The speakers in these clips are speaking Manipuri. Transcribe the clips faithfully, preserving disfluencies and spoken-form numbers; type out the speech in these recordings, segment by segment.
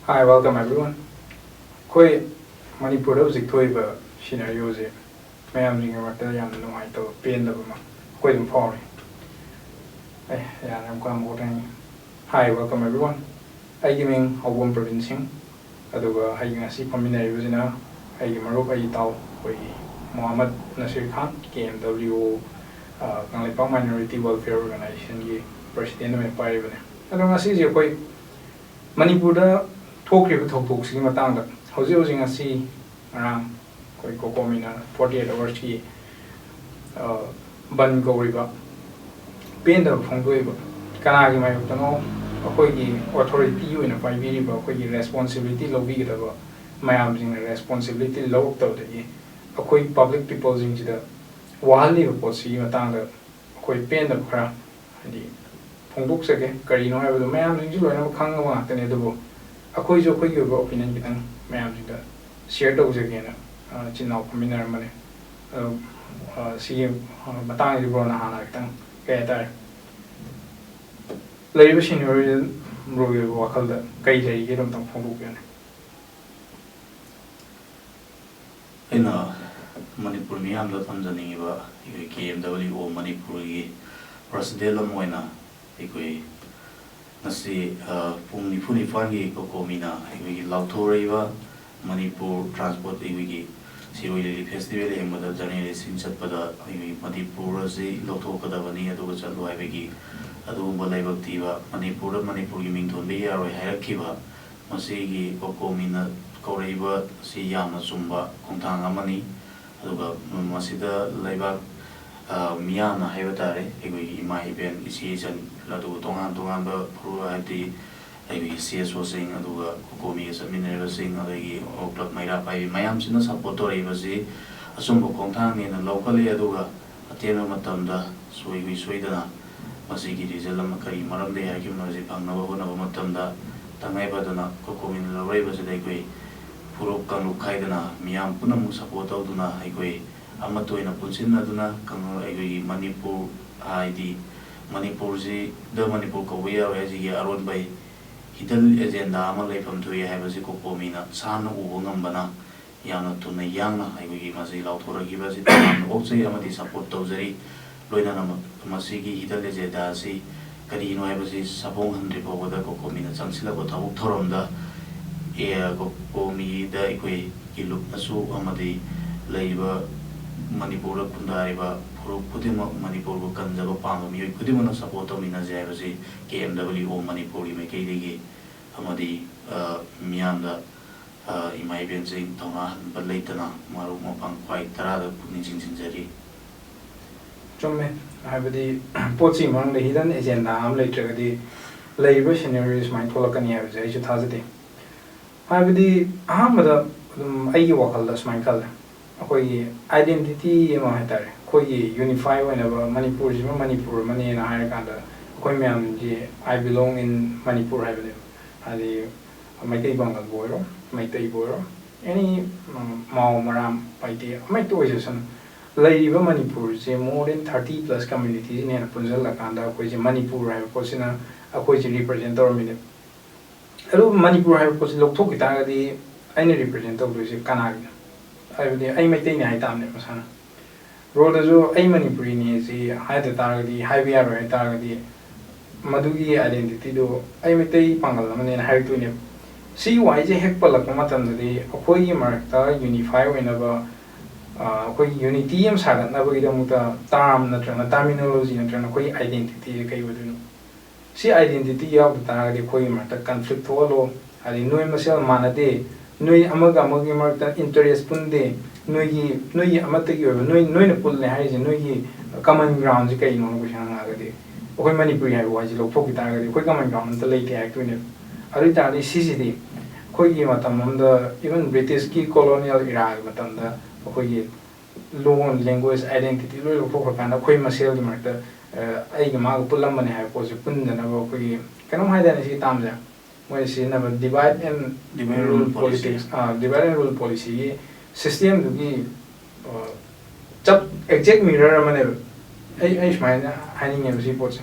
Hi, welcome everyone. ꯑꯩꯈꯣꯏ ꯃꯅꯤꯄꯨꯔꯗ ꯍꯧꯖꯤꯛ ꯊꯣꯛꯏꯕ ꯁꯤꯅꯔꯤꯑꯣꯁꯦ ꯃꯌꯥꯝꯁꯤꯡꯒꯤ ꯃꯔꯛꯇ ꯌꯥꯝꯅ ꯅꯨꯡꯉꯥꯏꯇꯕ, ꯄꯦꯟꯗꯕ ꯑꯃ ꯑꯩꯈꯣꯏ ꯑꯗꯨꯝ ꯐꯥꯎꯔꯤ꯫ ꯑꯦ, ꯌꯥꯔꯦ, ꯑꯃꯨꯛꯀ ꯍꯟꯅ ꯍꯧꯔꯛꯑꯅꯤ꯫ Hi, welcome everyone. ꯑꯩꯒꯤ ꯃꯤꯡ ꯍꯧꯕꯝ ꯄ꯭ꯔꯕꯤꯟ ꯁꯤꯡ, ꯑꯗꯨꯒ ꯑꯩꯒꯤ ꯉꯁꯤ ꯐꯝꯃꯤꯟꯅꯔꯤꯕꯁꯤꯅ ꯑꯩꯒꯤ ꯃꯔꯨꯞ, ꯑꯩꯒꯤ ꯏꯇꯥꯎ, ꯑꯩꯈꯣꯏꯒꯤ ꯃꯣꯍꯥꯃꯗ ꯅꯁꯤꯔ ꯈꯥꯟ, ꯀꯦ ꯑꯦꯝ ꯗꯕ꯭ꯂꯤꯎ ꯑꯣ, ꯑ, ꯀꯪꯂꯩꯄꯥꯛ Minority Welfare Organization ꯒꯤ president ꯑꯣꯏꯅ ꯄꯥꯏꯔꯤꯕꯅꯤ꯫ ꯑꯗꯣ ꯉꯁꯤꯁꯦ ꯑꯩꯈꯣꯏ ꯃꯅꯤꯄꯨꯔꯗ ꯊꯣꯛꯈ꯭ꯔꯤꯕ ꯊꯧꯗꯣꯛꯁꯤꯒꯤ ꯃꯇꯥꯡꯗ ꯍꯧꯖꯤꯛ ꯍꯧꯖꯤꯛ ꯉꯁꯤ ꯉꯔꯥꯡ ꯑꯩꯈꯣꯏ ꯀꯣꯀꯣꯃꯤꯅ forty eight hours ꯀꯤ, ꯑ, ꯕꯟ ꯀꯧꯔꯤꯕ ꯄꯦꯟꯗꯕ ꯐꯣꯡꯗꯣꯛꯏꯕ ꯀꯅꯥꯒꯤ ꯃꯥꯌꯣꯛꯇꯅꯣ? ꯑꯩꯈꯣꯏꯒꯤ authority ꯑꯣꯏꯅ ꯄꯥꯏꯕꯤꯔꯤꯕ ꯑꯩꯈꯣꯏꯒꯤ responsibility ꯂꯧꯕꯤꯒꯗꯕ ꯃꯌꯥꯝꯁꯤꯡꯅ responsibility ꯂꯧꯔꯛꯇꯕꯗꯒꯤ ꯑꯩꯈꯣꯏ public people ꯁꯤꯡꯁꯤꯗ ꯋꯥꯍꯜꯂꯤꯕ ꯄꯣꯠꯁꯤꯒꯤ ꯃꯇꯥꯡꯗ ꯑꯩꯈꯣꯏ ꯄꯦꯟꯗꯕ ꯈꯔ, ꯍꯥꯏꯗꯤ, ꯐꯣꯡꯗꯣꯛꯆꯒꯦ꯫ ꯀꯔꯤꯅꯣ ꯍꯥꯏꯕꯗꯣ ꯃꯌꯥꯝꯁꯤꯡꯁꯨ ꯂꯣꯏꯅꯃꯛ ꯈꯪꯉꯕ ꯉꯥꯛꯇꯅꯤ, ꯑꯗꯨꯕꯨ ꯑꯩꯈꯣꯏꯁꯨ ꯑꯩꯈꯣꯏꯒꯤ ꯑꯣꯏꯕ opinion ꯈꯤꯇꯪ ꯃꯌꯥꯝꯁꯤꯡꯗ share ꯇꯧꯖꯒꯦꯅ, ꯑ, ꯏꯆꯤꯟ ꯏꯅꯥꯎ ꯐꯝꯃꯤꯟꯅꯔꯝꯕꯅꯦ꯫ ꯑꯗꯣ, ꯑ, ꯁꯤꯒꯤ, ꯑ, ꯃꯇꯥꯡꯁꯤꯗ ꯕ꯭ꯔꯣꯅ ꯍꯥꯟꯅ ꯈꯤꯇꯪ, ꯀꯩ ꯍꯥꯏꯇꯥꯔꯦ, ꯂꯩꯔꯤꯕ ꯁꯤꯅꯔꯤꯑꯣꯁꯤꯗ ꯕ꯭ꯔꯣꯒꯤ ꯑꯣꯏꯕ ꯋꯥꯈꯜꯗ ꯀꯩ ꯂꯩꯔꯤꯒꯦꯗꯣ ꯑꯝꯇꯪ ꯐꯣꯡꯗꯣꯛꯄꯤꯌꯨꯅꯦ꯫ ꯑꯩꯅ ꯃꯅꯤꯄꯨꯔ ꯃꯤꯌꯥꯝꯗ ꯊꯝꯖꯅꯤꯡꯉꯤꯕ ꯑꯩꯈꯣꯏ ꯀꯦ ꯑꯦꯝ ꯗꯕ꯭ꯂꯤꯎ ꯑꯣ ꯃꯅꯤꯄꯨꯔꯒꯤ president ꯑꯃ ꯑꯣꯏꯅ ꯑꯩꯈꯣꯏ ꯉꯁꯤ, ꯑ, ꯄꯨꯡ ꯅꯤꯐꯨ ꯅꯤꯄꯥꯟꯒꯤ ꯀꯣꯀꯣꯃꯤꯅ ꯑꯩꯈꯣꯏꯒꯤ ꯂꯥꯎꯊꯣꯔꯛꯏꯕ ꯃꯅꯤꯄꯨꯔ transport, ꯑꯩꯈꯣꯏꯒꯤ ꯁꯤꯔꯣꯏ ꯂꯤꯂꯤ festival ꯌꯦꯡꯕꯗ journalist ꯁꯤꯡ ꯆꯠꯄꯗ ꯑꯩꯈꯣꯏꯒꯤ ꯃꯅꯤꯄꯨꯔ ꯑꯁꯤ ꯂꯧꯊꯣꯛꯀꯗꯕꯅꯤ ꯑꯗꯨꯒ ꯆꯠꯂꯨ ꯍꯥꯏꯕꯒꯤ ꯑꯗꯨꯒꯨꯝꯕ ꯂꯥꯏꯕꯛ ꯊꯤꯕ, ꯃꯅꯤꯄꯨꯔꯗ ꯃꯅꯤꯄꯨꯔꯒꯤ ꯃꯤꯡ ꯊꯣꯟꯕ ꯌꯥꯔꯣꯏ ꯍꯥꯏꯔꯛꯈꯤꯕ ꯃꯁꯤꯒꯤ ꯀꯣꯀꯣꯃꯤꯅ ꯀꯧꯔꯛꯏꯕ ꯑꯁꯤ ꯌꯥꯝꯅ ꯆꯨꯝꯕ ꯈꯣꯡꯊꯥꯡ ꯑꯃꯅꯤ꯫ ꯑꯗꯨꯒ ꯃꯁꯤꯗ ꯂꯩꯕꯥꯛ, ꯑ, ꯃꯤꯌꯥꯝꯅ ꯍꯥꯏꯕ ꯇꯥꯔꯦ, ꯑꯩꯈꯣꯏꯒꯤ ꯏꯃꯥ ꯏꯕꯦꯟ, ꯏꯆꯦ ꯏꯆꯟ, ꯑꯗꯨꯒ ꯇꯣꯉꯥꯟ ꯇꯣꯉꯥꯟꯕ ꯐꯨꯔꯨꯞ, ꯍꯥꯏꯕꯗꯤ ꯑꯩꯈꯣꯏꯒꯤ ꯁꯤ ꯑꯦꯁ ꯑꯣꯁꯤꯡ, ꯑꯗꯨꯒ ꯀꯣꯀꯣꯃꯤꯒ ꯆꯠꯃꯤꯟꯅꯔꯤꯕꯁꯤꯡ, ꯑꯗꯒꯤ ꯑꯣ ꯀ꯭ꯂꯕ ꯃꯩꯔꯥ ꯄꯥꯏꯕꯤ ꯃꯌꯥꯝꯁꯤꯅ support ꯇꯧꯔꯛꯏꯕꯁꯤ ꯑꯆꯨꯝꯕ ꯈꯣꯡꯊꯥꯡꯅꯦꯅ ꯂꯧꯈꯠꯂꯤ꯫ ꯑꯗꯨꯒ ꯑꯇꯦꯟꯕ ꯃꯇꯝꯗ ꯁꯣꯏꯒꯤ ꯁꯣꯏꯗꯅ ꯃꯁꯤꯒꯤ result ꯑꯃ ꯀꯔꯤ ꯃꯔꯝꯗꯒꯤ ꯍꯥꯏꯈꯤꯕꯅꯣ ꯍꯥꯏꯁꯤ ꯐꯪꯅꯕ ꯍꯣꯠꯅꯕ ꯃꯇꯝꯗ ꯇꯉꯥꯏ ꯐꯗꯅ ꯀꯣꯀꯣꯃꯤꯅ ꯂꯧꯔꯛꯏꯕꯁꯤꯗ ꯑꯩꯈꯣꯏ ꯐꯨꯔꯨꯞ ꯀꯥꯡꯂꯨꯞ ꯈꯥꯏꯗꯅ ꯃꯤꯌꯥꯝ ꯄꯨꯝꯅꯃꯛ support ꯇꯧꯗꯨꯅ ꯑꯩꯈꯣꯏ ꯑꯃꯠꯇ ꯑꯣꯏꯅ ꯄꯨꯟꯁꯤꯟꯅꯗꯨꯅ ꯀꯪ-, ꯑꯩꯈꯣꯏꯒꯤ ꯃꯅꯤꯄꯨꯔ ꯍꯥꯏꯗꯤ ꯃꯅꯤꯄꯨꯔꯁꯤꯗ ꯃꯅꯤꯄꯨꯔ ꯀꯧꯕ ꯌꯥꯔꯣꯏ ꯍꯥꯏꯁꯤꯒꯤ ꯑꯔꯣꯟꯕ ꯍꯤꯗꯟ ꯑꯦꯖꯦꯟꯗꯥ ꯑꯃ ꯂꯩꯐꯝ ꯊꯣꯛꯏ ꯍꯥꯏꯕꯁꯤ ꯀꯣꯀꯣꯃꯤꯅ ꯁꯥꯟꯅ ꯎꯕ ꯉꯝꯕꯅ ꯌꯥꯝꯅ ꯊꯨꯅ ꯌꯥꯡꯅ ꯑꯩꯈꯣꯏꯒꯤ ꯃꯁꯤ ꯂꯥꯎꯊꯣꯔꯛꯈꯤꯕ ꯑꯁꯤ ꯇꯔꯥꯝꯅ ꯑꯣꯛꯆꯩ ꯑꯃꯗꯤ ꯁꯄꯣꯔꯠ ꯇꯧꯖꯔꯤ꯫ ꯂꯣꯏꯅꯅ ꯃ-, ꯃꯁꯤꯒꯤ ꯍꯤꯗꯟ ꯑꯦꯖꯦꯟꯗꯥ ꯑꯁꯤ ꯀꯔꯤꯅꯣ ꯍꯥꯏꯕꯁꯤ ꯁꯥꯐꯣꯡꯍꯟꯗ꯭ꯔꯤ ꯐꯥꯎꯕꯗ ꯀꯣꯀꯣꯃꯤꯅ ꯆꯪꯁꯤꯜꯂꯛꯄ ꯊꯕꯛ ꯊꯧꯔꯝꯗ, ꯑꯦ, ꯀꯣꯀꯣꯃꯤꯗ ꯑꯩꯈꯣꯏꯒꯤ ꯂꯨꯞꯅꯁꯨ ꯑꯃꯗꯤ ꯂꯩꯔꯤꯕ ꯃꯅꯤꯄꯨꯔꯗ ꯈꯨꯟꯗꯥꯔꯤꯕ ꯐꯨꯔꯨꯞ ꯈꯨꯗꯤꯡꯃꯛ, ꯃꯅꯤꯄꯨꯔꯕꯨ ꯀꯟꯖꯕ ꯄꯥꯝꯕ ꯃꯤꯑꯣꯏ ꯈꯨꯗꯤꯡꯃꯛꯅ ꯁꯄꯣꯔꯠ ꯇꯧꯃꯤꯟꯅꯁꯦ ꯍꯥꯏꯕꯁꯤ ꯀꯦ ꯑꯦꯝ ꯗꯕꯜꯌꯨ ꯑꯣ ꯃꯅꯤꯄꯨꯔꯒꯤ ꯃꯥꯏꯀꯩꯗꯒꯤ ꯑꯃꯗꯤ, ꯑ, ꯃꯤꯌꯥꯝꯗ, ꯑ, ꯏꯃꯥ ꯏꯕꯦꯟꯁꯤꯡ ꯊꯧꯅꯥ ꯍꯟꯕ ꯂꯩꯇꯅ ꯃꯔꯨꯞ ꯃꯄꯥꯡ ꯈ꯭ꯋꯥꯏ ꯇꯔꯥꯗ ꯄꯨꯛꯅꯤꯡ ꯆꯤꯡꯁꯤꯟꯖꯔꯤ꯫ ꯆꯨꯝꯃꯦ꯫ ꯍꯥꯏꯕꯗꯤ ꯄꯣꯠꯁꯤꯒꯤ ꯃꯅꯨꯡꯗ ꯍꯤꯗꯟ ꯑꯦꯖꯦꯟꯗꯥ ꯑꯃ ꯂꯩꯇ꯭ꯔꯒꯗꯤ ꯂꯩꯔꯤꯕ ꯁꯤꯅꯔꯤ ꯁꯨꯃꯥꯏꯅ ꯊꯣꯛꯂꯛꯀꯅꯤ ꯍꯥꯏꯕꯁꯦ ꯑꯩꯁꯨ ꯊꯥꯖꯗꯦ꯫ ꯍꯥꯏꯕꯗꯤ ꯑꯍꯥꯟꯕꯗ ꯑꯗꯨꯝ ꯑꯩꯒꯤ ꯋꯥꯈꯜꯗ ꯁꯨꯃꯥꯏꯅ ꯈꯜꯂꯦ, ꯑꯩꯈꯣꯏꯒꯤ ꯑꯥꯏꯗꯦꯟꯇꯤꯇꯤ ꯑꯃ ꯍꯥꯏ ꯇꯥꯔꯦ, ꯑꯩꯈꯣꯏꯒꯤ ꯌꯨꯅꯤꯐꯥꯏ ꯑꯣꯏꯅꯕ ꯃꯅꯤꯄꯨꯔꯁꯤꯃ ꯃꯅꯤꯄꯨꯔ ꯑꯃꯅꯦꯅ ꯍꯥꯏꯔꯀꯥꯟꯗ ꯑꯩꯈꯣꯏ ꯃꯌꯥꯝꯁꯤ "I belong in Manipur" ꯍꯥꯏꯕꯅꯦꯕ꯫ ꯍꯥꯏꯗꯤ ꯃꯩꯇꯩ ꯄꯥꯉꯜꯕꯨ ꯑꯣꯏꯔꯣ, ꯃꯩꯇꯩꯕꯨ ꯑꯣꯏꯔꯣ, ꯑꯦꯅꯤ, ꯃꯥꯎ ꯃꯔꯥꯝ ꯄꯥꯏꯇꯦ ꯑꯃꯍꯦꯛꯇ ꯑꯣꯏꯖꯁꯅꯨ, ꯂꯩꯔꯤꯕ ꯃꯅꯤꯄꯨꯔꯁꯦ more than thirty plus communityꯁꯤꯅ ꯍꯦꯟꯅ ꯄꯨꯟꯁꯤꯜꯂꯀꯥꯟꯗ ꯑꯩꯈꯣꯏꯁꯦ ꯃꯅꯤꯄꯨꯔ ꯍꯥꯏꯕ ꯄꯣꯠꯁꯤꯅ ꯑꯩꯈꯣꯏꯁꯦ ꯔꯤꯄ꯭ꯔꯖꯦꯟ ꯇꯧꯔꯝꯃꯤꯅꯦꯕ꯫ ꯑꯗꯨ ꯃꯅꯤꯄꯨꯔ ꯍꯥꯏꯕ ꯄꯣꯠꯁꯤ ꯂꯧꯊꯣꯛꯈꯤ ꯇꯥꯔꯒꯗꯤ ꯑꯩꯅ ꯔꯤꯄ꯭ꯔꯖꯦꯟ ꯇꯧꯗꯣꯏꯁꯦ ꯀꯅꯥꯒꯤꯅꯣ? ꯍꯥꯏꯕꯗꯤ ꯑꯩ ꯃꯩꯇꯩꯅꯤ ꯍꯥꯏ ꯇꯥꯕꯅꯦ ꯃꯁꯥꯅ꯫ ꯕ꯭ꯔꯣꯗꯁꯨ "ꯑꯩ ꯃꯅꯤꯄꯨꯔꯤꯅꯤ" ꯁꯤ ꯍꯥꯏꯗ ꯇꯥꯔꯒꯗꯤ, ꯍꯥꯏꯕ ꯌꯥꯔꯣꯏ ꯍꯥꯏ ꯇꯥꯔꯒꯗꯤ, ꯃꯗꯨꯒꯤ ꯑꯥꯏꯗꯦꯟꯇꯤꯇꯤꯗꯨ "ꯑꯩ ꯃꯩꯇꯩ ꯄꯥꯡꯒꯜ ꯑꯃꯅꯦꯅ" ꯍꯥꯏꯔꯛꯇꯣꯏꯅꯦꯕ꯫ ꯁꯤ ꯋꯥꯍꯩꯁꯦ ꯍꯦꯛ ꯄꯜꯂꯛꯄ ꯃꯇꯝꯗꯗꯤ ꯑꯩꯈꯣꯏꯒꯤ ꯃꯔꯛꯇ ꯌꯨꯅꯤꯐꯥꯏ ꯑꯣꯏꯅꯕ, ꯑ, ꯑꯩꯈꯣꯏꯒꯤ ꯌꯨꯅꯤꯇꯤ ꯑꯃ ꯁꯥꯒꯠꯅꯕꯒꯤꯗꯃꯛꯇ ꯇꯥꯔꯝ ꯅꯠꯇ꯭ꯔꯒꯅ ꯇꯔꯃꯤꯅꯣꯂꯣꯖꯤ ꯅꯠꯇ꯭ꯔꯒꯅ ꯑꯩꯈꯣꯏꯒꯤ ꯑꯥꯏꯗꯦꯟꯇꯤꯇꯤꯁꯦ ꯀꯩ ꯑꯣꯏꯗꯣꯏꯅꯣ? ꯁꯤ ꯑꯥꯏꯗꯦꯟꯇꯤꯇꯤ ꯌꯥꯎꯗ ꯇꯥꯔꯒꯗꯤ ꯑꯩꯈꯣꯏꯒꯤ ꯃꯔꯛꯇ ꯀꯟꯐ꯭ꯂꯤꯛ ꯊꯣꯛꯍꯜꯂꯣ, ꯍꯥꯏꯗꯤ ꯅꯣꯏ ꯃꯁꯦꯜ ꯃꯥꯟꯅꯗꯦ, ꯅꯣꯏ ꯑꯃꯒ ꯑꯃꯒꯤ ꯃꯔꯛꯇ ꯏꯟꯇꯔꯦꯁ ꯄꯨꯟꯗꯦ, ꯅꯣꯏꯒꯤ, ꯅꯣꯏꯒꯤ ꯑꯃꯠꯇꯒꯤ ꯑꯣꯏꯕ, ꯅꯣꯏ, ꯅꯣꯏꯅ ꯄꯨꯜꯂꯦ ꯍꯥꯏꯔꯤꯁꯦ ꯅꯣꯏꯒꯤ ꯀꯃꯟ ꯒ꯭ꯔꯥꯎꯟꯁꯦ ꯀꯩꯅꯣꯅ ꯀꯣꯏꯁꯟ ꯍꯪꯉꯛꯑꯒꯗꯤ ꯑꯩꯈꯣꯏ ꯃꯅꯤꯄꯨꯔꯤ ꯍꯥꯏꯕ ꯋꯥꯍꯩꯁꯦ ꯂꯧꯊꯣꯛꯈꯤ ꯇꯥꯔꯒꯗꯤ ꯑꯩꯈꯣꯏ ꯀꯃꯟ ꯒ꯭ꯔꯥꯎꯟ ꯑꯝꯇ ꯂꯩꯇꯦ ꯍꯥꯏꯔꯛꯇꯣꯏꯅꯦꯕ꯫ ꯑꯗꯨ ꯑꯣꯏ ꯇꯥꯔꯗꯤ ꯁꯤꯁꯤꯗꯤ ꯑꯩꯈꯣꯏꯒꯤ ꯃꯇꯝ ꯑꯃꯗ, ꯏꯚꯟ ꯕ꯭ꯔꯤꯇꯤꯁꯀꯤ ꯀꯣꯂꯣꯅꯤꯌꯦꯜ ꯏꯔꯥꯒꯤ ꯃꯇꯝꯗ ꯑꯩꯈꯣꯏꯒꯤ ꯂꯣꯟ, ꯂꯦꯡꯒ꯭ꯋꯦꯖ, ꯑꯥꯏꯗꯦꯟꯇꯤꯇꯤ ꯂꯣꯏ ꯂꯧꯊꯣꯛꯈ꯭ꯔꯀꯥꯟꯗ ꯑꯩꯈꯣꯏ ꯃꯁꯦꯜꯒꯤ ꯃꯔꯛꯇ, ꯑ, ꯑꯩꯒ ꯃꯥꯒ ꯄꯨꯜꯂꯝꯕꯅꯦ ꯍꯥꯏꯕ ꯄꯣꯠꯁꯦ ꯄꯨꯟꯗꯅꯕ ꯑꯩꯈꯣꯏꯒꯤ ꯀꯩꯅꯣꯝ ꯍꯥꯏꯗꯥꯏꯅꯦ ꯁꯤꯒꯤ ꯇꯥꯝꯁꯦ? ꯃꯣꯏꯅ ꯁꯤꯖꯤꯟꯅꯕ divide and divide and rule rule policy꯫ Politics, ah, divide and rule policyꯒꯤ systemꯗꯨꯒꯤ, ꯑ, ꯆꯞ exact mirror ꯑꯃꯅꯦꯕ꯫ ꯑꯩ, ꯑꯩ ꯁꯨꯃꯥꯏꯅ ꯍꯥꯏꯅꯤꯡꯉꯦꯕ ꯁꯤ ꯄꯣꯠꯁꯦ꯫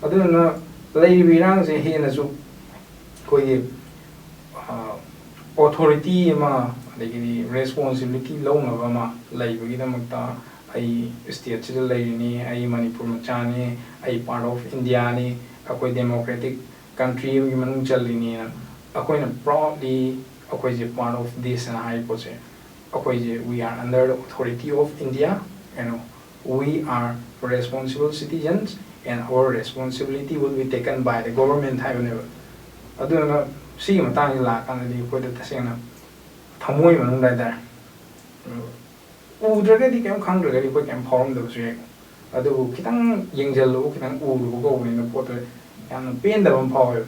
ꯑꯗꯨꯗꯨꯅ ꯂꯩꯔꯤꯕ ꯏꯔꯥꯡꯁꯦ ꯍꯦꯟꯅꯁꯨ ꯑꯩꯈꯣꯏꯒꯤ ꯑꯣꯊꯣꯔꯤꯇꯤ ꯑꯃ, ꯑꯗꯒꯤꯗꯤ ꯔꯦꯁꯄꯣꯟꯁꯤꯕꯤꯂꯤꯇꯤ ꯂꯧꯅꯕ ꯑꯃ ꯂꯩꯕꯒꯤꯗꯃꯛꯇ ꯑꯩ ꯁ꯭ꯇꯦꯠꯁꯤꯗ ꯂꯩꯔꯤꯅꯤ, ꯑꯩ ꯃꯅꯤꯄꯨꯔ ꯃꯆꯥꯅꯤ, ꯑꯩ ꯄꯥꯔꯠ ꯑꯣꯐ ꯏꯟꯗꯤꯌꯥꯅꯤ, ꯑꯩꯈꯣꯏ ꯗꯦꯃꯣꯀ꯭ꯔꯦꯇꯤꯛ ꯀꯟꯇ꯭ꯔꯤ ꯑꯃꯒꯤ ꯃꯅꯨꯡ ꯆꯜꯂꯤꯅꯤꯅ ꯑꯩꯈꯣꯏꯅ ꯄ꯭ꯔꯥꯎꯗꯂꯤ ꯑꯩꯈꯣꯏꯁꯦ ꯄꯥꯔꯠ ꯑꯣꯐ ꯗꯤꯁ ꯑꯅ ꯍꯥꯏꯔꯤꯕ ꯄꯣꯠꯁꯦ ꯑꯩꯈꯣꯏꯁꯦ we are under the authority of India and we are responsible citizens and our responsibility will be taken by the government ꯍꯥꯏꯕꯅꯦꯕ꯫ ꯑꯗꯨꯅ ꯁꯤꯒꯤ ꯃꯇꯥꯡꯁꯤ ꯂꯥꯛꯑꯀꯥꯟꯗꯗꯤ ꯑꯩꯈꯣꯏꯗ ꯇꯁꯦꯡꯅ ꯊꯃꯣꯏ ꯃꯅꯨꯡꯗ ꯍꯥꯏꯇꯥꯔꯦ, ꯎꯗ꯭ꯔꯒꯗꯤ, ꯀꯩꯝ ꯈꯪꯗ꯭ꯔꯒꯗꯤ ꯑꯩꯈꯣꯏ ꯀꯩꯝ ꯐꯥꯎꯔꯝꯗꯕꯁꯨ ꯌꯥꯏ꯫ ꯑꯗꯨꯕꯨ ꯈꯤꯇꯪ ꯌꯦꯡꯁꯤꯜꯂꯨꯕ, ꯈꯤꯇꯪ ꯎꯔꯨꯕ ꯀꯧꯕꯅꯤꯅ ꯄꯣꯠꯇꯣ ꯌꯥꯝꯅ ꯄꯦꯟꯗꯕ ꯑꯃ ꯐꯥꯎꯋꯦꯕ꯫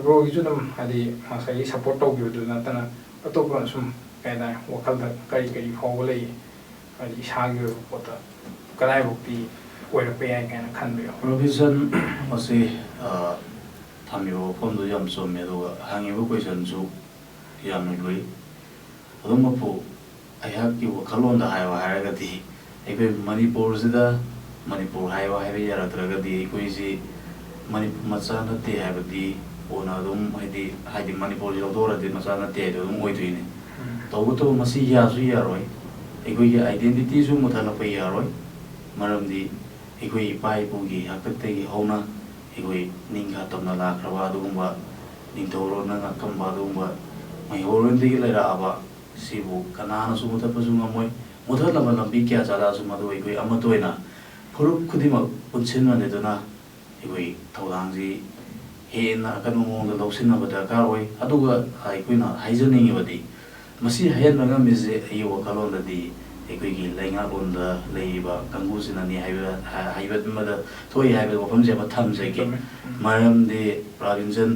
ꯕ꯭ꯔꯣꯒꯤꯁꯨ ꯑꯗꯨꯝ ꯍꯥꯏꯗꯤ ꯉꯁꯥꯏꯒꯤ ꯁꯞꯄꯣꯔꯠ ꯇꯧꯈꯤꯕꯗꯨ ꯅꯠꯇꯅ ꯑꯇꯣꯞꯄ ꯁꯨꯝ ꯀꯩ ꯍꯥꯏꯇꯥꯔꯦ, ꯋꯥꯈꯜꯗ ꯀꯔꯤ ꯀꯔꯤ ꯐꯥꯎꯕ ꯂꯩ? ꯍꯥꯏꯗꯤ ꯏꯁꯥꯒꯤ ꯑꯣꯏꯕ ꯄꯣꯠꯇ ꯀꯗꯥꯏꯐꯥꯎꯇꯤ ꯑꯣꯏꯔꯛꯄ ꯌꯥꯏ ꯀꯥꯏꯅ ꯈꯟꯕ ꯌꯥꯎꯋꯤ? ꯔꯣꯕꯤꯟꯁꯟ, ꯃꯁꯤ, ꯑ, ꯊꯝꯃꯤꯕ ꯋꯥꯐꯝꯗꯨ ꯌꯥꯝ ꯆꯨꯝꯃꯦ, ꯑꯗꯨꯒ ꯍꯪꯉꯤꯕ ꯀꯣꯏꯁꯟꯁꯨ ꯌꯥꯝꯅ ꯂꯨꯏ꯫ ꯑꯗꯨꯝ ꯃꯄꯨ, ꯑꯩꯍꯥꯛꯀꯤ ꯋꯥꯈꯜꯂꯣꯟꯗ ꯍꯥꯏꯌꯣ ꯍꯥꯏꯔꯒꯗꯤ, ꯑꯩꯈꯣꯏ ꯃꯅꯤꯄꯨꯔꯁꯤꯗ ꯃꯅꯤꯄꯨꯔ ꯍꯥꯏꯌꯣ ꯍꯥꯏꯕ ꯌꯥꯔꯛꯇ꯭ꯔꯒꯗꯤ, ꯑꯩꯈꯣꯏꯁꯤ ꯃꯅꯤꯄꯨꯔ ꯃꯆꯥ ꯅꯠꯇꯦ ꯍꯥꯏꯕꯗꯤ ꯀꯣꯟꯅ ꯑꯗꯨꯝ, ꯍꯥꯏꯗꯤ, ꯍꯥꯏꯗꯤ ꯃꯅꯤꯄꯨꯔꯁꯤ ꯂꯧꯊꯣꯛꯈ꯭ꯔꯗꯤ ꯃꯆꯥ ꯅꯠꯇꯦ ꯍꯥꯏꯗꯣ ꯑꯗꯨꯝ ꯑꯣꯏꯗꯣꯏꯅꯦ꯫ ꯎꯝ꯫ ꯇꯧꯕꯇꯕꯨ ꯃꯁꯤ ꯌꯥꯁꯨ ꯌꯥꯔꯣꯏ, ꯑꯩꯈꯣꯏꯒꯤ ꯑꯥꯏꯗꯦꯟꯇꯤꯇꯤꯁꯨ ꯃꯨꯊꯠꯂꯛꯄ ꯌꯥꯔꯣꯏ꯫ ꯃꯔꯝꯗꯤ ꯑꯩꯈꯣꯏ ꯏꯄꯥ ꯏꯄꯨꯒꯤ ꯍꯥꯛꯇꯛꯇꯒꯤ ꯍꯧꯅ ꯑꯩꯈꯣꯏ ꯅꯤꯡꯈꯥ ꯇꯝꯅ ꯂꯥꯛꯈ꯭ꯔꯕ ꯑꯗꯨꯒꯨꯝꯕ ꯅꯤꯡꯊꯧꯔꯣꯟꯅ ꯉꯥꯛꯀꯝꯕ ꯑꯗꯨꯒꯨꯝꯕ ꯃꯩꯍꯧꯔꯣꯟꯗꯒꯤ ꯂꯩꯔꯛꯑꯕ ꯁꯤꯕꯨ ꯀꯅꯥꯅꯁꯨ ꯃꯨꯊꯠꯄꯁꯨ ꯉꯝꯃꯣꯏ꯫ ꯃꯨꯊꯠꯅꯕ ꯂꯝꯕꯤ ꯀꯌꯥ ꯆꯠꯂꯛꯑꯁꯨ ꯃꯗꯨ ꯑꯩꯈꯣꯏ ꯑꯃꯠꯇ ꯑꯣꯏꯅ ꯐꯨꯔꯨꯞ ꯈꯨꯗꯤꯡꯃꯛ ꯄꯨꯟꯁꯤꯟꯅꯗꯨꯅ ꯑꯩꯈꯣꯏ ꯊꯧꯗꯥꯡꯁꯤ ꯍꯦꯟꯅ ꯑꯀꯟꯕ ꯃꯑꯣꯡꯗ ꯂꯧꯁꯤꯟꯅꯕ ꯗꯔꯀꯥꯔ ꯑꯣꯏ꯫ ꯑꯗꯨꯒ ꯑꯩꯈꯣꯏꯅ ꯍꯥꯏꯖꯅꯤꯡꯉꯤꯕꯗꯤ, ꯃꯁꯤ ꯍꯥꯏꯍꯟꯕ ꯉꯝꯃꯤꯁꯦ ꯑꯩꯒꯤ ꯋꯥꯈꯜꯂꯣꯟꯗꯗꯤ ꯑꯩꯈꯣꯏꯒꯤ ꯂꯩꯉꯥꯛꯂꯣꯟꯗ ꯂꯩꯔꯤꯕ ꯀꯥꯡꯕꯨꯁꯤꯅꯅꯤ ꯍꯥꯏꯕ, ꯍꯥꯏꯕ ꯑꯃꯗ ꯊꯣꯛꯏ ꯍꯥꯏꯕ ꯋꯥꯐꯝꯁꯦ ꯑꯃ ꯊꯝꯖꯒꯦ꯫ ꯆꯨꯝꯃꯦ꯫ ꯎꯝ꯫ ꯃꯔꯝꯗꯤ ꯄ꯭ꯔꯥꯕꯤꯟꯁꯟ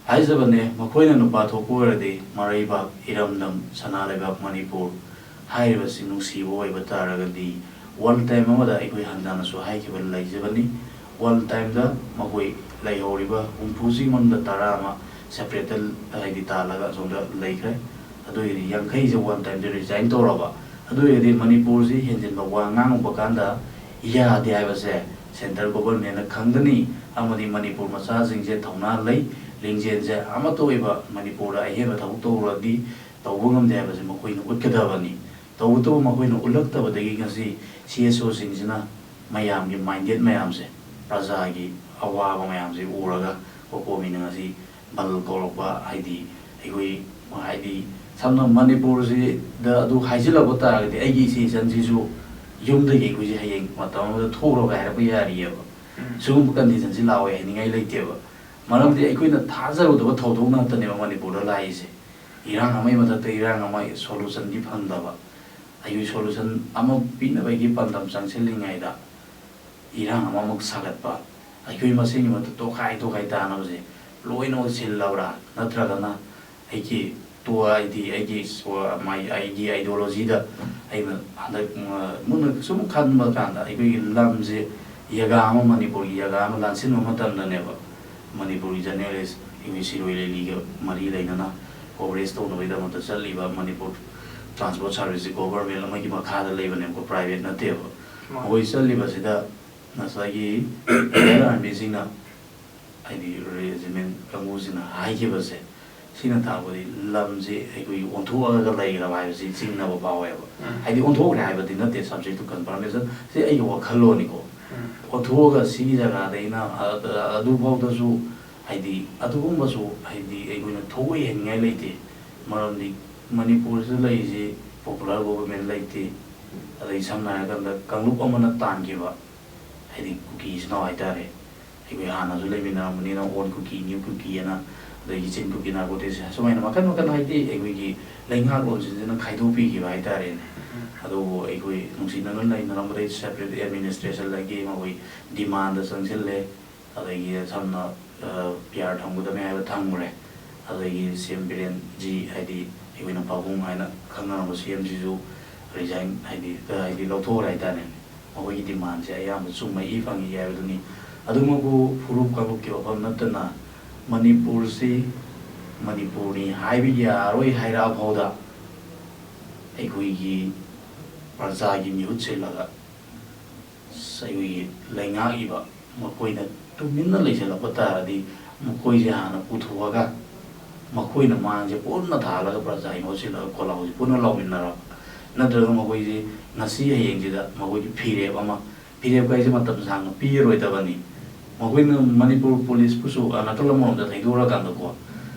ꯍꯥꯏꯖꯕꯅꯦ, ꯃꯈꯣꯏꯅ ꯅꯨꯄꯥ ꯊꯣꯛꯄ ꯑꯣꯏꯔꯗꯤ ꯃꯔꯩꯕꯥꯛ, ꯏꯔꯝꯗꯝ, ꯁꯅꯥ ꯂꯩꯕꯥꯛ ꯃꯅꯤꯄꯨꯔ ꯍꯥꯏꯔꯤꯕꯁꯤ ꯅꯨꯡꯁꯤꯕ ꯑꯣꯏꯕ ꯇꯥꯔꯒꯗꯤ, ꯋꯥꯟ ꯇꯥꯏꯝ ꯑꯃꯗ ꯑꯩꯈꯣꯏ ꯍꯟꯊꯅꯁꯨ ꯍꯥꯏꯈꯤꯕ ꯂꯩꯖꯕꯅꯤ꯫ ꯋꯥꯟ ꯇꯥꯏꯝꯗ ꯃꯈꯣꯏ ꯂꯩꯍꯧꯔꯤꯕ ꯍꯨꯝꯐꯨꯁꯤꯒꯤ ꯃꯅꯨꯡꯗ ꯇꯔꯥ ꯑꯃ ꯁꯦꯄꯔꯦꯠꯇ, ꯍꯥꯏꯗꯤ, ꯇꯥꯜꯂꯒ ꯑꯁꯣꯝꯗ ꯂꯩꯈ꯭ꯔꯦ꯫ ꯑꯗꯨ ꯑꯣꯏꯔꯗꯤ ꯌꯥꯡꯈꯩꯁꯦ ꯋꯥꯟ ꯇꯥꯏꯝꯗ ꯔꯤꯖꯥꯏꯟ ꯇꯧꯔꯕ, ꯑꯗꯨ ꯑꯣꯏꯔꯗꯤ ꯃꯅꯤꯄꯨꯔꯁꯤ ꯍꯦꯟꯖꯤꯟꯕ ꯋꯥ ꯉꯥꯡꯉꯨꯕ ꯀꯥꯟꯗ ꯌꯥꯗꯦ ꯍꯥꯏꯕꯁꯦ ꯁꯦꯟꯇ꯭ꯔꯦꯜ ꯒꯣꯚꯔꯟꯃꯦꯟꯅ ꯈꯪꯒꯅꯤ, ꯑꯃꯗꯤ ꯃꯅꯤꯄꯨꯔ ꯃꯆꯥꯁꯤꯡꯁꯦ ꯊꯧꯅꯥ ꯂꯩ, ꯂꯤꯡꯖꯦꯜꯁꯦ ꯑꯃꯠꯇ ꯑꯣꯏꯕ ꯃꯅꯤꯄꯨꯔꯗ ꯑꯍꯦꯟꯕ ꯊꯕꯛ ꯇꯧꯔꯨꯔꯗꯤ ꯇꯧꯕ ꯉꯝꯗꯦ ꯍꯥꯏꯕꯁꯦ ꯃꯈꯣꯏꯅ ꯎꯠꯀꯗꯕꯅꯤ꯫ ꯇꯧꯕꯇꯕꯨ ꯃꯈꯣꯏꯅ ꯎꯠꯂꯛꯇꯕꯗꯒꯤ ꯉꯁꯤ ꯁꯤ ꯑꯦꯁ ꯑꯣꯁꯤꯡꯁꯤꯅ ꯃꯌꯥꯝꯒꯤ ꯃꯥꯏꯟꯗꯦꯠ ꯃꯌꯥꯝꯁꯦ, ꯄ꯭ꯔꯖꯥꯒꯤ ꯑꯋꯥꯕ ꯃꯌꯥꯝꯁꯦ ꯎꯔꯒ ꯀꯣꯀꯣꯃꯤꯅ ꯉꯁꯤ ꯕꯟ ꯀꯧꯔꯛꯄ, ꯍꯥꯏꯗꯤ ꯑꯩꯈꯣꯏ, ꯍꯥꯏꯗꯤ ꯁꯝꯅ ꯃꯅꯤꯄꯨꯔꯁꯤꯗ ꯑꯗꯨ ꯍꯥꯏꯖꯤꯜꯂꯛꯄ ꯇꯥꯔꯒꯗꯤ ꯑꯩꯒꯤ ꯏꯆꯦ ꯏꯆꯟꯁꯤꯁꯨ ꯌꯨꯝꯗꯒꯤ ꯑꯩꯈꯣꯏꯁꯦ ꯍꯌꯦꯡ ꯃꯇꯝ ꯑꯃꯗ ꯊꯣꯛꯈ꯭ꯔꯣꯒ ꯍꯥꯏꯔꯛꯄ ꯌꯥꯔꯤꯑꯕ꯫ ꯁꯤꯒꯨꯝꯕ ꯀꯟꯗꯤꯁꯟꯁꯤ ꯂꯥꯛꯑꯣꯏ ꯍꯥꯏꯅꯤꯡꯉꯥꯏ ꯂꯩꯇꯦꯕ꯫ ꯃꯔꯝꯗꯤ ꯑꯩꯈꯣꯏꯅ ꯊꯥꯖꯔꯨꯗꯕ ꯊꯧꯗꯣꯛ ꯉꯥꯛꯇꯅꯦꯕ ꯃꯅꯤꯄꯨꯔꯗ ꯂꯥꯛꯏꯁꯦ꯫ ꯏꯔꯥꯡ ꯑꯃꯒꯤ ꯃꯊꯛꯇ ꯏꯔꯥꯡ ꯑꯃ, ꯁꯣꯂꯨꯁꯟꯗꯤ ꯐꯪꯗꯕ꯫ ꯑꯩꯈꯣꯏ ꯁꯣꯂꯨꯁꯟ ꯑꯃ ꯄꯤꯅꯕꯒꯤ ꯄꯥꯟꯗꯝ ꯆꯪꯁꯤꯜꯂꯤꯉꯩꯗ ꯏꯔꯥꯡ ꯑꯃꯃꯨꯛ ꯁꯥꯒꯠꯄ, ꯑꯩꯈꯣꯏ ꯃꯁꯦꯟꯒꯤ ꯃꯔꯛꯇ ꯇꯣꯈꯥꯏ ꯇꯣꯈꯥꯏ ꯇꯥꯅꯕꯁꯦ ꯂꯣꯏꯅꯃꯛ ꯁꯤꯜꯂꯕ꯭ꯔꯥ? ꯅꯠꯇ꯭ꯔꯒꯅ ꯑꯩꯒꯤ ꯇꯣ-, ꯍꯥꯏꯗꯤ ꯑꯩꯒꯤ ꯁꯣ-, ꯃꯥꯏ-, ꯑꯩꯒꯤ ꯑꯥꯏꯗꯤꯌꯣꯂꯣꯖꯤꯗ ꯑꯩꯅ ꯍꯟꯗꯛ, ꯃ-, ꯃꯨꯟꯅ ꯁꯨꯝ ꯈꯟꯕ ꯀꯥꯟꯗ ꯑꯩꯈꯣꯏꯒꯤ ꯂꯝꯁꯦ ꯖꯒꯥ ꯑꯃ, ꯃꯅꯤꯄꯨꯔꯒꯤ ꯖꯒꯥ ꯑꯃ ꯂꯥꯟꯁꯤꯟꯕ ꯃꯇꯝꯗꯅꯦꯕ, ꯃꯅꯤꯄꯨꯔꯒꯤ ꯖꯔꯅꯦꯂꯤꯁ ꯑꯩꯈꯣꯏ ꯁꯤꯔꯣꯏ ꯂꯤꯂꯤꯒ ꯃꯔꯤ ꯂꯩꯅꯅ ꯀꯣꯚꯔꯦꯖ ꯇꯧꯅꯕꯒꯤꯗꯃꯛꯇ ꯆꯠꯂꯤꯕ ꯃꯅꯤꯄꯨꯔ ꯇ꯭ꯔꯥꯟꯁꯄꯣꯔꯠ ꯁꯥꯔꯚꯤꯁꯁꯤ ꯒꯣꯚꯔꯃꯦꯟ ꯑꯃꯒꯤ ꯃꯈꯥꯗ ꯂꯩꯕꯅꯦꯕꯀꯣ, ꯄ꯭ꯔꯥꯏꯚꯦꯠ ꯅꯠꯇꯦꯕ꯫ ꯃꯥꯅꯤ꯫ ꯃꯈꯣꯏ ꯆꯠꯂꯤꯕꯁꯤꯗ ꯉꯁꯥꯏꯒꯤ ꯔꯣꯌꯦꯜ ꯑꯥꯔꯃꯤꯁꯤꯡꯅ, ꯍꯥꯏꯗꯤ ꯔꯦꯖꯤꯃꯦꯟ ꯀꯥꯡꯕꯨꯁꯤꯡꯅ ꯍꯥꯏꯈꯤꯕꯁꯦ, ꯁꯤꯅ ꯇꯥꯛꯄꯗꯤ ꯂꯝꯁꯤ ꯑꯩꯈꯣꯏꯒꯤ ꯑꯣꯟꯊꯣꯛꯑꯒ ꯂꯩꯈ꯭ꯔꯕ ꯍꯥꯏꯕꯁꯤ ꯆꯤꯡꯅꯕ ꯐꯥꯎꯋꯦꯕ꯫ ꯎꯝ꯫ ꯍꯥꯏꯗꯤ ꯑꯣꯟꯊꯣꯛꯈ꯭ꯔꯦ ꯍꯥꯏꯕꯗꯤ ꯅꯠꯇꯦ, subject to confirmation, ꯁꯤ ꯑꯩꯒꯤ ꯋꯥꯈꯜꯂꯣꯟꯅꯤꯀꯣ꯫ ꯎꯝ꯫ ꯑꯣꯟꯊꯣꯛꯑꯒ ꯁꯤꯒꯤ ꯖꯒꯥꯗ ꯑꯩꯅ, ꯑ-, ꯑꯗꯨꯐꯥꯎꯗꯁꯨ, ꯍꯥꯏꯗꯤ ꯑꯗꯨꯒꯨꯝꯕꯁꯨ, ꯍꯥꯏꯗꯤ ꯑꯩꯈꯣꯏꯅ ꯊꯣꯛꯑꯣꯏ ꯍꯥꯏꯅꯤꯡꯉꯥꯏ ꯂꯩꯇꯦ꯫ ꯃꯔꯝꯗꯤ ꯃꯅꯤꯄꯨꯔꯁꯤꯗ ꯂꯩꯔꯤꯁꯤ ꯄꯣꯄꯨꯂꯔ ꯒꯣꯚꯔꯟꯃꯦꯟ ꯂꯩꯇꯦ꯫ ꯑꯗꯩ ꯁꯝꯅ ꯍꯥꯏꯔꯀꯥꯟꯗ ꯀꯥꯡꯂꯨꯞ ꯑꯃꯅ ꯇꯥꯟꯈꯤꯕ, ꯍꯥꯏꯗꯤ ꯀꯨꯀꯤ ꯏꯆꯤꯟ ꯏꯅꯥꯎ ꯍꯥꯏꯇꯥꯔꯦ, ꯑꯩꯈꯣꯏ ꯍꯥꯟꯅꯁꯨ ꯂꯩꯃꯤꯟꯅꯔꯝꯕꯅꯤꯅ, ꯑꯣꯜ ꯀꯨꯀꯤ, ꯅ꯭ꯌꯨ ꯀꯨꯀꯤ ꯑꯅ, ꯑꯗꯒꯤ ꯆꯤꯟ ꯀꯨꯀꯤ, ꯅꯥꯔꯀꯣꯇꯤꯛꯁ, ꯁꯨꯃꯥꯏꯅ ꯃꯈꯜ ꯃꯈꯜ, ꯍꯥꯏꯗꯤ ꯑꯩꯈꯣꯏꯒꯤ ꯂꯩꯉꯥꯛꯂꯣꯟꯁꯤꯡꯁꯤꯅ ꯈꯥꯏꯗꯣꯛꯄꯤꯈꯤꯕ ꯍꯥꯏꯇꯥꯔꯦꯅꯦ꯫ ꯎꯝ꯫ ꯑꯗꯨꯕꯨ ꯑꯩꯈꯣꯏ ꯅꯨꯡꯁꯤꯅꯅ ꯂꯩꯅꯔꯝꯕꯗꯩ ꯁꯦꯄꯔꯦꯠ ꯑꯦꯗꯃꯤꯅꯤꯁꯇ꯭ꯔꯦꯁꯟꯗꯒꯤ ꯃꯈꯣꯏ ꯗꯤꯃꯥꯟꯗ ꯆꯪꯁꯤꯜꯂꯦ꯫ ꯑꯗꯒꯤ ꯁꯝꯅ, ꯑ, ꯄꯤꯌꯥꯔ ꯊꯝꯒꯗꯕꯅꯤ ꯍꯥꯏꯕ ꯊꯝꯈ꯭ꯔꯦ꯫ ꯑꯗꯒꯤ ꯁꯤ ꯑꯦꯝ ꯕꯤꯔꯦꯟ ꯖꯤ, ꯍꯥꯏꯗꯤ ꯑꯩꯈꯣꯏꯅ ꯄꯥꯕꯨꯡ ꯍꯥꯏꯅ ꯈꯪꯅꯔꯝꯕ ꯁꯤ ꯑꯦꯝꯁꯤꯁꯨ ꯔꯤꯖꯥꯏꯟ, ꯍꯥꯏꯗꯤ, ꯍꯥꯏꯗꯤ ꯂꯧꯊꯣꯛꯈ꯭ꯔꯦ ꯍꯥꯏꯇꯥꯔꯦꯅꯦ꯫ ꯃꯈꯣꯏꯒꯤ ꯗꯤꯃꯥꯟꯁꯦ ꯑꯌꯥꯝꯕ ꯆꯨꯝꯃꯛꯏ ꯐꯪꯉꯤ ꯍꯥꯏꯕꯗꯨꯅꯤ꯫ ꯑꯗꯨꯃꯛꯄꯨ ꯐꯨꯔꯨꯞ ꯀꯥꯡꯂꯨꯞꯀꯤ ꯋꯥꯐꯝ ꯅꯠꯇꯅ ꯃꯅꯤꯄꯨꯔꯁꯤ ꯃꯅꯤꯄꯨꯔꯅꯤ ꯍꯥꯏꯕ ꯌꯥꯔꯣꯏ ꯍꯥꯏꯔꯛꯑ ꯐꯥꯎꯗ ꯑꯩꯈꯣꯏꯒꯤ ꯄ꯭ꯔꯖꯥꯒꯤ ꯃꯤꯍꯨꯠ ꯁꯤꯜꯂꯒ ꯑꯩꯈꯣꯏꯒꯤ ꯂꯩꯉꯥꯛꯏꯕ ꯃꯈꯣꯏꯅ ꯇꯨꯃꯤꯟꯅ ꯂꯩꯁꯤꯜꯂꯛꯄ ꯇꯥꯔꯗꯤ ꯃꯈꯣꯏꯁꯦ ꯍꯥꯟꯅ ꯄꯨꯊꯣꯛꯑꯒ ꯃꯈꯣꯏꯅ ꯃꯥꯡꯁꯦ ꯄꯨꯟꯅ ꯊꯥꯜꯂꯒ ꯄ꯭ꯔꯖꯥꯒꯤ ꯃꯍꯨꯠ ꯁꯤꯜꯂꯒ ꯈꯣꯜꯂꯥꯎꯁꯦ ꯄꯨꯟꯅ ꯂꯥꯎꯃꯤꯟꯅꯔꯕ, ꯅꯠꯇ꯭ꯔꯒ ꯃꯈꯣꯏꯁꯦ ꯉꯁꯤ ꯍꯌꯦꯡꯁꯤꯗ ꯃꯈꯣꯏꯒꯤ ꯐꯤꯔꯦꯞ ꯑꯃ, ꯐꯤꯔꯦꯞ ꯍꯥꯏꯁꯦ ꯃꯇꯝ ꯁꯥꯡꯅ ꯄꯤꯔꯔꯣꯏꯗꯕꯅꯤ꯫ ꯃꯈꯣꯏꯅ ꯃꯅꯤꯄꯨꯔ ꯄꯨꯂꯤꯁꯄꯨꯁꯨ, ꯑ, ꯅꯥꯀꯜ ꯑꯃꯔꯣꯝꯗ ꯊꯩꯗꯣꯛꯑꯀꯥꯟꯗꯀꯣ,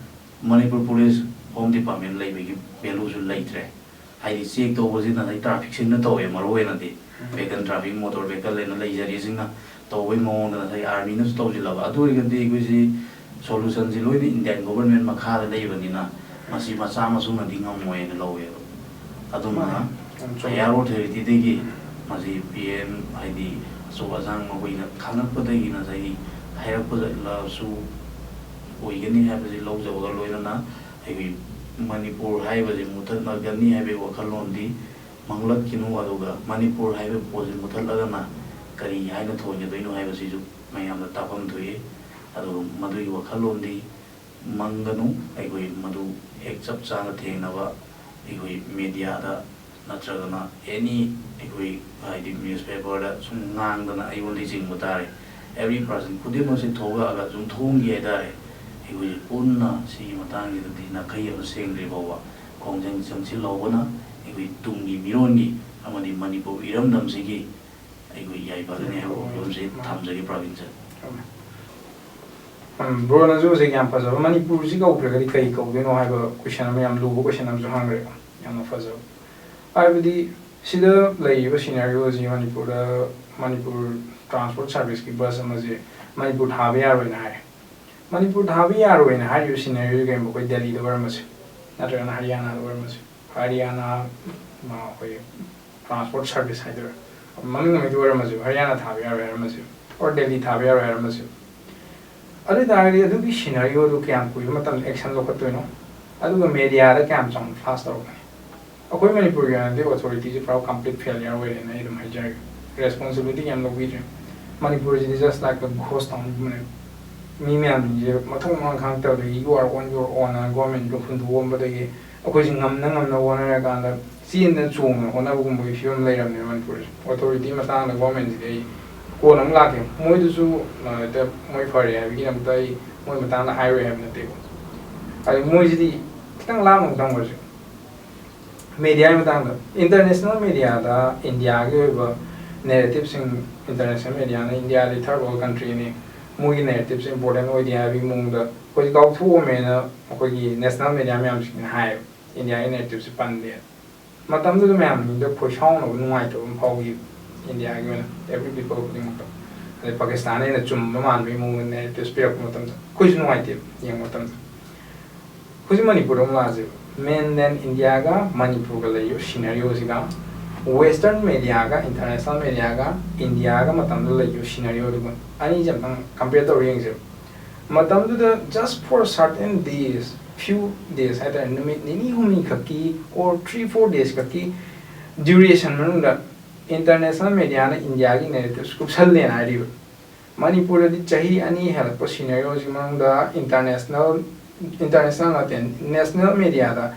ꯃꯅꯤꯄꯨꯔ ꯄꯨꯂꯤꯁ, ꯍꯣꯝ ꯗꯤꯄꯥꯔꯠꯃꯦꯟ ꯂꯩꯕꯒꯤ ꯚꯦꯂꯨꯁꯨ ꯂꯩꯇ꯭ꯔꯦ꯫ ꯍꯥꯏꯗꯤ ꯆꯦꯛ ꯇꯧꯕꯁꯤꯅ ꯉꯁꯥꯏ ꯇ꯭ꯔꯥꯐꯤꯛꯁꯤꯡꯅ ꯇꯧꯋꯦ, ꯃꯔꯨ ꯑꯣꯏꯅꯗꯤ ꯎꯝ꯫ ꯚꯦꯍꯤꯀꯜ ꯇ꯭ꯔꯥꯐꯤꯛ, ꯃꯣꯇꯣꯔ ꯚꯦꯍꯤꯀꯜ ꯍꯥꯏꯅ ꯂꯩꯖꯔꯤꯁꯤꯡꯅ ꯇꯧꯕꯒꯤ ꯃꯑꯣꯡꯗ ꯉꯁꯥꯏ ꯑꯥꯔꯃꯤꯅꯁꯨ ꯇꯧꯁꯤꯜꯂꯕ꯫ ꯑꯗꯨ ꯑꯣꯏꯔꯒꯗꯤ ꯑꯩꯈꯣꯏꯁꯤ ꯁꯣꯂꯨꯁꯟꯁꯤ ꯂꯣꯏꯅ ꯏꯟꯗꯤꯌꯥꯟ ꯒꯣꯕꯔꯃꯦꯟ ꯃꯈꯥꯗ ꯂꯩꯕꯅꯤꯅ ꯃꯁꯤ ꯃꯆꯥ ꯃꯁꯨꯅꯗꯤ ꯉꯝꯃꯣꯏꯅ ꯂꯧꯋꯦꯕ꯫ ꯑꯗꯨꯅ ꯃꯥꯅꯦ꯫ ꯌꯥꯝ ꯆꯨꯝꯃꯦ꯫ ꯍꯥꯌꯔ ꯑꯣꯊꯣꯔꯤꯇꯤꯗꯒꯤ ꯃꯁꯤ ꯄꯤ ꯑꯦꯝ ꯍꯥꯏꯗꯤ ꯑꯆꯧ ꯑꯁꯥꯡ ꯃꯈꯣꯏꯅ ꯈꯪꯉꯛꯄꯗꯒꯤ ꯉꯁꯥꯏꯒꯤ ꯍꯥꯏꯔꯛꯄꯗꯁꯨ ꯑꯣꯏꯒꯅꯤ ꯍꯥꯏꯕꯁꯤ ꯂꯧꯖꯕꯒ ꯂꯣꯏꯅꯅ ꯑꯩꯈꯣꯏ ꯃꯅꯤꯄꯨꯔ ꯍꯥꯏꯕꯁꯤ ꯃꯨꯊꯠꯅꯒꯅꯤ ꯍꯥꯏꯕꯒꯤ ꯋꯥꯈꯜꯂꯣꯟꯗꯤ ꯃꯥꯡꯂꯛꯈꯤꯅꯨ꯫ ꯑꯗꯨꯒ ꯃꯅꯤꯄꯨꯔ ꯍꯥꯏꯕ ꯄꯣꯠꯁꯤ ꯃꯨꯊꯠꯂꯒꯅ ꯀꯔꯤ ꯍꯥꯏꯅ ꯊꯣꯟꯒꯗꯣꯏꯅꯣ ꯍꯥꯏꯕꯁꯤꯁꯨ ꯃꯌꯥꯝꯅ ꯇꯥꯐꯝ ꯊꯣꯛꯏ꯫ ꯑꯗꯨꯒ ꯃꯗꯨꯒꯤ ꯋꯥꯈꯜꯂꯣꯟꯗꯤ ꯃꯪꯒꯅꯨ꯫ ꯑꯩꯈꯣꯏ ꯃꯗꯨ ꯍꯦꯛ ꯆꯞ ꯆꯥꯅ ꯊꯦꯡꯅꯕ ꯑꯩꯈꯣꯏ ꯃꯦꯗꯤꯌꯥꯗ ꯅꯠꯇ꯭ꯔꯒꯅ ꯑꯦꯅꯤ ꯑꯩꯈꯣꯏ ꯍꯥꯏꯗꯤ ꯅ꯭ꯌꯨꯁꯄꯦꯄꯔꯗ ꯁꯨꯝ ꯉꯥꯡꯗꯅ ꯑꯩꯉꯣꯟꯗ ꯆꯤꯡꯕ ꯇꯥꯔꯦ꯫ ꯑꯦꯕ꯭ꯔꯤ ꯄꯥꯔꯁꯟ ꯈꯨꯗꯤꯡꯃꯛꯁꯦ ꯊꯣꯛꯂꯛꯑꯒ ꯁꯨꯝ ꯊꯣꯡꯒꯦ ꯍꯥꯏꯇꯥꯔꯦ꯫ ꯑꯩꯈꯣꯏ ꯄꯨꯟꯅ ꯁꯤꯒꯤ ꯃꯇꯥꯡꯁꯤꯗꯗꯤ ꯅꯥꯈꯩ ꯑꯃ ꯁꯦꯡꯗ꯭ꯔꯤ ꯐꯥꯎꯕ ꯈꯣꯡꯖꯪ ꯆꯪꯁꯤꯜꯍꯧꯕꯅ ꯑꯩꯈꯣꯏ ꯇꯨꯡꯒꯤ ꯃꯤꯔꯣꯟꯒꯤ ꯑꯃꯗꯤ ꯃꯅꯤꯄꯨꯔ ꯏꯔꯝꯗꯝꯁꯤꯒꯤ ꯑꯩꯈꯣꯏ ꯌꯥꯏꯐꯒꯅꯤ ꯍꯥꯏꯕ ꯋꯥꯐꯝꯁꯤ ꯊꯝꯖꯒꯦ ꯄ꯭ꯔꯕꯤꯟ ꯁꯔ꯫ ꯎꯝ, ꯕ꯭ꯔꯣꯅꯁꯨ ꯍꯧꯖꯤꯛ ꯌꯥꯝ ꯐꯖꯕ "ꯃꯅꯤꯄꯨꯔꯁꯤ ꯀꯧꯈ꯭ꯔꯒꯗꯤ ꯀꯔꯤ ꯀꯧꯗꯣꯏꯅꯣ?" ꯍꯥꯏꯕ ꯀꯣꯏꯁꯟ ꯑꯃ, ꯌꯥꯝ ꯂꯨꯕ ꯀꯣꯏꯁꯟ ꯑꯃꯁꯨ ꯍꯪꯈ꯭ꯔꯦꯀꯣ꯫ ꯌꯥꯝꯅ ꯐꯖꯕ꯫ ꯍꯥꯏꯕꯗꯤ ꯁꯤꯗ ꯂꯩꯔꯤꯕ ꯁꯤꯅꯥꯔꯤꯑꯣꯁꯤ ꯃꯅꯤꯄꯨꯔꯗ, ꯃꯅꯤꯄꯨꯔ ꯇ꯭ꯔꯥꯟꯁꯄꯣꯔꯠ ꯁꯥꯔꯚꯤꯁꯀꯤ ꯕꯁ ꯑꯃꯁꯦ ꯃꯅꯤꯄꯨꯔ ꯊꯥꯕ ꯌꯥꯔꯣꯏꯅ ꯍꯥꯏ꯫ ꯃꯅꯤꯄꯨꯔ ꯊꯥꯕ ꯌꯥꯔꯣꯏꯅ ꯍꯥꯏꯔꯤꯕ ꯁꯤꯅꯥꯔꯤꯑꯣꯁꯤ ꯀꯔꯤꯒꯨꯝꯕ ꯑꯩꯈꯣꯏ ꯗꯦꯜꯂꯤꯗ ꯑꯣꯏꯔꯝꯃꯁꯨ, ꯅꯠꯇ꯭ꯔꯒꯅ ꯍꯔꯤꯌꯥꯅꯥꯗ ꯑꯣꯏꯔꯝꯃꯁꯨ, ꯍꯔꯤꯌꯥꯅꯥ, ꯃ-, ꯑꯩꯈꯣꯏ ꯇ꯭ꯔꯥꯟꯁꯄꯣꯔꯠ ꯁꯥꯔꯚꯤꯁ ꯍꯥꯏꯗꯣꯏꯔꯥ, ꯃꯃꯤꯡ ꯑꯃꯗꯤ ꯑꯣꯏꯔꯝꯃꯁꯨ, ꯍꯔꯤꯌꯥꯅꯥ ꯊꯥꯕ ꯌꯥꯔꯣꯏ ꯍꯥꯏꯔꯝꯃꯁꯨ, ꯑꯣꯔ ꯗꯦꯜꯂꯤ ꯊꯥꯕ ꯌꯥꯔꯣꯏ ꯍꯥꯏꯔꯝꯃꯁꯨ, ꯑꯗꯨ ꯑꯣꯏ ꯇꯥꯔꯒꯗꯤ ꯑꯗꯨꯒꯤ ꯁꯤꯅꯥꯔꯤꯑꯣꯗꯨ ꯀꯌꯥꯝ ꯀꯨꯏꯕ ꯃꯇꯝꯗ ꯑꯦꯛꯁꯟ ꯂꯧꯈꯠꯇꯣꯏꯅꯣ? ꯑꯗꯨꯒ ꯃꯦꯗꯤꯌꯥꯗ ꯀꯌꯥꯝ ꯆꯥꯎꯅ ꯐ꯭ꯂꯥꯁ ꯇꯧꯔꯛꯀꯅꯤ? ꯑꯩꯈꯣꯏ ꯃꯅꯤꯄꯨꯔꯒꯤ ꯑꯣꯏꯅꯗꯤ ꯑꯣꯊꯣꯔꯤꯇꯤꯁꯦ ꯄꯨꯔꯥ ꯀꯝꯄ꯭ꯂꯤꯠ ꯐꯦꯂꯤꯌꯔ ꯑꯣꯏꯔꯦꯅ ꯑꯩ ꯑꯗꯨꯝ ꯍꯥꯏꯖꯔꯒꯦ꯫ ꯔꯦꯁꯄꯣꯟꯁꯤꯕꯤꯂꯤꯇꯤ ꯀꯌꯥꯝ ꯂꯧꯕꯤꯗ꯭ꯔꯦ꯫ ꯃꯅꯤꯄꯨꯔꯁꯤꯗꯤ just like a ghost town ꯒꯨꯝꯕꯅꯦ꯫ ꯃꯤ ꯃꯌꯥꯝꯁꯤꯡꯁꯦ ꯃꯊꯣꯡ ꯃꯔꯝ ꯈꯪꯉꯛꯇꯕꯗꯒꯤ "You are on your own" ꯍꯥꯏꯅ ꯒꯣꯔꯃꯦꯟꯗꯣ ꯍꯨꯟꯗꯣꯛꯑꯝꯕꯗꯒꯤ ꯑꯩꯈꯣꯏꯁꯦ ꯉꯝꯅ ꯉꯝꯅ ꯍꯣꯠꯅꯔꯀꯥꯟꯗ ꯆꯦꯟꯗꯅ ꯆꯣꯡꯗꯅ ꯍꯣꯠꯅꯕꯒꯨꯝꯕꯒꯤ ꯐꯤꯕꯝ ꯂꯩꯔꯝꯅꯦ ꯃꯅꯤꯄꯨꯔꯁꯦ꯫ ꯑꯣꯊꯣꯔꯤꯇꯤ ꯃꯇꯥꯡꯗ ꯒꯣꯔꯃꯦꯟꯁꯤꯗꯤ ꯑꯩ ꯀꯣꯟꯅ ꯑꯃꯨꯛ ꯂꯥꯛꯀꯦ꯫ ꯃꯣꯏꯗꯨꯁꯨ, ꯑ, ꯍꯦꯛꯇ ꯃꯣꯏ ꯐꯔꯦ ꯍꯥꯏꯕꯒꯤꯗꯃꯛꯇ ꯑꯩ ꯃꯣꯏ ꯃꯇꯥꯡꯗ ꯍꯥꯏꯔꯣꯏ ꯍꯥꯏꯕ ꯅꯠꯇꯦꯀꯣ꯫ ꯑꯗꯨ ꯃꯣꯏꯁꯤꯗꯤ ꯈꯤꯇꯪ ꯂꯥꯞꯅ ꯑꯃꯨꯛ ꯊꯝꯈ꯭ꯔꯁꯦ꯫ ꯃꯦꯗꯤꯌꯥꯒꯤ ꯃꯇꯥꯡꯗ, ꯏꯟꯇꯔꯅꯦꯁꯅꯦꯜ ꯃꯦꯗꯤꯌꯥꯗ ꯏꯟꯗꯤꯌꯥꯒꯤ ꯑꯣꯏꯕ ꯅꯦꯔꯦꯇꯤꯞꯁꯤꯡ, ꯏꯟꯇꯔꯅꯦꯁꯅꯦꯜ ꯃꯦꯗꯤꯌꯥꯅ ꯏꯟꯗꯤꯌꯥꯗꯤ ꯊꯥꯔꯠ ꯋꯥꯔꯜ ꯀꯟꯇ꯭ꯔꯤꯅꯤ, ꯃꯣꯏꯒꯤ ꯅꯦꯔꯦꯇꯤꯞꯁꯦ ꯏꯝꯄꯣꯔꯇꯦꯟ ꯑꯣꯏꯗꯦ ꯍꯥꯏꯕꯒꯤ ꯃꯑꯣꯡꯗ ꯑꯩꯈꯣꯏꯁꯦ ꯀꯥꯎꯊꯣꯛꯑꯝꯃꯦꯅ ꯑꯩꯈꯣꯏꯒꯤ ꯅꯦꯁꯅꯦꯜ ꯃꯦꯗꯤꯌꯥ ꯃꯌꯥꯝꯁꯤꯡꯁꯤꯅ ꯍꯥꯏꯌꯦꯕ꯫ ꯏꯟꯗꯤꯌꯥꯒꯤ ꯅꯦꯔꯦꯇꯤꯞꯁꯦ ꯄꯟꯗꯦ꯫ ꯃꯇꯝꯗꯨꯗ ꯃꯌꯥꯝ ꯃꯤꯗ ꯈꯣꯏ ꯁꯥꯎꯅꯕ, ꯅꯨꯡꯉꯥꯏꯇꯕ ꯑꯃ ꯐꯥꯎꯈꯤꯕ ꯏꯟꯗꯤꯌꯥꯒꯤ ꯑꯣꯏꯅ, ꯑꯦꯚ꯭ꯔꯤ ꯄꯤꯄꯜ ꯈꯨꯗꯤꯡꯃꯛꯇ꯫ ꯑꯗꯩ ꯄꯥꯀꯤꯁꯇꯥꯟꯅ ꯍꯦꯟꯅ ꯆꯨꯝꯕ ꯃꯥꯟꯕꯒꯤ ꯃꯑꯣꯡꯗ ꯅꯦꯔꯦꯇꯤꯞꯁ ꯄꯤꯔꯛꯄ ꯃꯇꯝꯗ ꯑꯩꯈꯣꯏꯁꯨ ꯅꯨꯡꯉꯥꯏꯇꯦꯕ ꯌꯦꯡꯕ ꯃꯇꯝꯗ꯫ ꯍꯧꯖꯤꯛ ꯃꯅꯤꯄꯨꯔꯗ ꯑꯃꯨꯛ ꯂꯥꯛꯑꯁꯦꯕ꯫ ꯃꯦꯟꯂꯦꯟ ꯏꯟꯗꯤꯌꯥꯒ ꯃꯅꯤꯄꯨꯔꯒ ꯂꯩꯔꯤꯕ ꯁꯤꯅꯔꯤꯑꯣꯁꯤꯒ, ꯋꯦꯁꯇꯔꯟ ꯃꯦꯗꯤꯌꯥꯒ, ꯏꯟꯇꯔꯅꯦꯁꯅꯦꯜ ꯃꯦꯗꯤꯌꯥꯒ, ꯏꯟꯗꯤꯌꯥꯒ ꯃꯇꯝꯗꯨꯗ ꯂꯩꯔꯤꯕ ꯁꯤꯅꯔꯤꯑꯣꯗꯨꯒ, ꯑꯅꯤꯁꯦ ꯑꯃꯨꯛꯇꯪ ꯀꯝꯄꯤꯌꯔ ꯇꯧꯔ ꯌꯦꯡꯁꯦꯕ꯫ ꯃꯇꯝꯗꯨꯗ just for certain days, few days ꯍꯥꯏꯇꯥꯔꯦ, ꯅꯨꯃꯤꯠ ꯅꯤꯅꯤ ꯍꯨꯝꯅꯤ ꯈꯛꯀꯤ, or three four days ꯈꯛꯀꯤ duration ꯃꯅꯨꯡꯗ ꯏꯟꯇꯔꯅꯦꯁꯅꯦꯜ ꯃꯦꯗꯤꯌꯥꯅ ꯏꯟꯗꯤꯌꯥꯒꯤ ꯅꯦꯔꯦꯇꯤꯞꯁ ꯀꯨꯞꯁꯜꯂꯦꯅ ꯍꯥꯏꯔꯤꯕ꯫ ꯃꯅꯤꯄꯨꯔꯗꯗꯤ ꯆꯍꯤ ꯑꯅꯤ ꯍꯦꯜꯂꯛꯄ ꯁꯤꯅꯔꯤꯑꯣꯁꯤ ꯃꯅꯨꯡꯗ ꯏꯟꯇꯔꯅꯦꯁꯅꯦꯜ, ꯏꯟꯇꯔꯅꯦꯁꯅꯦꯜ ꯅꯠꯇꯦ, ꯅꯦꯁꯅꯦꯜ ꯃꯦꯗꯤꯌꯥꯗ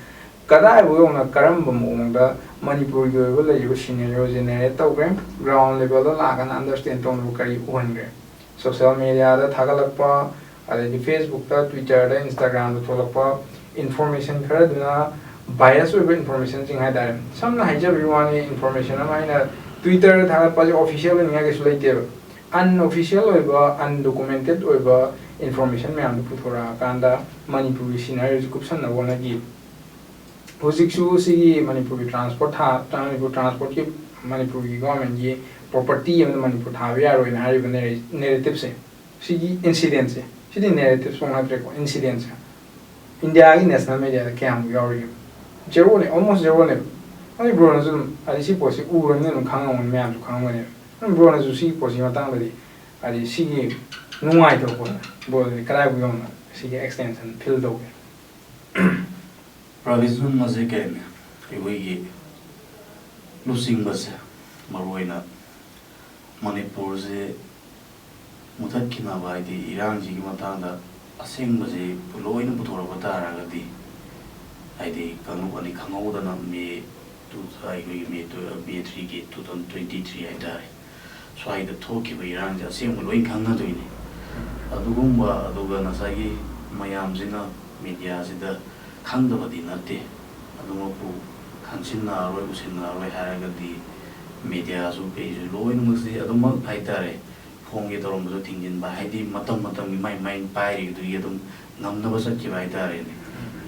ꯀꯗꯥꯏꯕꯨ ꯌꯧꯅ ꯀꯔꯝꯕ ꯃꯑꯣꯡꯗ ꯃꯅꯤꯄꯨꯔꯒꯤ ꯑꯣꯏꯕ ꯂꯩꯔꯤꯕ ꯁꯤꯅꯔꯤꯑꯣꯁꯦ ꯅꯦꯔꯦꯠ ꯇꯧꯈ꯭ꯔꯦ, ꯒ꯭ꯔꯥꯎꯟ ꯂꯦꯚꯦꯜꯗ ꯂꯥꯛꯑꯀꯥꯟꯗ ꯑꯟꯗꯔꯁꯇꯦꯟ ꯇꯧꯅꯕ ꯀꯔꯤ ꯎꯍꯟꯈ꯭ꯔꯦ꯫ ꯁꯣꯁꯤꯌꯦꯜ ꯃꯦꯗꯤꯌꯥꯗ ꯊꯥꯒꯠꯂꯛꯄ, ꯑꯗꯩꯗꯤ ꯐꯦꯁꯕꯨꯛꯇ, ꯇ꯭ꯋꯤꯇꯔꯗ, ꯏꯟꯁꯇꯥꯒ꯭ꯔꯥꯝꯗ ꯊꯣꯛꯂꯛꯄ ꯏꯟꯐꯣꯔꯃꯦꯁꯟ ꯈꯔꯗꯨꯅ ꯕꯥꯏꯑꯁ ꯑꯣꯏꯕ ꯏꯟꯐꯣꯔꯃꯦꯁꯟꯁꯤꯡ ꯍꯥꯏꯇꯥꯔꯦ꯫ ꯁꯝꯅ ꯍꯥꯏꯖꯕꯒꯤ ꯋꯥꯅꯤ, ꯏꯟꯐꯣꯔꯃꯦꯁꯟ ꯑꯃ ꯑꯩꯅ ꯇ꯭ꯋꯤꯇꯔꯗ ꯊꯥꯒꯠꯄꯁꯦ ꯑꯣꯐꯤꯁꯤꯌꯦꯜ ꯑꯣꯏꯅꯤꯡꯉꯥꯏ ꯀꯩꯁꯨ ꯂꯩꯇꯦꯕ꯫ ꯑꯟꯑꯣꯐꯤꯁꯤꯌꯦꯜ ꯑꯣꯏꯕ, ꯑꯟꯗꯣꯀꯨꯃꯦꯟꯇꯦꯠ ꯑꯣꯏꯕ ꯏꯟꯐꯣꯔꯃꯦꯁꯟ ꯃꯌꯥꯝꯗꯨ ꯄꯨꯊꯣꯔꯛꯑꯀꯥꯟꯗ ꯃꯅꯤꯄꯨꯔꯒꯤ ꯁꯤꯅꯔꯤꯑꯣꯁꯤ ꯀꯨꯞꯁꯟꯅꯕ ꯍꯣꯠꯅꯈꯤ꯫ ꯍꯧꯖꯤꯛꯁꯨ ꯁꯤꯒꯤ ꯃꯅꯤꯄꯨꯔꯒꯤ ꯇ꯭ꯔꯥꯟꯁꯄꯣꯔꯠ ꯊꯥ, ꯃꯅꯤꯄꯨꯔ ꯇ꯭ꯔꯥꯟꯁꯄꯣꯔꯠꯀꯤ, ꯃꯅꯤꯄꯨꯔꯒꯤ ꯒꯣꯔꯃꯦꯟꯒꯤ ꯄ꯭ꯔꯣꯄꯔꯇꯤ ꯑꯃꯗ ꯃꯅꯤꯄꯨꯔ ꯊꯥꯕ ꯌꯥꯔꯣꯏꯅ ꯍꯥꯏꯔꯤꯕ ꯅꯦꯔꯦ-, ꯅꯦꯔꯦꯇꯤꯞꯁꯦ, ꯁꯤꯒꯤ ꯏꯟꯁꯤꯗꯦꯟꯁꯦ, ꯁꯤꯗꯤ ꯅꯦꯔꯦꯇꯤꯞꯁ ꯐꯥꯎ ꯅꯠꯇ꯭ꯔꯦꯀꯣ, ꯏꯟꯁꯤꯗꯦꯟꯁꯦ ꯏꯟꯗꯤꯌꯥꯒꯤ ꯅꯦꯁꯅꯦꯜ ꯃꯦꯗꯤꯌꯥꯗ ꯀꯌꯥꯃꯨꯛ ꯌꯥꯎꯔꯤꯒꯦ? ꯖꯦꯔꯣꯅꯦ, ꯑꯣꯜꯃꯣꯁ ꯖꯦꯔꯣꯅꯦꯕ꯫ ꯑꯗꯨ ꯕ꯭ꯔꯣꯅꯁꯨ ꯑꯗꯨꯝ, ꯍꯥꯏꯗꯤ, ꯁꯤ ꯄꯣꯠꯁꯤ ꯎꯔꯕꯅꯤꯅ ꯑꯗꯨꯝ ꯈꯪꯉꯝꯒꯅꯤ, ꯃꯌꯥꯝꯁꯨ ꯈꯪꯉꯝꯒꯅꯦꯕ꯫ ꯑꯗꯨꯝ ꯕ꯭ꯔꯣꯅꯁꯨ ꯁꯤꯒꯤ ꯄꯣꯠꯁꯤꯒꯤ ꯃꯇꯥꯡꯗꯗꯤ, ꯍꯥꯏꯗꯤ, ꯁꯤꯒꯤ ꯅꯨꯡꯉꯥꯏꯇꯕ ꯄꯣꯠꯁꯦ ꯕ꯭ꯔꯣꯗꯗꯤ ꯀꯗꯥꯏꯕꯨ ꯌꯧꯅ ꯁꯤꯒꯤ ꯑꯦꯛꯁꯇꯦꯟꯁꯟ ꯐꯤꯜ ꯇꯧꯒꯦ? ꯄ꯭ꯔꯕꯤꯟꯁꯟ, ꯃꯁꯤ ꯀꯩꯅꯤ, ꯑꯩꯈꯣꯏꯒꯤ ꯂꯨꯆꯤꯡꯕꯁꯦ, ꯃꯔꯨꯑꯣꯏꯅ ꯃꯅꯤꯄꯨꯔꯁꯦ ꯃꯨꯊꯠꯈꯤꯅꯕ, ꯍꯥꯏꯗꯤ, ꯏꯔꯥꯡꯁꯤꯒꯤ ꯃꯇꯥꯡꯗ ꯑꯁꯦꯡꯕꯁꯤ ꯂꯣꯏꯅ ꯄꯨꯊꯣꯔꯛꯄ ꯇꯥꯔꯒꯗꯤ, ꯍꯥꯏꯗꯤ, ꯀꯥꯡꯂꯨꯞ ꯑꯅꯤ ꯈꯪꯍꯧꯗꯅ ꯃꯦ ꯇꯨ, ꯑꯩꯈꯣꯏꯒꯤ ꯃꯦ ꯇꯨ, ꯃꯦ ꯊ꯭ꯔꯤꯒꯤ two thousand twenty three ꯍꯥꯏꯇꯥꯔꯦ, ꯁ꯭ꯋꯥꯏꯗ ꯊꯣꯛꯈꯤꯕ ꯏꯔꯥꯡꯁꯦ ꯑꯁꯦꯡꯕ ꯂꯣꯏ ꯈꯪꯅꯗꯣꯏꯅꯤ꯫ ꯑꯗꯨꯒꯨꯝꯕ, ꯑꯗꯨꯒ ꯉꯁꯥꯏꯒꯤ ꯃꯌꯥꯝꯁꯤꯅ ꯃꯦꯗꯤꯌꯥꯁꯤꯗ ꯈꯪꯗꯕꯗꯤ ꯅꯠꯇꯦ, ꯑꯗꯨꯃꯛꯄꯨ ꯈꯪꯁꯤꯟꯅꯔꯣꯏ, ꯎꯁꯤꯟꯅꯔꯣꯏ ꯍꯥꯏꯔꯒꯗꯤ ꯃꯦꯗꯤꯌꯥꯁꯨ ꯀꯩꯁꯨ ꯂꯣꯏꯅꯃꯛꯁꯤ ꯑꯗꯨꯃꯛ ꯍꯥꯏꯇꯥꯔꯦ, ꯐꯣꯡꯒꯦ ꯇꯧꯔꯝꯕꯁꯨ ꯊꯤꯡꯖꯤꯟꯕ, ꯍꯥꯏꯗꯤ ꯃꯇꯝ ꯃꯇꯝꯒꯤ ꯃꯥꯏ ꯃꯥꯏ ꯄꯥꯏꯔꯤꯗꯨꯒꯤ ꯑꯗꯨꯝ ꯉꯝꯅꯕ ꯆꯠꯈꯤꯕ ꯍꯥꯏꯇꯥꯔꯦꯅꯦ꯫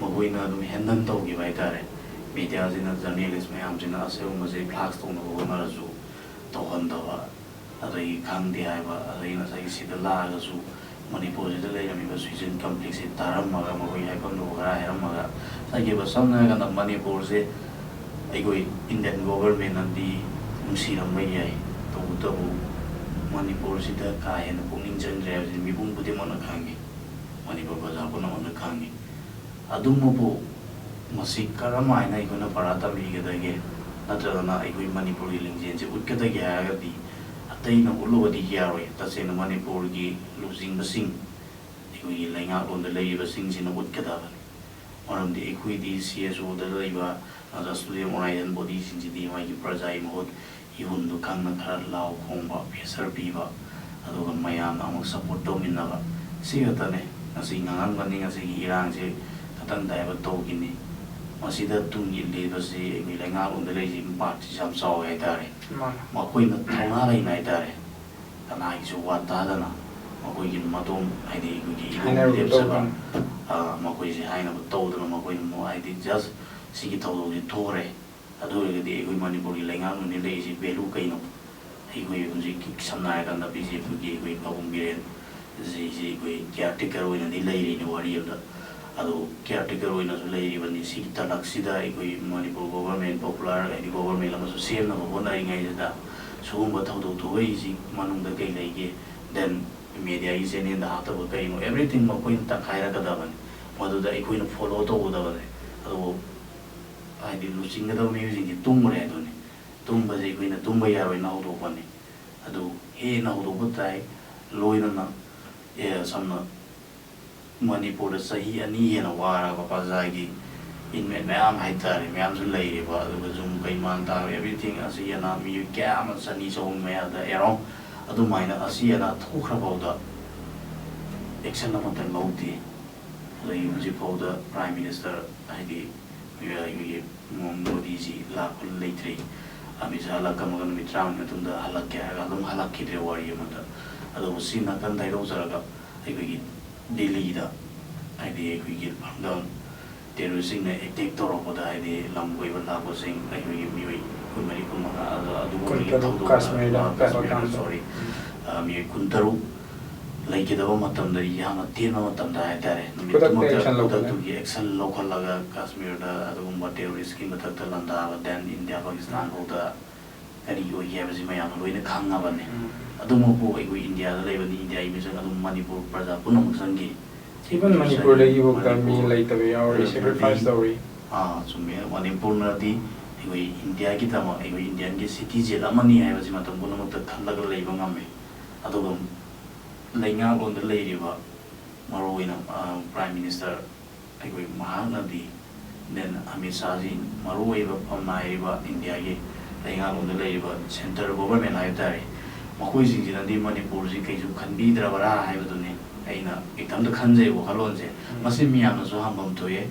ꯃꯈꯣꯏꯅ ꯑꯗꯨꯝ ꯍꯦꯟꯗꯜ ꯇꯧꯈꯤꯕ ꯍꯥꯏꯇꯥꯔꯦ꯫ ꯃꯦꯗꯤꯌꯥꯁꯤꯅ, ꯖꯔꯅꯦꯂꯤꯁ ꯃꯌꯥꯝꯁꯤꯅ ꯑꯁꯤꯒꯨꯝꯕꯁꯦ ꯐ꯭ꯂꯥꯛꯁ ꯇꯧꯅꯕ ꯍꯣꯠꯅꯔꯁꯨ ꯇꯧꯍꯟꯗꯕ, ꯑꯗꯒꯤ ꯈꯪꯗꯦ ꯍꯥꯏꯕ, ꯑꯗꯒꯤ ꯉꯁꯥꯏꯒꯤ ꯁꯤꯗ ꯂꯥꯛꯑꯒꯁꯨ ꯃꯅꯤꯄꯨꯔꯁꯤꯗ ꯂꯩꯔꯝꯃꯤꯕ ꯁ꯭ꯋꯤꯖꯟ ꯀꯟꯐ꯭ꯂꯤꯛꯁꯦ ꯇꯥꯔꯝꯃꯒ, ꯃꯈꯣꯏꯒꯤ ꯍꯥꯏꯐꯝꯗꯨ ꯈꯔ ꯍꯥꯏꯔꯝꯃꯒ, ꯆꯠꯈꯤꯕ꯫ ꯁꯝꯅ ꯍꯥꯏꯔꯀꯥꯟꯗ ꯃꯅꯤꯄꯨꯔꯁꯦ ꯑꯩꯈꯣꯏ ꯏꯟꯗꯤꯌꯟ ꯒꯣꯕꯔꯃꯦꯟꯅꯗꯤ ꯅꯨꯡꯁꯤꯔꯝꯕ ꯌꯥꯏ, ꯇꯧꯕꯇꯕꯨ ꯃꯅꯤꯄꯨꯔꯁꯤꯗ ꯀꯥ ꯍꯦꯟꯅ ꯄꯨꯛꯅꯤꯡ ꯆꯪꯗ꯭ꯔꯦ ꯍꯥꯏꯕꯁꯤ ꯃꯤꯄꯨꯝ ꯈꯨꯗꯤꯡꯃꯛꯅ ꯈꯪꯉꯤ, ꯃꯅꯤꯄꯨꯔ ꯄ꯭ꯔꯖꯥ ꯄꯨꯝꯅꯃꯛꯅ ꯈꯪꯉꯤ꯫ ꯑꯗꯨꯃꯛꯄꯨ ꯃꯁꯤ ꯀꯔꯝꯍꯥꯏꯅ ꯑꯩꯈꯣꯏꯅ ꯄꯔꯥ ꯇꯝꯕꯤꯒꯗꯒꯦ, ꯅꯠꯇ꯭ꯔꯒꯅ ꯑꯩꯈꯣꯏ ꯃꯅꯤꯄꯨꯔꯒꯤ ꯂꯤꯡꯖꯦꯜꯁꯦ ꯎꯠꯀꯗꯒꯦ ꯍꯥꯏꯔꯒꯗꯤ ꯑꯇꯩꯅ ꯎꯠꯂꯨꯕꯗꯤ ꯌꯥꯔꯣꯏ꯫ ꯇꯁꯦꯡꯅ ꯃꯅꯤꯄꯨꯔꯒꯤ ꯂꯨꯆꯤꯡꯕꯁꯤꯡ, ꯑꯩꯈꯣꯏꯒꯤ ꯂꯩꯉꯥꯛꯂꯣꯟꯗ ꯂꯩꯔꯤꯕꯁꯤꯡꯁꯤꯅ ꯎꯠꯀꯗꯕꯅꯤ꯫ ꯃꯔꯝꯗꯤ ꯑꯩꯈꯣꯏꯗꯤ ꯁꯤ ꯑꯦꯁ ꯑꯣꯗ ꯂꯩꯕ, ꯅꯠꯇ꯭ꯔꯒ ꯁ꯭ꯇꯨꯗꯦꯟ ꯑꯣꯔꯒꯅꯥꯏꯖꯦꯁꯟ ꯕꯣꯗꯤꯁꯤꯡꯁꯤꯗꯤ ꯃꯥꯒꯤ ꯄ꯭ꯔꯖꯥꯒꯤ ꯃꯍꯨꯠ ꯏꯍꯨꯟꯗꯨ ꯈꯪꯅ ꯈꯔ ꯂꯥꯎ ꯈꯣꯡꯕ, ꯄ꯭ꯔꯦꯁꯔ ꯄꯤꯕ, ꯑꯗꯨꯒ ꯃꯌꯥꯝꯅ ꯑꯃꯨꯛ ꯁꯞꯄꯣꯔꯠ ꯇꯧꯃꯤꯟꯅꯕ, ꯁꯤ ꯈꯛꯇꯅꯦ꯫ ꯉꯁꯤ ꯉꯥꯡꯉꯝꯒꯅꯤ, ꯉꯁꯤꯒꯤ ꯏꯔꯥꯡꯁꯦ ꯈꯇꯪ ꯗꯥꯏꯚꯔꯠ ꯇꯧꯈꯤꯅꯤ꯫ ꯃꯁꯤꯗ ꯇꯨꯡ ꯏꯜꯂꯤꯕꯁꯤ ꯑꯩꯈꯣꯏ ꯂꯩꯉꯥꯛꯂꯣꯟꯗ ꯂꯩꯔꯤꯁꯤ ꯄꯥꯔꯇꯤꯁꯤ ꯌꯥꯝ ꯆꯥꯎꯋꯦ ꯍꯥꯏꯇꯥꯔꯦ꯫ ꯃꯥꯅꯦ꯫ ꯃꯈꯣꯏꯅ ꯊꯧꯅꯥ ꯂꯩꯅ ꯍꯥꯏꯇꯥꯔꯦ, ꯀꯅꯥꯒꯤꯁꯨ ꯋꯥ ꯇꯥꯗꯅ ꯃꯈꯣꯏꯒꯤ ꯃꯇꯣꯝ, ꯍꯥꯏꯗꯤ ꯑꯩꯈꯣꯏꯒꯤ ꯏꯍꯧ ꯍꯥꯏꯅꯔꯨꯕ ꯂꯦꯞꯆꯕ, ꯇꯧꯗꯅ꯫ ꯑ, ꯃꯈꯣꯏꯁꯦ ꯍꯥꯏꯅꯕ ꯇꯧꯗꯅ, ꯃꯈꯣꯏꯅ ꯑꯃꯨꯛ, ꯍꯥꯏꯗꯤ, ꯖꯁ ꯁꯤꯒꯤ ꯊꯧꯗꯣꯛꯁꯤ ꯊꯣꯛꯈ꯭ꯔꯦ, ꯑꯗꯨ ꯑꯣꯏꯔꯒꯗꯤ ꯑꯩꯈꯣꯏ ꯃꯅꯤꯄꯨꯔꯒꯤ ꯂꯩꯉꯥꯛꯂꯣꯟꯗ ꯂꯩꯔꯤꯁꯤ ꯚꯦꯂꯨ ꯀꯩꯅꯣ? ꯑꯩꯈꯣꯏ ꯍꯧꯖꯤꯛ ꯁꯝꯅ ꯍꯥꯏꯔꯀꯥꯟꯗ ꯕꯤ ꯖꯦ ꯄꯤꯒꯤ ꯑꯩꯈꯣꯏ ꯄꯥꯕꯨꯡ ꯕꯤꯔꯦꯟ ꯁꯤꯁꯦ ꯑꯩꯈꯣꯏ ꯀꯤꯌꯥꯔ ꯇꯦꯀꯔ ꯑꯣꯏꯅꯗꯤ ꯂꯩꯔꯤꯅꯤ ꯋꯥꯔꯤ ꯑꯃꯗ꯫ ꯑꯗꯣ ꯀꯤꯌꯥꯔ ꯇꯦꯀꯔ ꯑꯣꯏꯅꯁꯨ ꯂꯩꯔꯤꯕꯅꯤ꯫ ꯁꯤꯒꯤ ꯇꯂꯛꯁꯤꯗ ꯑꯩꯈꯣꯏ ꯃꯅꯤꯄꯨꯔ ꯒꯣꯕꯔꯃꯦꯟ, ꯄꯣꯄꯨꯂꯔ ꯍꯥꯏꯗꯤ ꯒꯣꯕꯔꯃꯦꯟ ꯑꯃꯁꯨ ꯁꯦꯝꯅꯕ ꯍꯣꯠꯅꯔꯤꯉꯩꯁꯤꯗ ꯁꯤꯒꯨꯝꯕ ꯊꯧꯗꯣꯛ ꯊꯣꯛꯂꯛꯏꯁꯤ ꯃꯅꯨꯡꯗ ꯀꯩ ꯂꯩꯒꯦ? ꯗꯦꯟ ꯃꯦꯗꯤꯌꯥꯒꯤ ꯆꯦꯅꯦꯜꯗ ꯍꯥꯞꯇꯕ ꯀꯩꯅꯣ? ꯑꯦꯚ꯭ꯔꯤꯊꯤꯡ ꯃꯈꯣꯏꯅ ꯇꯛꯈꯥꯏꯔꯛꯀꯗꯕꯅꯤ, ꯃꯗꯨꯗ ꯑꯩꯈꯣꯏꯅ ꯐꯣꯂꯣ ꯇꯧꯒꯗꯕꯅꯤ꯫ ꯑꯗꯨꯕꯨ ꯍꯥꯏꯗꯤ ꯂꯨꯆꯤꯡꯒꯗꯕ ꯃꯤꯑꯣꯏꯁꯤꯡꯁꯤ ꯇꯨꯝꯈ꯭ꯔꯦ ꯑꯗꯨꯅꯤ꯫ ꯇꯨꯝꯕꯁꯦ ꯑꯩꯈꯣꯏꯅ ꯇꯨꯝꯕ ꯌꯥꯔꯣꯏꯅ ꯍꯧꯗꯣꯛꯄꯅꯤ꯫ ꯑꯗꯨ ꯍꯦꯟꯅ ꯍꯧꯗꯣꯛꯄ ꯇꯥꯏ꯫ ꯂꯣꯏꯅꯅ, ꯑꯦ, ꯁꯝꯅ ꯃꯅꯤꯄꯨꯔꯗ ꯆꯍꯤ ꯑꯅꯤ ꯍꯦꯟꯅ ꯋꯥꯔꯕ ꯄ꯭ꯔꯖꯥꯒꯤ ꯏꯟꯃꯦꯠ ꯃꯌꯥꯝ ꯍꯥꯏꯇꯥꯔꯦ, ꯃꯌꯥꯝꯁꯨ ꯂꯩꯔꯤꯕ, ꯑꯗꯨꯒ ꯌꯨꯝ ꯀꯩ ꯃꯥꯡ ꯇꯥꯕ, ꯑꯦꯚ꯭ꯔꯤꯊꯤꯡ, ꯑꯁꯤ ꯑꯅꯥ ꯃꯤꯑꯣꯏ ꯀꯌꯥ ꯑꯃ ꯆꯅꯤ ꯆꯍꯨꯝ ꯃꯌꯥꯗ ꯑꯦꯔꯥꯎꯟ ꯑꯗꯨꯃꯥꯏꯅ ꯑꯁꯤ ꯑꯅꯥ ꯊꯣꯛꯈ꯭ꯔ ꯐꯥꯎꯗ ꯑꯦꯛꯁꯟ ꯑꯃꯠꯇ ꯂꯧꯗꯦ꯫ ꯑꯗꯒꯤ ꯍꯧꯖꯤꯛ ꯐꯥꯎꯗ ꯄ꯭ꯔꯥꯏꯝ ꯃꯤꯅꯤꯁꯇꯔ, ꯍꯥꯏꯗꯤ ꯑꯩꯈꯣꯏꯒꯤ ꯃꯣꯗꯤꯖꯤ ꯂꯥꯛꯄ ꯂꯩꯇ꯭ꯔꯤ꯫ ꯑꯃꯤꯠ ꯁꯥꯍ ꯂꯥꯛꯂꯝꯃꯒ ꯅꯨꯃꯤꯠ ꯇꯔꯥꯃꯉꯥꯒꯤ ꯃꯇꯨꯡꯗ ꯍꯜꯂꯛꯀꯦ ꯍꯥꯏꯔꯒ ꯑꯗꯨꯝ ꯍꯜꯂꯛꯈꯤꯗ꯭ꯔꯦ ꯋꯥꯔꯤ ꯑꯃꯗ꯫ ꯑꯗꯨꯕꯨ ꯁꯤ ꯅꯥꯀꯟ ꯍꯥꯏꯗꯣꯛꯆꯔꯒ ꯑꯩꯈꯣꯏꯒꯤ ꯗꯤꯜꯂꯤꯗ, ꯍꯥꯏꯗꯤ ꯑꯩꯈꯣꯏꯒꯤ ꯍꯟꯗꯛ ꯇꯦꯔꯣꯔꯤꯁꯁꯤꯡꯅ ꯑꯦꯇꯦꯛ ꯇꯧꯔꯛꯄꯗ, ꯍꯥꯏꯗꯤ ꯂꯝ ꯀꯣꯏꯕ ꯂꯥꯛꯄꯁꯤꯡ ꯑꯩꯈꯣꯏꯒꯤ ꯃꯤꯑꯣꯏ ꯀꯨꯟꯃꯔꯤ ꯀꯨꯟꯃꯉꯥ, ꯑꯗꯣ ꯑꯗꯨꯒꯨꯝꯕꯒꯤ ꯀꯨꯟꯇꯔꯨꯛ ꯊꯧꯗꯣꯛꯇ, ꯀꯥꯁꯃꯤꯔꯗ ꯑ, ꯀꯥꯁꯃꯤꯔꯗ, ꯄꯍꯜꯒꯥꯝꯗ꯫ ꯁꯣꯔꯤ, ꯑ, ꯃꯤꯑꯣꯏ ꯀꯨꯟꯇꯔꯨꯛ ꯂꯩꯈꯤꯗꯕ ꯃꯇꯝꯗ, ꯌꯥꯝꯅ ꯇꯦꯟꯕ ꯃꯇꯝꯗ ꯍꯥꯏꯇꯥꯔꯦ, ꯈꯨꯗꯛꯇ ꯅꯨꯃꯤꯠꯇꯨꯃꯛꯇ ꯑꯦꯛꯁꯟ ꯂꯧꯈꯠꯂꯦ꯫ ꯈꯨꯗꯛꯇꯨꯒꯤ ꯑꯦꯛꯁꯟ ꯂꯧꯈꯠꯂꯒ ꯀꯥꯁꯃꯤꯔꯗ ꯑꯗꯨꯒꯨꯝꯕ ꯇꯦꯔꯣꯔꯤꯁꯀꯤ ꯃꯊꯛꯇ ꯂꯥꯟꯗꯥꯕ, then ꯏꯟꯗꯤꯌꯥ ꯄꯥꯀꯤꯁꯇꯥꯟ ꯐꯥꯎꯗ ꯀꯔꯤ ꯑꯣꯏꯒꯦ ꯍꯥꯏꯕꯁꯤ ꯃꯌꯥꯝꯅ ꯂꯣꯏꯅ ꯈꯪꯉꯕꯅꯤ꯫ ꯎꯝ꯫ ꯑꯗꯨꯃꯛꯄꯨ ꯑꯩꯈꯣꯏ ꯏꯟꯗꯤꯌꯥꯗ ꯂꯩꯕꯅꯤ, ꯏꯟꯗꯤꯌꯥꯒꯤ ꯃꯤꯁꯛ ꯑꯗꯨꯝ ꯃꯅꯤꯄꯨꯔ ꯄ꯭ꯔꯖꯥ ꯄꯨꯝꯅꯃꯛ ꯆꯪꯈꯤ꯫ Even ꯃꯅꯤꯄꯨꯔꯗꯒꯤꯐꯥꯎꯗ ꯃꯤ ꯃꯅꯤꯄꯨꯔ, ꯂꯩꯇꯕ ꯌꯥꯎꯔꯤ, ꯑꯗꯨ sacrifice ꯃꯤ, ꯇꯧꯔꯤ꯫ ꯑꯥ, ꯆꯨꯝꯃꯦ꯫ ꯃꯅꯤꯄꯨꯔꯅꯗꯤ ꯑꯩꯈꯣꯏ ꯏꯟꯗꯤꯌꯥꯒꯤꯗꯃꯛ, ꯑꯩꯈꯣꯏ ꯏꯟꯗꯤꯌꯥꯟꯒꯤ citizen ꯑꯃꯅꯤ ꯍꯥꯏꯕꯁꯤ ꯃꯇꯝ ꯄꯨꯝꯅꯃꯛꯇ ꯈꯜꯂꯒ ꯂꯩꯕ ꯉꯝꯃꯤ꯫ ꯑꯗꯨꯒ ꯂꯩꯉꯥꯛꯂꯣꯟꯗ ꯂꯩꯔꯤꯕ, ꯃꯔꯨꯑꯣꯏꯅ, ꯑ, ꯄ꯭ꯔꯥꯏꯝ ꯃꯤꯅꯤꯁꯇꯔ ꯑꯩꯈꯣꯏ ꯃꯍꯥꯛꯅꯗꯤ, then ꯑꯃꯤꯠ ꯁꯥꯍꯖꯤ, ꯃꯔꯨꯑꯣꯏꯕ ꯐꯝ ꯍꯥꯏꯔꯤꯕ ꯏꯟꯗꯤꯌꯥꯒꯤ ꯂꯩꯉꯥꯛꯂꯣꯟꯗ ꯂꯩꯔꯤꯕ centre government ꯍꯥꯏꯕ ꯇꯥꯔꯦ, ꯃꯈꯣꯏꯁꯤꯡꯁꯤꯅꯗꯤ ꯃꯅꯤꯄꯨꯔꯁꯤ ꯀꯩꯁꯨ ꯈꯟꯕꯤꯗ꯭ꯔꯕꯔꯥ ꯍꯥꯏꯕꯗꯨꯅꯤ ꯑꯩꯅ ꯏꯊꯟꯇ ꯈꯟꯖꯩ ꯋꯥꯈꯜꯂꯣꯟꯁꯦ꯫ ꯎꯝ꯫ ꯃꯁꯤ ꯃꯤꯌꯥꯝꯅꯁꯨ ꯍꯪꯐꯝ ꯊꯣꯛꯑꯦ꯫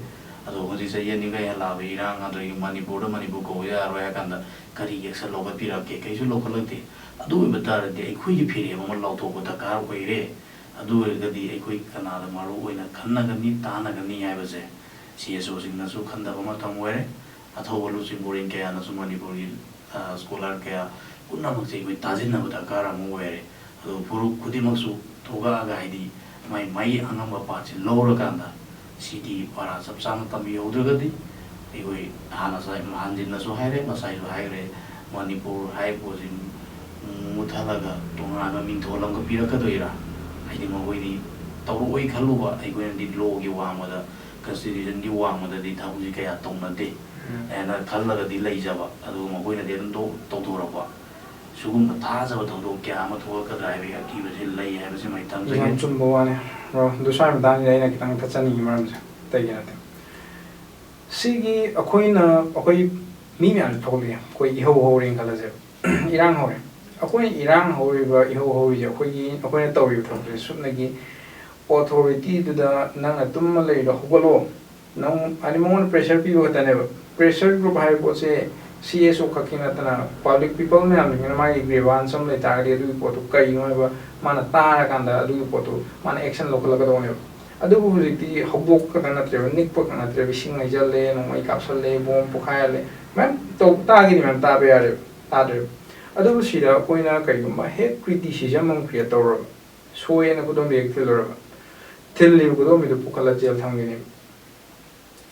ꯑꯗꯣ ꯍꯧꯖꯤꯛ ꯆꯍꯤ ꯑꯅꯤ ꯈꯔ ꯍꯦꯜꯂꯛꯑꯕ ꯏꯔꯥꯡ, ꯑꯗꯒꯤ ꯃꯅꯤꯄꯨꯔꯗ ꯃꯅꯤꯄꯨꯔ ꯀꯧꯕ ꯌꯥꯔꯣꯏ ꯍꯥꯏ ꯀꯥꯟꯗ ꯀꯔꯤ action ꯂꯧꯈꯠꯄꯤꯔꯛꯀꯦ? ꯀꯩꯁꯨ ꯂꯧꯈꯠꯂꯛꯇꯦ꯫ ꯑꯗꯨ ꯑꯣꯏꯕ ꯇꯥꯔꯗꯤ ꯑꯩꯈꯣꯏꯒꯤ ꯐꯤꯔꯦꯞ ꯑꯃ ꯂꯥꯎꯊꯣꯛꯄ ꯗꯔꯀꯥꯔ ꯑꯣꯏꯔꯦ꯫ ꯑꯗꯨ ꯑꯣꯏꯔꯒꯗꯤ ꯑꯩꯈꯣꯏ ꯀꯅꯥꯗ ꯃꯔꯨ ꯑꯣꯏꯅ ꯈꯟꯅꯒꯅꯤ, ꯇꯥꯟꯅꯒꯅꯤ ꯍꯥꯏꯕꯁꯦ ꯁꯤ ꯑꯦꯁ ꯑꯣꯁꯤꯡꯅꯁꯨ ꯈꯟꯗꯕ ꯃꯇꯝ ꯑꯣꯏꯔꯦ꯫ ꯑꯊꯧꯕ ꯂꯨꯆꯤꯡ ꯄꯨꯔꯦꯜ ꯀꯌꯥꯅꯁꯨ ꯃꯅꯤꯄꯨꯔꯒꯤ, ꯑ, scholar ꯀꯌꯥ ꯄꯨꯝꯅꯃꯛꯁꯦ ꯑꯩꯈꯣꯏ ꯇꯥꯁꯤꯟꯅꯕ ꯗꯔꯀꯥꯔ ꯑꯃ ꯑꯣꯏꯔꯦ꯫ ꯑꯗꯨ ꯐꯨꯔꯨꯞ ꯈꯨꯗꯤꯡꯃꯛꯁꯨ ꯊꯣꯛꯂꯛꯑꯒ, ꯍꯥꯏꯗꯤ ꯃꯥꯏ ꯃꯥꯏ ꯑꯉꯝꯕ ꯄꯥꯔꯠꯁꯦ ꯂꯧꯔꯀꯥꯟꯗ ꯁꯤꯗꯤ ꯄꯔꯥ ꯆꯞ ꯆꯥꯅ ꯇꯝꯕꯤꯍꯧꯗ꯭ꯔꯒꯗꯤ ꯑꯩꯈꯣꯏ ꯍꯥꯟꯅ ꯉꯁꯥꯏ ꯍꯟꯖꯤꯟꯅꯁꯨ ꯍꯥꯏꯔꯦ, ꯉꯁꯥꯏꯁꯨ ꯍꯥꯏꯈ꯭ꯔꯦ, ꯃꯅꯤꯄꯨꯔ ꯍꯥꯏꯔꯤꯕ ꯄꯣꯠꯁꯤ ꯃꯨꯠꯊꯠꯂꯒ ꯇꯣꯉꯥꯟꯕ ꯃꯤꯡꯊꯣꯜ ꯑꯃꯒ ꯄꯤꯔꯛꯀꯗꯣꯏꯔꯥ? ꯍꯥꯏꯗꯤ ꯃꯈꯣꯏꯗꯤ ꯇꯧꯔꯛꯑꯣꯏ ꯈꯜꯂꯨꯕ, ꯑꯩꯈꯣꯏꯅꯗꯤ ꯂꯣꯒꯤ ꯋꯥꯡꯃꯗ, ꯀꯟꯁꯇꯤꯇ꯭ꯌꯨꯁꯟꯒꯤ ꯋꯥꯡꯃꯗꯗꯤ ꯊꯕꯛꯁꯤ ꯀꯌꯥ ꯇꯧꯅꯗꯦ ꯎꯝ꯫ ꯍꯥꯏꯅ ꯈꯜꯂꯒꯗꯤ ꯂꯩꯖꯕ, ꯑꯗꯨꯒ ꯃꯈꯣꯏꯅꯗꯤ ꯑꯗꯨꯝ ꯇꯧ-, ꯇꯧꯊꯣꯔꯛꯄ꯫ ꯁꯤꯒꯨꯝꯕ ꯊꯥꯖꯕ ꯊꯧꯗꯣꯛ ꯀꯌꯥ ꯑꯃ ꯊꯣꯛꯂꯛꯀꯗ꯭ꯔꯥ ꯍꯥꯏꯕꯒꯤ ꯑꯀꯤꯕꯁꯤ ꯂꯩ ꯍꯥꯏꯕꯁꯤꯃ ꯑꯩ ꯊꯝꯖꯒꯦ꯫ ꯌꯥꯝ ꯆꯨꯝꯕ ꯋꯥꯅꯤ꯫ ꯕ꯭ꯔꯣ, ꯑꯗꯨ ꯁ꯭ꯋꯥꯏ ꯃꯇꯥꯡꯁꯤꯗ ꯑꯩꯅ ꯈꯤꯇꯪ ꯊꯠꯆꯅꯤꯡꯉꯤ ꯃꯔꯝꯁꯦ ꯑꯇꯩꯒꯤ ꯅꯠꯇꯦ꯫ ꯁꯤꯒꯤ ꯑꯩꯈꯣꯏꯅ, ꯑꯩꯈꯣꯏ ꯃꯤ ꯃꯌꯥꯝꯁꯦ ꯊꯣꯛꯂꯛꯑꯦ, ꯑꯩꯈꯣꯏ ꯏꯍꯧ ꯍꯧꯔꯦꯅ ꯈꯜꯂꯁꯦꯕ꯫ ꯏꯔꯥꯡ ꯍꯧꯔꯦ꯫ ꯑꯩꯈꯣꯏ ꯏꯔꯥꯡ ꯍꯧꯔꯤꯕ, ꯏꯍꯧ ꯍꯧꯔꯤꯁꯦ ꯑꯩꯈꯣꯏꯒꯤ, ꯑꯩꯈꯣꯏꯅ ꯇꯧꯔꯤꯕ ꯊꯕꯛꯁꯦ ꯁꯨꯞꯅꯒꯤ ꯑꯣꯊꯣꯔꯤꯇꯤꯗꯨꯗ ꯅꯪꯅ ꯇꯨꯝꯃ ꯂꯩꯔꯤꯗꯣ ꯍꯧꯒꯠꯂꯣ, ꯅꯪ ꯍꯥꯏꯗꯤ ꯃꯉꯣꯟꯗ ꯄ꯭ꯔꯦꯁꯔ ꯄꯤꯕ ꯈꯛꯇꯅꯦꯕ꯫ ꯄ꯭ꯔꯦꯁꯔ ꯒ꯭ꯔꯨꯞ ꯍꯥꯏꯕ ꯄꯣꯠꯁꯦ ꯁꯤ ꯑꯦꯁ ꯑꯣ ꯈꯛꯀꯤ ꯅꯠꯇꯅ ꯄꯕ꯭ꯂꯤꯛ ꯄꯤꯄꯜ ꯃꯌꯥꯝꯁꯤꯡꯁꯤꯅ ꯃꯥꯒꯤ ꯒ꯭ꯔꯤꯚꯥꯟꯁ ꯑꯃ ꯂꯩꯇꯥꯔꯒꯗꯤ ꯑꯗꯨꯒꯤ ꯄꯣꯠꯇꯨ ꯀꯩꯅꯣ ꯍꯥꯏꯕ ꯃꯥꯅ ꯇꯥꯔꯀꯥꯟꯗ ꯑꯗꯨꯒꯤ ꯄꯣꯠꯇꯨ ꯃꯥꯅ ꯑꯦꯛꯁꯟ ꯂꯧꯈꯠꯂꯛꯀꯗꯧꯅꯦꯕ꯫ ꯑꯗꯨꯕꯨ ꯍꯧꯖꯤꯛꯇꯤ ꯍꯧꯗꯣꯛꯄ ꯈꯛꯇ ꯅꯠꯇ꯭ꯔꯦꯕ, ꯅꯤꯛꯄ ꯈꯛꯇ ꯅꯠꯇ꯭ꯔꯦꯕ, ꯏꯁꯤꯡ ꯍꯩꯖꯜꯂꯦ, ꯅꯣꯡꯃꯩ ꯀꯥꯞꯁꯜꯂꯦ, ꯕꯣꯝ ꯄꯣꯈꯥꯏꯍꯜꯂꯦ, ꯃꯌꯥꯝ ꯇꯧ ꯇꯥꯈꯤꯅꯤ ꯃꯌꯥꯝ, ꯇꯥꯕ ꯌꯥꯔꯦꯕ, ꯇꯥꯗ꯭ꯔꯦꯕ꯫ ꯑꯗꯨꯕꯨ ꯁꯤꯗ ꯑꯩꯈꯣꯏꯅ ꯀꯩꯒꯨꯝꯕ ꯍꯦꯛ ꯀ꯭ꯔꯤꯇꯤꯁꯤꯖꯝ ꯑꯃ ꯀ꯭ꯔꯤꯌꯦꯠ ꯇꯧꯔꯕ, ꯁꯣꯏꯅ ꯈꯨꯗꯣꯝꯕꯤ ꯍꯦꯛ ꯊꯤꯜꯂꯨꯔꯕ, ꯊꯤꯜꯂꯤꯕ ꯈꯨꯗꯣꯝꯕꯤꯗꯨ ꯄꯨꯈꯠꯂ ꯖꯦꯜ ꯊꯝꯈꯤꯅꯦꯕ꯫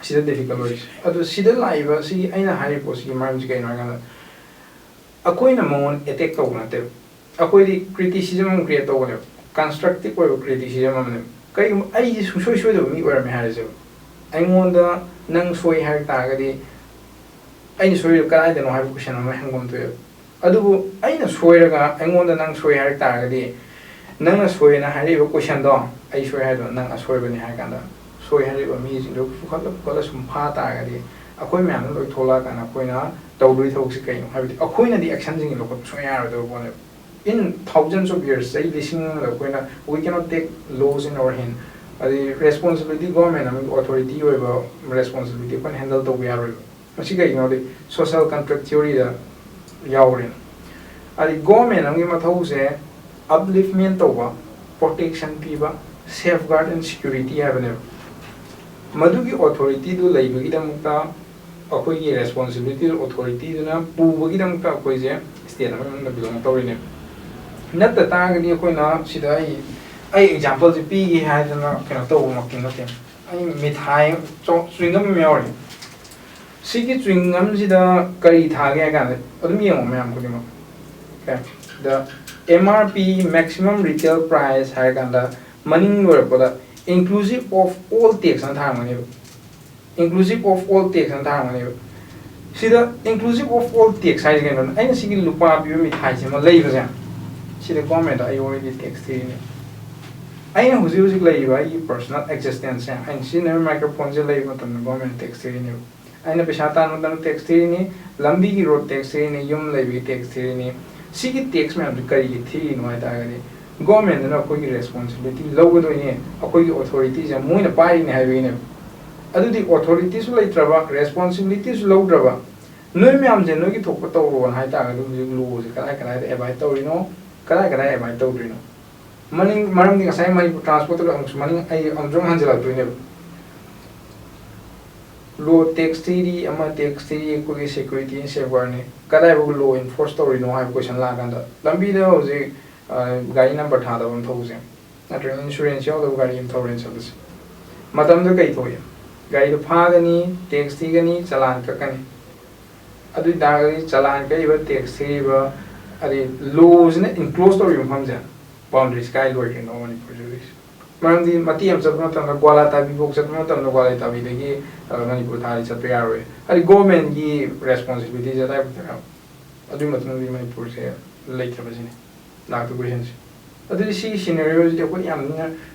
ꯁꯤꯗ ꯗꯤꯐꯤꯀꯜ ꯑꯣꯏꯔꯤꯁꯦ꯫ ꯑꯗꯨ ꯁꯤꯗ ꯂꯥꯛꯏꯕ ꯁꯤꯒꯤ ꯑꯩꯅ ꯍꯥꯏꯔꯤꯕ ꯄꯣꯠꯁꯤꯒꯤ ꯃꯔꯝꯁꯤ ꯀꯩꯅꯣ ꯍꯥꯏꯀꯥꯟꯗ, ꯑꯩꯈꯣꯏꯅ ꯃꯉꯣꯟ ꯑꯦꯇꯦꯛ ꯇꯧꯕ ꯅꯠꯇꯦꯕ꯫ ꯑꯩꯈꯣꯏꯗꯤ ꯀ꯭ꯔꯤꯇꯤꯁꯤꯖꯝ ꯑꯃ ꯀ꯭ꯔꯤꯌꯦꯠ ꯇꯧꯕꯅꯦꯕ, ꯀꯟꯁꯇ꯭ꯔꯛꯇꯤꯞ ꯑꯣꯏꯕ ꯀ꯭ꯔꯤꯇꯤꯁꯤꯖꯝ ꯑꯃꯅꯦꯕ꯫ ꯀꯩꯒꯨꯝꯕ ꯑꯩꯁꯦ ꯁꯨꯡꯁꯣꯏ ꯁꯣꯏꯗꯕ ꯃꯤ ꯑꯣꯏꯔꯝꯃꯦ ꯍꯥꯏꯔꯁꯦꯕ, ꯑꯩꯉꯣꯟꯗ ꯅꯪ ꯁꯣꯏ ꯍꯥꯏꯔꯛ ꯇꯥꯔꯒꯗꯤ, ꯑꯩꯅ ꯁꯣꯏꯔꯤꯕ ꯀꯗꯥꯏꯗꯅꯣ ꯍꯥꯏꯕ ꯀꯣꯏꯁꯟ ꯑꯃ ꯍꯪꯐꯝ ꯊꯣꯛꯑꯦꯕ꯫ ꯑꯗꯨꯕꯨ ꯑꯩꯅ ꯁꯣꯏꯔꯒ ꯑꯩꯉꯣꯟꯗ ꯅꯪ ꯁꯣꯏ ꯍꯥꯏꯔꯛ ꯇꯥꯔꯒꯗꯤ, ꯅꯪꯅ ꯁꯣꯏꯅ ꯍꯥꯏꯔꯛꯏꯕ ꯀꯣꯏꯁꯟꯗꯣ ꯑꯩ ꯁꯣꯏ ꯍꯥꯏꯗꯣ ꯅꯪ ꯑꯁꯣꯏꯕꯅꯤ ꯍꯥꯏ ꯀꯥꯟꯗ, ꯁꯣꯏ ꯍꯥꯏꯔꯤꯕ ꯃꯤꯁꯤꯡꯗꯣ ꯄꯨꯈꯠꯂ ꯄꯨꯈꯠꯂ ꯁꯨꯝ ꯐꯥ ꯇꯥꯔꯒꯗꯤ, ꯑꯩꯈꯣꯏ ꯃꯌꯥꯝꯅ ꯂꯣꯏ ꯊꯣꯛꯂꯛꯑꯀꯥꯟꯗ ꯑꯩꯈꯣꯏꯅ ꯇꯧꯗꯣꯏ ꯊꯕꯛꯁꯤ ꯀꯩꯅꯣ ꯍꯥꯏꯕꯗꯤ, ꯑꯩꯈꯣꯏꯅꯗꯤ ꯑꯦꯛꯁꯟꯁꯤꯡꯁꯤ ꯂꯧꯈꯠꯄ ꯁꯨꯡꯌꯥ ꯌꯥꯔꯣꯏꯗꯕ ꯄꯣꯠꯅꯦꯕ꯫ In thousands of years, ꯆꯍꯤ ꯂꯤꯁꯤꯡ ꯑꯃꯗ ꯑꯩꯈꯣꯏꯅ, we cannot take laws in our hand꯫ ꯑꯗꯩ ꯔꯦꯁꯄꯣꯟꯁꯤꯕꯤꯂꯤꯇꯤ, ꯒꯣꯔꯃꯦꯟ ꯑꯃꯒꯤ ꯑꯣꯊꯣꯔꯤꯇꯤ ꯑꯣꯏꯕ ꯔꯦꯁꯄꯣꯟꯁꯤꯕꯤꯂꯤꯇꯤ ꯑꯩꯈꯣꯏꯅ ꯍꯦꯟꯗꯜ ꯇꯧꯕ ꯌꯥꯔꯣꯏꯕ꯫ ꯃꯁꯤ ꯀꯩꯒꯤꯅꯣꯗꯤ ꯁꯣꯁꯤꯌꯦꯜ ꯀꯟꯇ꯭ꯔꯦꯛ ꯊꯤꯑꯣꯔꯤꯗ ꯌꯥꯎꯔꯦꯅ꯫ ꯑꯗꯩ ꯒꯣꯔꯃꯦꯟ ꯑꯃꯒꯤ ꯃꯊꯧꯁꯦ ꯑꯞꯂꯤꯐꯃꯦꯟ ꯇꯧꯕ, ꯄ꯭ꯔꯣꯇꯦꯛꯁꯟ ꯄꯤꯕ, safeguard and security ꯍꯥꯏꯕꯅꯦꯕ꯫ ꯃꯗꯨꯒꯤ ꯑꯣꯊꯣꯔꯤꯇꯤꯗꯨ ꯂꯩꯕꯒꯤꯗꯃꯛꯇ ꯑꯩꯈꯣꯏꯒꯤ ꯔꯦꯁꯄꯣꯟꯁꯤꯕꯤꯂꯤꯇꯤ ꯑꯣꯊꯣꯔꯤꯇꯤꯗꯨꯅ ꯄꯨꯕꯒꯤꯗꯃꯛꯇ ꯑꯩꯈꯣꯏꯁꯦ ꯁ꯭ꯇꯦꯠ ꯑꯃꯒꯤ ꯃꯅꯨꯡꯗ ꯕꯤꯂꯣꯡ ꯇꯧꯔꯤꯅꯦꯕ꯫ ꯅꯠꯇ ꯇꯥꯔꯒꯗꯤ ꯑꯩꯈꯣꯏꯅ ꯁꯤꯗ ꯑꯩ, ꯑꯩ ꯑꯦꯛꯖꯥꯝꯄꯜꯁꯦ ꯄꯤꯒꯦ ꯍꯥꯏꯗꯅ ꯀꯩꯅꯣ ꯇꯧꯕꯃꯛꯇꯤ ꯅꯠꯇꯦ꯫ ꯑꯩ ꯃꯤꯊꯥꯏ, ꯆꯣ-, ꯆ꯭ꯋꯤꯡꯒꯝ ꯑꯃ ꯌꯥꯎꯔꯤ꯫ ꯁꯤꯒꯤ ꯆ꯭ꯋꯤꯡꯒꯝꯁꯤꯗ ꯀꯔꯤ ꯊꯥꯒꯦ ꯍꯥꯏ ꯀꯥꯟꯗ, ꯑꯗꯨꯝ ꯌꯦꯡꯉꯣ ꯃꯌꯥꯝ ꯈꯨꯗꯤꯡꯃꯛ꯫ Okay, the M R P, maximum retail price ꯍꯥꯏꯔ ꯀꯥꯟꯗ ꯃꯅꯤꯡ ꯂꯣꯏꯔꯛꯄꯗ inclusive of all tax ꯑꯅ ꯊꯥꯔꯝꯒꯅꯦꯕ꯫ Inclusive of all tax ꯑꯅ ꯊꯥꯔꯝꯒꯅꯦꯕ꯫ ꯁꯤꯗ inclusive of all tax ꯍꯥꯏꯁꯦ ꯀꯩꯅꯣ? ꯑꯩꯅ ꯁꯤꯒꯤ ꯂꯨꯄꯥ ꯄꯤꯕ ꯃꯤꯊꯥꯏꯁꯤꯃ ꯂꯩꯕꯁꯦ, ꯁꯤꯗ ꯒꯣꯔꯃꯦꯟꯗ ꯑꯩ already tax ꯊꯤꯔꯤꯅꯦ꯫ ꯑꯩꯅ ꯍꯧꯖꯤꯛ ꯍꯧꯖꯤꯛ ꯂꯩꯔꯤꯕ ꯑꯩꯒꯤ personal existence ꯁꯦ, ꯑꯩꯅ ꯁꯤꯖꯤꯟꯅꯔꯤꯕ ꯃꯥꯏꯀ꯭ꯔꯣꯐꯣꯟꯁꯦ ꯂꯩꯕ ꯃꯇꯝꯗ ꯒꯣꯔꯃꯦꯟꯗ tax ꯊꯤꯔꯤꯅꯦꯕ꯫ ꯑꯩꯅ ꯄꯩꯁꯥ ꯇꯥꯟꯕ ꯃꯇꯝꯗ tax ꯊꯤꯔꯤꯅꯤ, ꯂꯝꯕꯤꯒꯤ road tax ꯊꯤꯔꯤꯅꯤ, ꯌꯨꯝ ꯂꯩꯕꯒꯤ tax ꯊꯤꯔꯤꯅꯤ꯫ ꯁꯤꯒꯤ tax ꯃꯌꯥꯝꯁꯦ ꯀꯔꯤꯒꯤ ꯊꯤꯔꯤꯅꯣ ꯍꯥꯏ ꯇꯥꯔꯒꯗꯤ, ꯒꯣꯔꯃꯦꯟꯗꯨꯅ ꯑꯩꯈꯣꯏꯒꯤ ꯔꯦꯁꯄꯣꯟꯁꯤꯕꯤꯂꯤꯇꯤ ꯂꯧꯒꯗꯣꯏꯅꯦ, ꯑꯩꯈꯣꯏꯒꯤ ꯑꯣꯊꯣꯔꯤꯇꯤꯁꯦ ꯃꯣꯏꯅ ꯄꯥꯏꯔꯤꯅꯦ ꯍꯥꯏꯕꯒꯤꯅꯦꯕ꯫ ꯑꯗꯨꯗꯤ ꯑꯣꯊꯣꯔꯤꯇꯤꯁꯨ ꯂꯩꯇ꯭ꯔꯕ, ꯔꯦꯁꯄꯣꯟꯁꯤꯕꯤꯂꯤꯇꯤꯁꯨ ꯂꯧꯗ꯭ꯔꯕ, ꯅꯣꯏ ꯃꯌꯥꯝꯁꯦ ꯅꯣꯏꯒꯤ ꯊꯣꯛꯄ ꯇꯧꯔꯣꯅ ꯍꯥꯏꯇꯥꯔꯒꯗꯤ ꯍꯧꯖꯤꯛ ꯂꯣꯁꯦ ꯀꯗꯥꯏ ꯀꯗꯥꯏꯗ ꯑꯦꯕꯥꯏꯠ ꯇꯧꯔꯤꯅꯣ, ꯀꯗꯥꯏ ꯀꯗꯥꯏ ꯑꯦꯕꯥꯏꯠ ꯇꯧꯗ꯭ꯔꯤꯅꯣ? ꯃꯅꯤꯡ ꯃꯔꯝꯗꯤ ꯉꯁꯥꯏ ꯃꯅꯤꯄꯨꯔ ꯇ꯭ꯔꯥꯟꯁꯄꯣꯔꯠꯇ ꯑꯃꯨꯛꯁꯨ ꯃꯅꯤꯡ ꯑꯩ ꯑꯃꯨꯛꯁꯨ ꯍꯟꯖꯤꯜꯂꯛꯇꯣꯏꯅꯦꯕ꯫ ꯂꯣ ꯇꯦꯛꯁ ꯊꯤꯔꯤ, ꯑꯃ ꯇꯦꯛꯁ ꯊꯤꯔꯤ, ꯑꯩꯈꯣꯏꯒꯤ ꯁꯦꯀ꯭ꯌꯨꯔꯤꯇꯤ ꯑꯦꯟ ꯁꯦꯐꯒꯥꯔꯗꯅꯤ꯫ ꯀꯗꯥꯏꯐꯥꯎ ꯂꯣ ꯏꯟꯐꯣꯔꯁ ꯇꯧꯔꯤꯅꯣ ꯍꯥꯏꯕ ꯀꯣꯏꯁꯟ ꯂꯥꯛꯑꯀꯥꯟꯗ ꯂꯝꯕꯤꯗ ꯍꯧꯖꯤꯛ ꯒꯥꯔꯤ ꯅꯝꯕꯔ ꯊꯥꯗꯕ ꯑꯃ ꯊꯧꯕꯁꯦ, ꯅꯠꯇ꯭ꯔꯒ ꯏꯟꯁꯨꯔꯦꯟꯁ ꯌꯥꯎꯗꯕ ꯒꯥꯔꯤ ꯑꯃ ꯊꯧꯔꯦꯅ ꯆꯠꯂꯁꯦ, ꯃꯇꯝꯗ ꯀꯩ ꯊꯣꯛꯏ? ꯒꯥꯔꯤꯗꯣ ꯐꯥꯒꯅꯤ, ꯇꯦꯛꯁ ꯊꯤꯒꯅꯤ, ꯆꯂꯥꯟ ꯀꯛꯀꯅꯤ꯫ ꯑꯗꯨ ꯑꯣꯏꯇꯥꯔꯒꯗꯤ ꯆꯂꯥꯟ ꯀꯛꯏꯕ, ꯇꯦꯛꯁ ꯊꯤꯔꯤꯕ, ꯑꯗꯩ ꯂꯣꯁꯤꯅ ꯏꯟꯀ꯭ꯂꯣꯁ ꯇꯧꯔꯤꯕ ꯃꯐꯝꯁꯦ, ꯕꯥꯎꯟꯗꯔꯤꯁ ꯀꯥꯏ ꯂꯣꯏꯈ꯭ꯔꯤꯅꯣ ꯃꯅꯤꯄꯨꯔꯁꯦ ꯍꯧꯖꯤꯛ? ꯃꯔꯝꯗꯤ ꯃꯇꯦꯛ ꯑꯃ ꯆꯠꯄ ꯃꯇꯝꯗ, ꯒ꯭ꯋꯥꯂꯥ ꯇꯥꯕꯤꯐꯥꯎ ꯆꯠꯄ ꯃꯇꯝꯗ, ꯒ꯭ꯋꯥꯂꯥ ꯇꯥꯕꯤꯗꯒꯤ ꯃꯅꯤꯄꯨꯔ ꯊꯥꯗꯤ ꯆꯠꯄ ꯌꯥꯔꯣꯏ꯫ ꯍꯥꯏꯗꯤ ꯒꯣꯔꯃꯦꯟꯒꯤ ꯔꯦꯁꯄꯣꯟꯁꯤꯕꯤꯂꯤꯇꯤꯁꯦ ꯑꯗꯥꯏꯐꯥꯎꯗ, ꯑꯗꯨꯒꯤ ꯃꯇꯨꯡꯗꯗꯤ ꯃꯅꯤꯄꯨꯔꯁꯦ ꯂꯩꯇ꯭ꯔꯕꯁꯤꯅꯤ ꯂꯥꯛꯇ ꯀꯣꯏꯁꯟꯁꯦ꯫ ꯑꯗꯨꯗꯤ ꯁꯤꯒꯤ ꯁꯤꯅꯦꯔꯤꯑꯣꯁꯤꯗꯤ ꯑꯩꯈꯣꯏ ꯌꯥꯝꯅ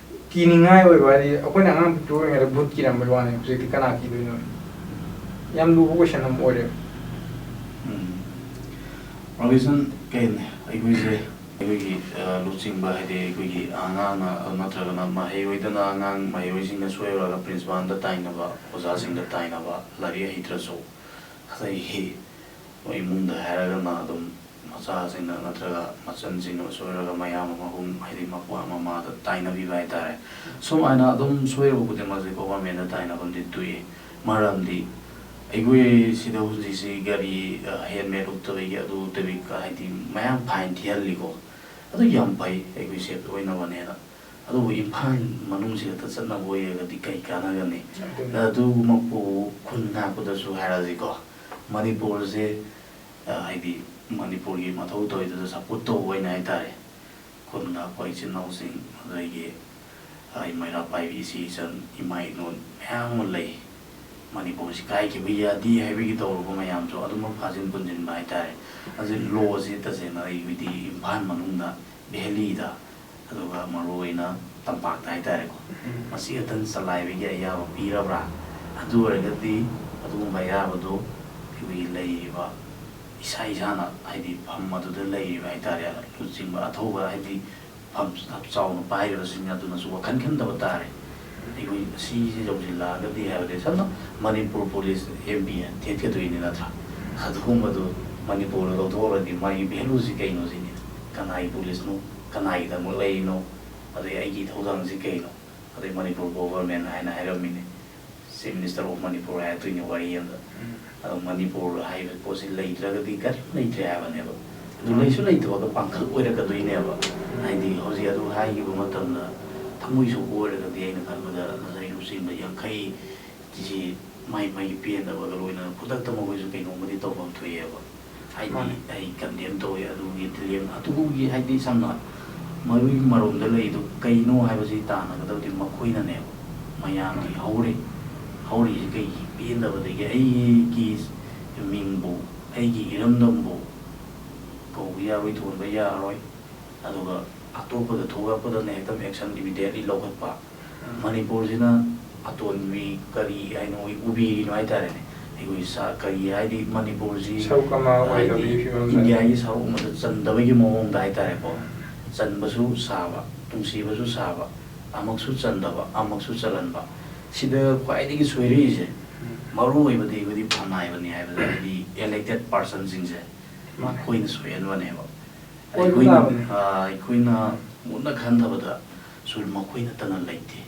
ꯀꯤꯅꯤꯡꯉꯥꯏ ꯑꯣꯏꯕ, ꯍꯥꯏꯗꯤ ꯑꯩꯈꯣꯏꯅ ꯑꯉꯥꯡ ꯄꯤꯛꯇ꯭ꯔꯨ ꯑꯣꯏꯔꯤꯉꯩꯗ ꯚꯨꯠ ꯀꯤꯔꯝꯕꯩ ꯋꯥꯅꯤ, ꯍꯧꯖꯤꯛꯇꯤ ꯀꯅꯥ ꯀꯤꯗꯣꯏꯅꯣ? ꯌꯥꯝ ꯂꯨꯕ ꯀꯣꯏꯁꯟ ꯑꯃ ꯑꯣꯏꯔꯦ꯫ ꯎꯝ꯫ ꯔꯣꯕꯤꯟꯁꯟ, ꯀꯩꯅꯤ, ꯑꯩꯈꯣꯏꯁꯦ, ꯑꯩꯈꯣꯏꯒꯤ, ꯑ, ꯂꯨꯆꯤꯡꯕ ꯍꯥꯏꯗꯤ ꯑꯩꯈꯣꯏꯒꯤ ꯑꯉꯥꯡꯅ ꯅꯠꯇ꯭ꯔꯒꯅ ꯃꯍꯩꯔꯣꯏꯗꯅ ꯑꯉꯥꯡ, ꯃꯍꯩꯔꯣꯏꯁꯤꯡꯅ ꯁꯣꯏꯔꯨꯔꯒ ꯄ꯭ꯔꯤꯟꯁꯤꯄꯥꯜꯗ ꯇꯥꯏꯅꯕ, ꯑꯣꯖꯥꯁꯤꯡꯗ ꯇꯥꯏꯅꯕ, ꯂꯥꯏꯔꯤꯛ ꯍꯩꯇ꯭ꯔꯁꯨ ꯑꯗꯒꯤ ꯃꯣꯏ ꯏꯃꯨꯡꯗ ꯍꯥꯏꯔꯒꯅ ꯑꯗꯨꯝ ꯃꯆꯥꯁꯤꯡꯅ ꯅꯠꯇ꯭ꯔꯒ ꯃꯆꯟꯁꯤꯡꯅ ꯁꯣꯏꯔꯒ ꯃꯌꯥꯝ ꯑꯃ ꯑꯍꯨꯝ ꯍꯥꯏꯗꯤ ꯃꯄꯥ ꯃꯃꯥꯗ ꯇꯥꯏꯅꯕꯤꯕ ꯍꯥꯏꯇꯥꯔꯦ꯫ ꯁꯨꯃꯥꯏꯅ ꯑꯗꯨꯝ ꯁꯣꯏꯔꯨꯕ ꯈꯨꯗꯤꯡꯃꯛꯁꯦ ꯒꯣꯚꯔꯟꯃꯦꯟꯗ ꯇꯥꯏꯅꯐꯝꯗꯤ ꯊꯣꯛꯏ꯫ ꯃꯔꯝꯗꯤ ꯑꯩꯈꯣꯏ ꯁꯤꯗ ꯍꯧꯖꯤꯛꯁꯤ ꯒꯥꯔꯤ, ꯑ, ꯍꯦꯜꯃꯦꯠ ꯎꯞꯇꯕꯒꯤ ꯑꯗꯨ ꯎꯞꯇꯕꯒꯤ ꯀ-, ꯍꯥꯏꯗꯤ ꯃꯌꯥꯝ ꯐꯥꯏꯟ ꯊꯤꯍꯜꯂꯤꯀꯣ꯫ ꯑꯗꯨ ꯌꯥꯝ ꯐꯩ ꯑꯩꯈꯣꯏ ꯁꯦꯐ ꯑꯣꯏꯅꯕꯅꯦꯅ꯫ ꯑꯗꯨꯕꯨ ꯏꯝꯐꯥꯜ ꯃꯅꯨꯡꯁꯤ ꯈꯛꯇ ꯆꯠꯅꯕ ꯑꯣꯏꯔꯒꯗꯤ ꯀꯩ ꯀꯥꯟꯅꯒꯅꯤ? ꯑꯗꯨꯅꯤ꯫ ꯑꯗꯨꯃꯛꯄꯨ ꯈꯨꯟ ꯉꯥꯛꯄꯗꯁꯨ ꯍꯥꯏꯔꯁꯤꯀꯣ꯫ ꯃꯅꯤꯄꯨꯔꯁꯦ, ꯑ, ꯍꯥꯏꯗꯤ ꯃꯅꯤꯄꯨꯔꯒꯤ ꯃꯊꯧ ꯇꯧꯔꯤꯗꯨꯗ ꯁꯞꯄꯣꯔꯠ ꯇꯧꯕ ꯑꯣꯏꯅ ꯍꯥꯏꯇꯥꯔꯦ꯫ ꯈꯨꯟ ꯉꯥꯛꯄ ꯏꯆꯤꯟ ꯏꯅꯥꯎꯁꯤꯡ, ꯑꯗꯒꯤ, ꯑ, ꯃꯩꯔꯥ ꯄꯥꯏꯕꯤ ꯏꯆꯦ ꯏꯆꯟ, ꯏꯃꯥ ꯏꯅꯣꯟ ꯃꯌꯥꯝ ꯑꯃ ꯂꯩ꯫ ꯃꯅꯤꯄꯨꯔꯁꯤ ꯀꯥꯏꯈꯤꯕ ꯌꯥꯗꯦ ꯍꯥꯏꯕꯒꯤ ꯇꯧꯔꯨꯕ ꯃꯌꯥꯝꯁꯨ ꯑꯗꯨꯃꯛ ꯐꯥꯖꯤꯟ ꯄꯨꯟꯁꯤꯟꯕ ꯍꯥꯏꯇꯥꯔꯦ꯫ ꯑꯗꯨ ꯂꯣꯁꯤ ꯇꯁꯦꯡꯅ ꯑꯩꯈꯣꯏꯗꯤ ꯏꯝꯐꯥꯜ ꯃꯅꯨꯡꯗ, ꯚꯦꯂꯤꯗ, ꯑꯗꯨꯒ ꯃꯔꯨꯑꯣꯏꯅ ꯇꯝꯄꯥꯛꯇ ꯍꯥꯏꯇꯥꯔꯦꯀꯣ, ꯎꯝ꯫ ꯃꯁꯤ ꯈꯛꯇꯪ ꯆꯂꯥꯏꯕꯒꯤ ꯑꯌꯥꯕ ꯄꯤꯔꯕ꯭ꯔꯥ? ꯑꯗꯨ ꯑꯣꯏꯔꯒꯗꯤ ꯑꯗꯨꯒꯨꯝꯕ ꯑꯌꯥꯕꯗꯣ ꯑꯩꯈꯣꯏꯒꯤ ꯂꯩꯔꯤꯕ ꯏꯁꯥ ꯏꯁꯥꯅ, ꯍꯥꯏꯗꯤ ꯐꯝ ꯑꯗꯨꯗ ꯂꯩꯔꯤꯕ ꯍꯥꯏꯇꯥꯔꯦ, ꯂꯨꯆꯤꯡꯕ ꯑꯊꯧꯕ, ꯍꯥꯏꯗꯤ ꯐꯝ ꯆꯥꯎꯅ ꯄꯥꯏꯔꯤꯕꯁꯤꯡ ꯑꯗꯨꯅꯁꯨ ꯋꯥꯈꯜ ꯈꯟꯗꯕ ꯇꯥꯔꯦ꯫ ꯑꯩꯈꯣꯏ ꯁꯤꯁꯦ ꯌꯧꯁꯤꯜꯂꯛꯑꯒꯗꯤ ꯍꯥꯏꯕꯗꯤ ꯁꯝꯅ ꯃꯅꯤꯄꯨꯔ ꯄꯨꯂꯤꯁ ꯑꯦꯝ ꯄꯤ ꯊꯦꯠꯀꯗꯣꯏꯅꯤ ꯅꯠꯇ꯭ꯔꯥ? ꯑꯗꯨꯒꯨꯝꯕꯗꯨ ꯃꯅꯤꯄꯨꯔꯗ ꯂꯧꯊꯣꯛꯑꯒꯗꯤ ꯃꯥꯒꯤ ꯚꯦꯂꯨꯁꯤ ꯀꯩꯅꯣ ꯁꯤꯅꯤ꯫ ꯀꯅꯥꯒꯤ ꯄꯨꯂꯤꯁꯅꯣ? ꯀꯅꯥꯒꯤꯗꯃꯛ ꯂꯩꯔꯤꯅꯣ? ꯑꯗꯩ ꯑꯩꯒꯤ ꯏꯊꯧꯗꯥꯡꯁꯤ ꯀꯩꯅꯣ? ꯑꯗꯩ ꯃꯅꯤꯄꯨꯔ ꯒꯣꯚꯔꯃꯦꯟ ꯍꯥꯏꯅ ꯍꯥꯏꯔꯝꯃꯤꯅꯦ꯫ ꯆꯤꯐ ꯃꯤꯅꯤꯁꯇꯔ ꯑꯣꯐ ꯃꯅꯤꯄꯨꯔ ꯍꯥꯏꯔꯛꯇꯣꯏꯅꯦ ꯋꯥꯔꯤ ꯑꯃꯗ꯫ ꯑꯗꯣ ꯃꯅꯤꯄꯨꯔ ꯍꯥꯏꯕ ꯄꯣꯠꯁꯤ ꯂꯩꯇ꯭ꯔꯒꯗꯤ ꯀꯔꯤꯝ ꯂꯩꯇ꯭ꯔꯦ ꯍꯥꯏꯕꯅꯦꯕ꯫ ꯑꯗꯨ ꯂꯩꯁꯨ ꯂꯩꯇꯕꯒ ꯄꯥꯡꯈꯛ ꯑꯣꯏꯔꯛꯀꯗꯣꯏꯅꯦꯕ꯫ ꯍꯥꯏꯗꯤ ꯍꯧꯖꯤꯛ ꯑꯗꯨ ꯍꯥꯏꯈꯤꯕ ꯃꯇꯝꯗ ꯊꯃꯣꯏ ꯁꯣꯛꯄ ꯑꯣꯏꯔꯒꯗꯤ ꯑꯩꯅ ꯈꯟꯕꯗ ꯉꯁꯥꯏ ꯂꯨꯆꯤꯡꯕ ꯌꯥꯡꯈꯩ ꯁꯤ ꯃꯥꯏ ꯃꯥꯏꯒꯤ ꯄꯦꯟꯗꯕꯒ ꯂꯣꯏꯅꯅ ꯈꯨꯗꯛꯇ ꯃꯈꯣꯏꯁꯨ ꯀꯩꯅꯣꯝꯃꯗꯤ ꯇꯧꯐꯝ ꯊꯣꯛꯑꯦꯕ꯫ ꯍꯥꯏꯗꯤ ꯃꯥꯅꯦ꯫ ꯑꯩ ꯀꯟꯗꯦꯝ ꯇꯧꯋꯦ ꯑꯗꯨꯒꯤ ꯂꯦꯝ-, ꯑꯗꯨꯒꯤ ꯍꯥꯏꯗꯤ ꯁꯝꯅ ꯃꯔꯨꯒꯤ ꯃꯔꯣꯝꯗ ꯂꯩꯗꯨ ꯀꯩꯅꯣ ꯍꯥꯏꯕꯁꯤ ꯇꯥꯟꯅꯒꯗꯕꯗꯤ ꯃꯈꯣꯏꯅꯅꯦꯕ꯫ ꯃꯌꯥꯝꯒꯤ ꯍꯧꯔꯤ, ꯍꯧꯔꯤꯁꯤ ꯀꯩꯒꯤ ꯄꯦꯟꯗꯕꯗꯒꯤ ꯑꯩꯒꯤ ꯃꯤꯡꯕꯨ, ꯑꯩꯒꯤ ꯏꯔꯝꯗꯝꯕꯨ ꯀꯧꯕ ꯌꯥꯔꯣꯏ, ꯊꯣꯟꯕ ꯌꯥꯔꯣꯏ, ꯑꯗꯨꯒ ꯑꯇꯣꯞꯄꯗ ꯊꯣꯛꯂꯛꯄꯗꯅ ꯍꯦꯛꯇ action immediately ꯂꯧꯈꯠꯄ꯫ ꯃꯅꯤꯄꯨꯔꯁꯤꯅ ꯑꯇꯣꯟꯕꯤ ꯀꯔꯤ ꯍꯥꯏꯅꯣ, ꯎꯕꯤꯔꯤꯅꯣ ꯍꯥꯏꯇꯥꯔꯦꯅꯦ꯫ ꯑꯩꯈꯣꯏ ꯁꯥ-, ꯀꯔꯤ ꯍꯥꯏꯗꯤ ꯃꯅꯤꯄꯨꯔꯁꯤ ꯁꯔꯨꯛ ꯑꯃ ꯍꯥꯏꯗꯤ ꯑꯣꯏꯗꯕꯒꯤ ꯐꯤꯕꯝꯗ ꯏꯟꯗꯤꯌꯥꯒꯤ ꯁꯔꯨꯛ ꯑꯃꯗ ꯆꯟꯗꯕꯒꯤ ꯃꯑꯣꯡꯗ ꯍꯥꯏꯇꯥꯔꯦꯀꯣ꯫ ꯆꯟꯕꯁꯨ ꯁꯥꯕ, ꯅꯨꯡꯁꯤꯕꯁꯨ ꯁꯥꯕ, ꯑꯃꯨꯛꯁꯨ ꯆꯟꯗꯕ, ꯑꯃꯨꯛꯁꯨ ꯆꯜꯍꯟꯕ꯫ ꯁꯤꯗ ꯈ꯭ꯋꯥꯏꯗꯒꯤ ꯁꯣꯏꯔꯛꯏꯁꯦ, ꯎꯝ꯫ ꯃꯔꯨ ꯑꯣꯏꯕꯗꯤ ꯑꯩꯈꯣꯏꯗꯤ ꯐꯅꯥꯏꯕꯅꯤ ꯍꯥꯏꯕꯗ ꯍꯥꯏꯗꯤ elected personꯁꯤꯡꯁꯦ ꯃꯥꯅꯦ꯫ ꯃꯈꯣꯏꯅ ꯁꯣꯏꯍꯟꯕꯅꯦꯕ꯫ ꯑꯣꯏꯕ ꯑꯩꯈꯣꯏꯅ, ꯇꯥꯕꯅꯤ꯫ ꯑ, ꯑꯩꯈꯣꯏꯅ ꯃꯨꯟꯅ ꯈꯟꯊꯕꯗ ꯁꯨ ꯃꯈꯣꯏ ꯅꯠꯇꯅ ꯂꯩꯇꯦ꯫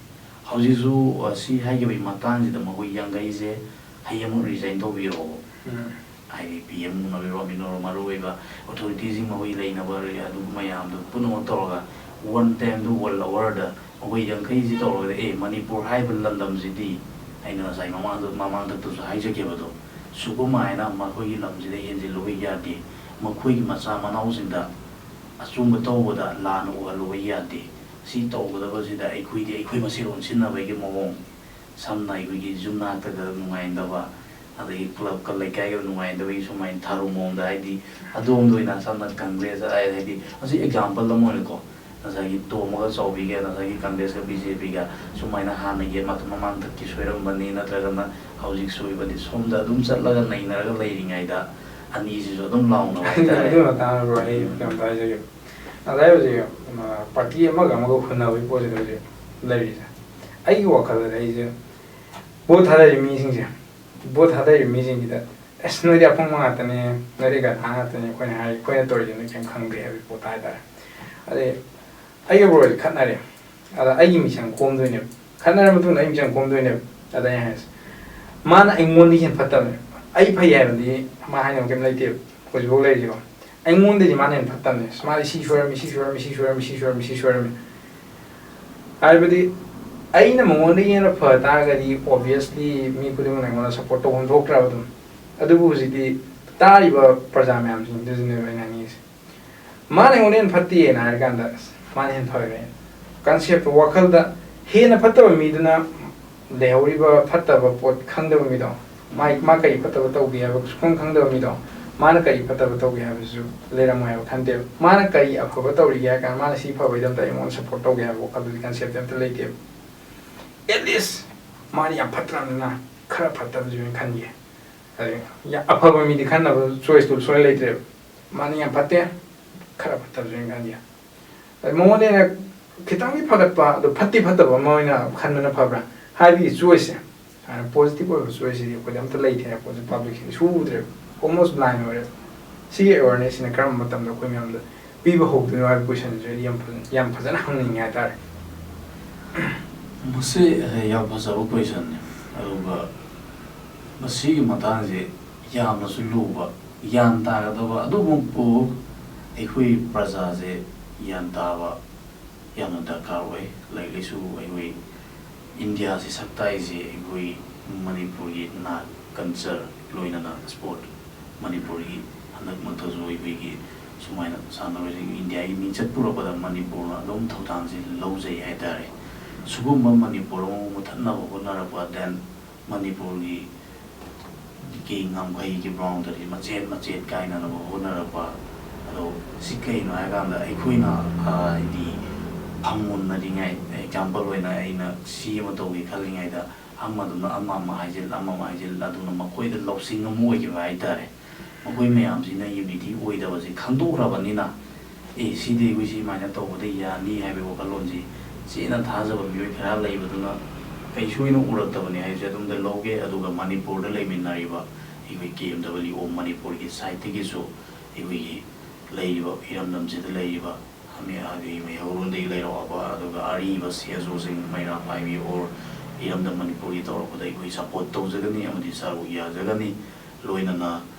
ꯍꯧꯖꯤꯛꯁꯨ, ꯑ, ꯁꯤ ꯍꯥꯏꯈꯤꯕꯒꯤ ꯃꯇꯥꯡꯁꯤꯗ ꯃꯈꯣꯏ ꯌꯥꯡꯈꯩꯁꯦ ꯍꯌꯦꯡꯃꯛ resign ꯇꯧꯕꯤꯔꯛꯑꯣ꯫ ꯎꯝ꯫ ꯍꯥꯏꯗꯤ ꯄꯤ ꯑꯦꯝ ꯎꯅꯕꯤꯔꯣ, ꯃꯔꯨ ꯑꯣꯏꯕ authorityꯁꯤꯡ ꯃꯈꯣꯏ ꯂꯩꯅꯕ ꯑꯗꯨ ꯃꯌꯥꯝꯗꯨ ꯄꯨꯝꯅꯃꯛ ꯇꯧꯔꯒ one timeꯗꯨ world overꯗ ꯃꯈꯣꯏ ꯌꯥꯡꯈꯩꯁꯤ ꯇꯧꯔꯒꯗꯤ, ꯑꯦ, ꯃꯅꯤꯄꯨꯔ ꯍꯥꯏꯕ ꯂꯝꯗꯝꯁꯤꯗꯤ ꯑꯩꯅ ꯉꯁꯥꯏ ꯃꯃꯥꯡꯗ, ꯃꯃꯥꯡꯗꯛꯇꯁꯨ ꯍꯥꯏꯖꯈꯤꯕꯗꯣ, ꯁꯨꯒꯨꯃꯥꯏꯅ ꯃꯈꯣꯏꯒꯤ ꯂꯝꯁꯤꯗ ꯍꯦꯟꯖꯤꯜꯂꯨꯕ ꯌꯥꯗꯦ, ꯃꯈꯣꯏꯒꯤ ꯃꯆꯥ ꯃꯅꯥꯎꯁꯤꯡꯗ ꯑꯆꯨꯝꯕ ꯇꯧꯕꯗ ꯂꯥꯟꯅ ꯎꯍꯜꯂꯨꯕ ꯌꯥꯗꯦ꯫ ꯁꯤ ꯇꯧꯒꯗꯕꯁꯤꯗ ꯑꯩꯈꯣꯏꯗꯤ ꯑꯩꯈꯣꯏ ꯃꯁꯦꯜ ꯑꯣꯟꯁꯤꯟꯅꯕꯒꯤ ꯃꯑꯣꯡ, ꯁꯝꯅ ꯑꯩꯈꯣꯏꯒꯤ ꯌꯨꯝꯅꯥꯛꯇꯒ ꯅꯨꯡꯉꯥꯏꯅꯗꯕ, ꯑꯗꯒꯤ ꯀ꯭ꯂꯕꯀ ꯂꯩꯀꯥꯏꯒ ꯅꯨꯡꯉꯥꯏꯅꯗꯕꯒꯤ ꯁꯨꯃꯥꯏꯅ ꯊꯥꯔꯨ ꯃꯑꯣꯡꯗ, ꯍꯥꯏꯗꯤ ꯑꯗꯣꯝꯗ ꯑꯣꯏꯅ ꯁꯝꯅ ꯀꯪꯒ꯭ꯔꯦꯁ ꯍꯥꯏ-, ꯍꯥꯏꯗꯤ ꯍꯧꯖꯤꯛ example ꯑꯃ ꯑꯣꯏꯅꯀꯣ, ꯉꯁꯥꯏꯒꯤ ꯇꯣꯝꯕꯒ ꯆꯥꯎꯕꯤꯒ ꯉꯁꯥꯏꯒꯤ ꯀꯪꯒ꯭ꯔꯦꯁꯀ ꯕꯤ ꯖꯦ ꯄꯤꯒ ꯁꯨꯃꯥꯏꯅ ꯍꯥꯟꯅꯒꯤ ꯃ-, ꯃꯃꯥꯡꯊꯛꯀꯤ ꯁꯣꯏꯔꯝꯕꯅꯤ ꯅꯠꯇ꯭ꯔꯒꯅ ꯍꯧꯖꯤꯛ ꯁꯣꯏꯕꯅꯤ, ꯁꯣꯝꯗ ꯑꯗꯨꯝ ꯆꯠꯂꯒ ꯅꯩꯅꯔꯒ ꯂꯩꯔꯤꯉꯩꯗ ꯑꯅꯤꯁꯤꯁꯨ ꯑꯗꯨꯝ ꯂꯥꯎꯅꯕ ꯍꯥꯏꯇꯥꯔꯦ꯫ ꯑꯗꯨꯒꯤ ꯃꯇꯥꯡꯗ ꯕ꯭ꯔꯣ ꯑꯩ ꯀꯩꯅꯣꯝꯇ ꯍꯥꯏꯖꯒꯦ꯫ ꯑꯗ ꯍꯧꯖꯤꯛ ꯄꯥꯔꯇꯤ ꯑꯃꯒ ꯑꯃꯒ ꯍꯨꯟꯅꯕꯒꯤ ꯄꯣꯠꯁꯤꯗ ꯍꯧꯖꯤꯛ ꯂꯩꯔꯤꯁꯦ꯫ ꯑꯩꯒꯤ ꯋꯥꯈꯜꯗꯗꯤ ꯑꯩꯁꯦ ꯚꯣꯠ ꯊꯥꯗꯔꯤꯕ ꯃꯤꯁꯤꯡꯁꯦ, ꯚꯣꯠ ꯊꯥꯗꯔꯤꯕ ꯃꯤꯁꯤꯡꯁꯤꯗ, "ꯑꯁ, ꯅꯣꯏꯗꯤ ꯑꯄꯪꯕ ꯉꯥꯛꯇꯅꯦ, ꯅꯣꯏꯗꯤ ꯒꯙꯥ ꯉꯥꯛꯇꯅꯦ, ꯑꯩꯈꯣꯏꯅ ꯍꯥꯏ, ꯑꯩꯈꯣꯏꯅ ꯇꯧꯔꯤꯁꯦ ꯅꯣꯏ ꯀꯩꯝ ꯈꯪꯗꯦ" ꯍꯥꯏꯕꯒꯤ ꯄꯣꯠꯇ ꯍꯥꯏꯇꯥꯔꯦ꯫ ꯑꯗꯩ ꯑꯩꯒ ꯕ꯭ꯔꯣꯁꯦ ꯈꯠꯅꯔꯦ, ꯑꯗ ꯑꯩꯒꯤ ꯃꯤꯆꯪ ꯈꯣꯝꯗꯣꯏꯅꯦꯕ꯫ ꯈꯠꯅꯔ ꯃꯇꯨꯡꯗ ꯑꯩ ꯃꯤꯆꯪ ꯈꯣꯝꯗꯣꯏꯅꯦꯕ꯫ ꯑꯗ ꯑꯩ ꯍꯥꯏꯁꯦ, ꯃꯥꯅ ꯑꯩꯉꯣꯟꯗꯒꯤ ꯍꯦꯟꯅ ꯐꯠꯇꯕꯅꯦ꯫ ꯑꯩ ꯐꯩ ꯍꯥꯏꯕꯗꯤ ꯃꯥ ꯍꯥꯏꯅꯕ ꯀꯩꯝ ꯂꯩꯇꯦꯕ, ꯍꯧꯖꯤꯛꯐꯥꯎ ꯂꯩꯔꯤꯁꯤꯀꯣ꯫ ꯑꯩꯉꯣꯟꯗꯗꯤ ꯃꯥꯅ ꯍꯦꯟꯅ ꯐꯠꯇꯕꯅꯦ꯫ "ꯃꯥꯗꯤ ꯁꯤ ꯁꯣꯏꯔꯝꯃꯤ, ꯁꯤ ꯁꯣꯏꯔꯝꯃꯤ, ꯁꯤ ꯁꯣꯏꯔꯝꯃꯤ, ꯁꯤ ꯁꯣꯏꯔꯝꯃꯤ, ꯁꯤ ꯁꯣꯏꯔꯝꯃꯤ"꯫ ꯍꯥꯏꯕꯗꯤ ꯑꯩꯅ ꯃꯉꯣꯟꯗꯒꯤ ꯍꯦꯟꯅ ꯐ ꯇꯥꯔꯒꯗꯤ obviously ꯃꯤ ꯈꯨꯗꯤꯡꯃꯛꯅ ꯑꯩꯉꯣꯟꯗ support ꯇꯧꯐꯝ ꯊꯣꯛꯇ꯭ꯔꯕ ꯑꯗꯨꯝ꯫ ꯑꯗꯨꯕꯨ ꯍꯧꯖꯤꯛꯇꯤ ꯇꯥꯔꯤꯕ ꯄ꯭ꯔꯖꯥ ꯃꯌꯥꯝꯁꯤꯡꯗꯨꯁꯨꯅꯦꯕ ꯑꯩꯅ ꯍꯥꯏꯅꯤꯡꯉꯤꯁꯦ꯫ ꯃꯥꯅ ꯑꯩꯉꯣꯟꯗ ꯍꯦꯟꯅ ꯐꯠꯇꯦꯅ ꯍꯥꯏꯔ ꯀꯥꯟꯗ, ꯑꯁ, ꯃꯥꯅ ꯍꯦꯟꯅ ꯐꯔꯦ꯫ Concept ꯇꯣ, ꯋꯥꯈꯜꯗ ꯍꯦꯟꯅ ꯐꯠꯇꯕ ꯃꯤꯗꯨꯅ ꯂꯩꯍꯧꯔꯤꯕ ꯐꯠꯇꯕ ꯄꯣꯠ ꯈꯪꯗꯕ ꯃꯤꯗꯣ, ꯃꯥꯏ, ꯃꯥ ꯀꯔꯤ ꯐꯠꯇꯕ ꯇꯧꯒꯦ ꯍꯥꯏꯕ ꯁꯨꯈꯪ ꯈꯪꯗꯕ ꯃꯤꯗꯣ, ꯃꯥꯅ ꯀꯔꯤ ꯐꯠꯇꯕ ꯇꯧꯒꯦ ꯍꯥꯏꯕꯁꯨ ꯂꯩꯔꯝꯃꯣꯏ ꯍꯥꯏꯕ ꯈꯟꯗꯦꯕ꯫ ꯃꯥꯅ ꯀꯔꯤ ꯑꯐꯕ ꯇꯧꯔꯤꯒꯦ ꯍꯥꯏ ꯀꯥꯟꯗ, ꯃꯥꯅ ꯁꯤ ꯐꯕꯩꯗꯃꯛꯇ ꯑꯩꯉꯣꯟꯗ support ꯇꯧꯒꯦ ꯍꯥꯏꯕ ꯋꯥꯈꯜꯗꯨꯗꯤ, concept ꯇꯤ ꯑꯝꯇ ꯂꯩꯇꯦꯕ꯫ At least ꯃꯥꯅ ꯌꯥꯝ ꯐꯠꯇ꯭ꯔꯕꯅꯤꯅ ꯈꯔ ꯐꯠꯇꯕꯁꯨ ꯑꯣꯏꯅ ꯈꯟꯒꯦ꯫ ꯑꯗꯩ ꯌꯥꯝ ꯑꯐꯕ ꯃꯤꯗꯤ ꯈꯟꯅꯕ choice ꯇꯨ ꯁꯨꯡꯂꯩ ꯂꯩꯇ꯭ꯔꯦꯕ꯫ ꯃꯥꯅ ꯌꯥꯝ ꯐꯠꯇꯦ, ꯈꯔ ꯐꯠꯇꯕꯁꯨ ꯑꯣꯏꯅ ꯈꯟꯒꯦ꯫ ꯑꯗꯩ ꯃꯉꯣꯟꯗ ꯍꯦꯟꯅ ꯈꯤꯇꯪꯗꯤ ꯐꯒꯠꯄ, ꯑꯗꯣ ꯐꯠꯇꯤ ꯐꯠꯇꯕ ꯑꯃ ꯑꯣꯏꯅ ꯈꯟꯕꯅ ꯐꯕ꯭ꯔꯥ ꯍꯥꯏꯕꯒꯤ choice ꯁꯦ, ꯍꯥꯏꯅ positive ꯑꯣꯏꯕ choice ꯁꯤꯗꯤ ꯑꯩꯈꯣꯏꯗ ꯑꯝꯇ ꯂꯩꯇꯦ꯫ Public ꯁꯤꯗꯤ ꯁꯨ ꯎꯗ꯭ꯔꯦꯕ, almost blind ꯑꯣꯏꯔꯦꯕ꯫ ꯁꯤꯒꯤ awareness ꯁꯤꯅ ꯀꯔꯝꯕ ꯃꯇꯝꯗ ꯑꯩꯈꯣꯏ ꯃꯌꯥꯝꯗ ꯄꯤꯕ ꯍꯧꯗꯣꯏꯅꯣ ꯍꯥꯏꯕ question ꯁꯦ ꯑꯩꯗꯤ ꯌꯥꯝ ꯐꯖ-, ꯌꯥꯝ ꯐꯖꯅ ꯍꯪꯅꯤꯡꯉꯦ ꯍꯥꯏꯇꯥꯔꯦ꯫ ꯃꯁꯤ, ꯑꯦ, ꯌꯥꯝ ꯐꯖꯕ question ꯅꯤ꯫ ꯑꯗꯨꯒ ꯃꯁꯤꯒꯤ ꯃꯇꯥꯡꯁꯦ ꯌꯥꯝꯅꯁꯨ ꯂꯨꯕ, ꯒ꯭ꯌꯥꯟ ꯇꯥꯒꯗꯕ, ꯑꯗꯨꯃꯛꯄꯨ ꯑꯩꯈꯣꯏ ꯄ꯭ꯔꯖꯥꯁꯦ ꯒ꯭ꯌꯥꯟ ꯇꯥꯕ ꯌꯥꯝꯅ ꯗꯔꯀꯥꯔ ꯑꯣꯏ꯫ ꯂꯥꯏꯔꯤꯛ ꯂꯥꯏꯁꯨ, ꯑꯩꯈꯣꯏ ꯏꯟꯗꯤꯌꯥꯁꯤ ꯁꯛ ꯇꯥꯛꯏꯁꯦ ꯑꯩꯈꯣꯏ ꯃꯅꯤꯄꯨꯔꯒꯤ ꯅꯥꯠ, culture, ꯂꯣꯏꯅꯅ sport, ꯃꯅꯤꯄꯨꯔꯒꯤ ꯍꯟꯗꯛꯃꯛꯇꯁꯨ ꯑꯩꯈꯣꯏꯒꯤ ꯁꯨꯃꯥꯏꯅ ꯁꯥꯟꯅꯔꯣꯏꯁꯤꯡ ꯏꯟꯗꯤꯌꯥꯒꯤ ꯃꯤꯡꯆꯠ ꯄꯨꯔꯛꯄꯗ ꯃꯅꯤꯄꯨꯔꯅ ꯑꯗꯨꯝ ꯊꯧꯗꯥꯡꯁꯦ ꯂꯧꯖꯩ ꯍꯥꯏꯇꯥꯔꯦ꯫ ꯁꯤꯒꯨꯝꯕ ꯃꯅꯤꯄꯨꯔ ꯑꯃꯕꯨ ꯃꯨꯊꯠꯅꯕ ꯍꯣꯠꯅꯔꯛꯄ, then ꯃꯅꯤꯄꯨꯔꯒꯤ ꯒꯤ ꯉꯝꯈꯩꯒꯤ boundary ꯃꯆꯦꯠ ꯃꯆꯦꯠ ꯀꯥꯏꯅꯅꯕ ꯍꯣꯠꯅꯔꯛꯄ꯫ ꯑꯗꯣ ꯁꯤ ꯀꯩꯅꯣ ꯍꯥꯏꯀꯥꯟꯗ ꯑꯩꯈꯣꯏꯅ, ꯑ, ꯍꯥꯏꯗꯤ ꯐꯪꯃꯨꯟꯅꯔꯤꯉꯩ, example ꯑꯣꯏꯅ ꯑꯩꯅ ꯁꯤ ꯑꯃ ꯇꯧꯒꯦ ꯈꯜꯂꯤꯉꯩꯗ ꯑꯃꯗꯨꯅ ꯑꯃ ꯑꯃ ꯍꯥꯏꯖꯤꯜ, ꯑꯃ ꯑꯃ ꯍꯥꯏꯖꯤꯜ, ꯑꯗꯨꯅ ꯃꯈꯣꯏꯗ ꯂꯧꯁꯤꯡ ꯑꯃ ꯑꯣꯏꯈꯤꯕ ꯍꯥꯏꯇꯥꯔꯦ꯫ ꯃꯈꯣꯏ ꯃꯌꯥꯝꯁꯤꯅ unity ꯑꯣꯏꯗꯕꯁꯦ ꯈꯪꯗꯣꯛꯈ꯭ꯔꯕꯅꯤꯅ, ꯑꯦ, ꯁꯤꯗꯤ ꯑꯩꯈꯣꯏ ꯁꯤ ꯁꯨꯃꯥꯏꯅ ꯇꯧꯕꯗ ꯌꯥꯅꯤ ꯍꯥꯏꯕꯒꯤ ꯋꯥꯈꯜꯂꯣꯟꯁꯤ ꯆꯦꯠꯅ ꯊꯥꯖꯕ ꯃꯤꯑꯣꯏ ꯈꯔ ꯂꯩꯕꯗꯨꯅ ꯀꯩꯁꯨ ꯑꯩꯅ ꯎꯔꯛꯇꯕꯅꯤ ꯍꯥꯏꯕꯁꯦ ꯑꯗꯣꯝꯗ ꯂꯧꯒꯦ꯫ ꯑꯗꯨꯒ ꯃꯅꯤꯄꯨꯔꯗ ꯂꯩꯃꯤꯟꯅꯔꯤꯕ ꯑꯩꯈꯣꯏ ꯀꯦ ꯑꯦꯝ ꯗꯕꯜꯌꯨ ꯑꯣ ꯃꯅꯤꯄꯨꯔꯒꯤ ꯁꯥꯏꯠꯇꯒꯤꯁꯨ ꯑꯩꯈꯣꯏꯒꯤ ꯂꯩꯔꯤꯕ ꯏꯔꯝꯗꯝꯁꯤꯗ ꯂꯩꯔꯤꯕ ꯍꯥꯃꯦ-, ꯑꯩꯈꯣꯏꯒꯤ ꯃꯩꯍꯧꯔꯣꯟꯗꯒꯤ ꯂꯩꯔꯛꯑꯕ ꯑꯗꯨꯒ ꯑꯔꯤꯕ ꯁꯤ ꯑꯦꯁ ꯑꯣꯁꯤꯡ, ꯃꯩꯔꯥ ꯄꯥꯏꯕꯤ ꯑꯣꯔ ꯏꯔꯝꯗꯝ ꯃꯅꯤꯄꯨꯔꯒꯤ ꯇꯧꯔꯛꯄꯗ ꯑꯩꯈꯣꯏ ꯁꯄꯣꯔꯠ ꯇꯧꯖꯒꯅꯤ ꯑꯃꯗꯤ ꯁꯔꯨꯛ ꯌꯥꯖꯒꯅꯤ꯫ ꯂꯣꯏꯅꯅ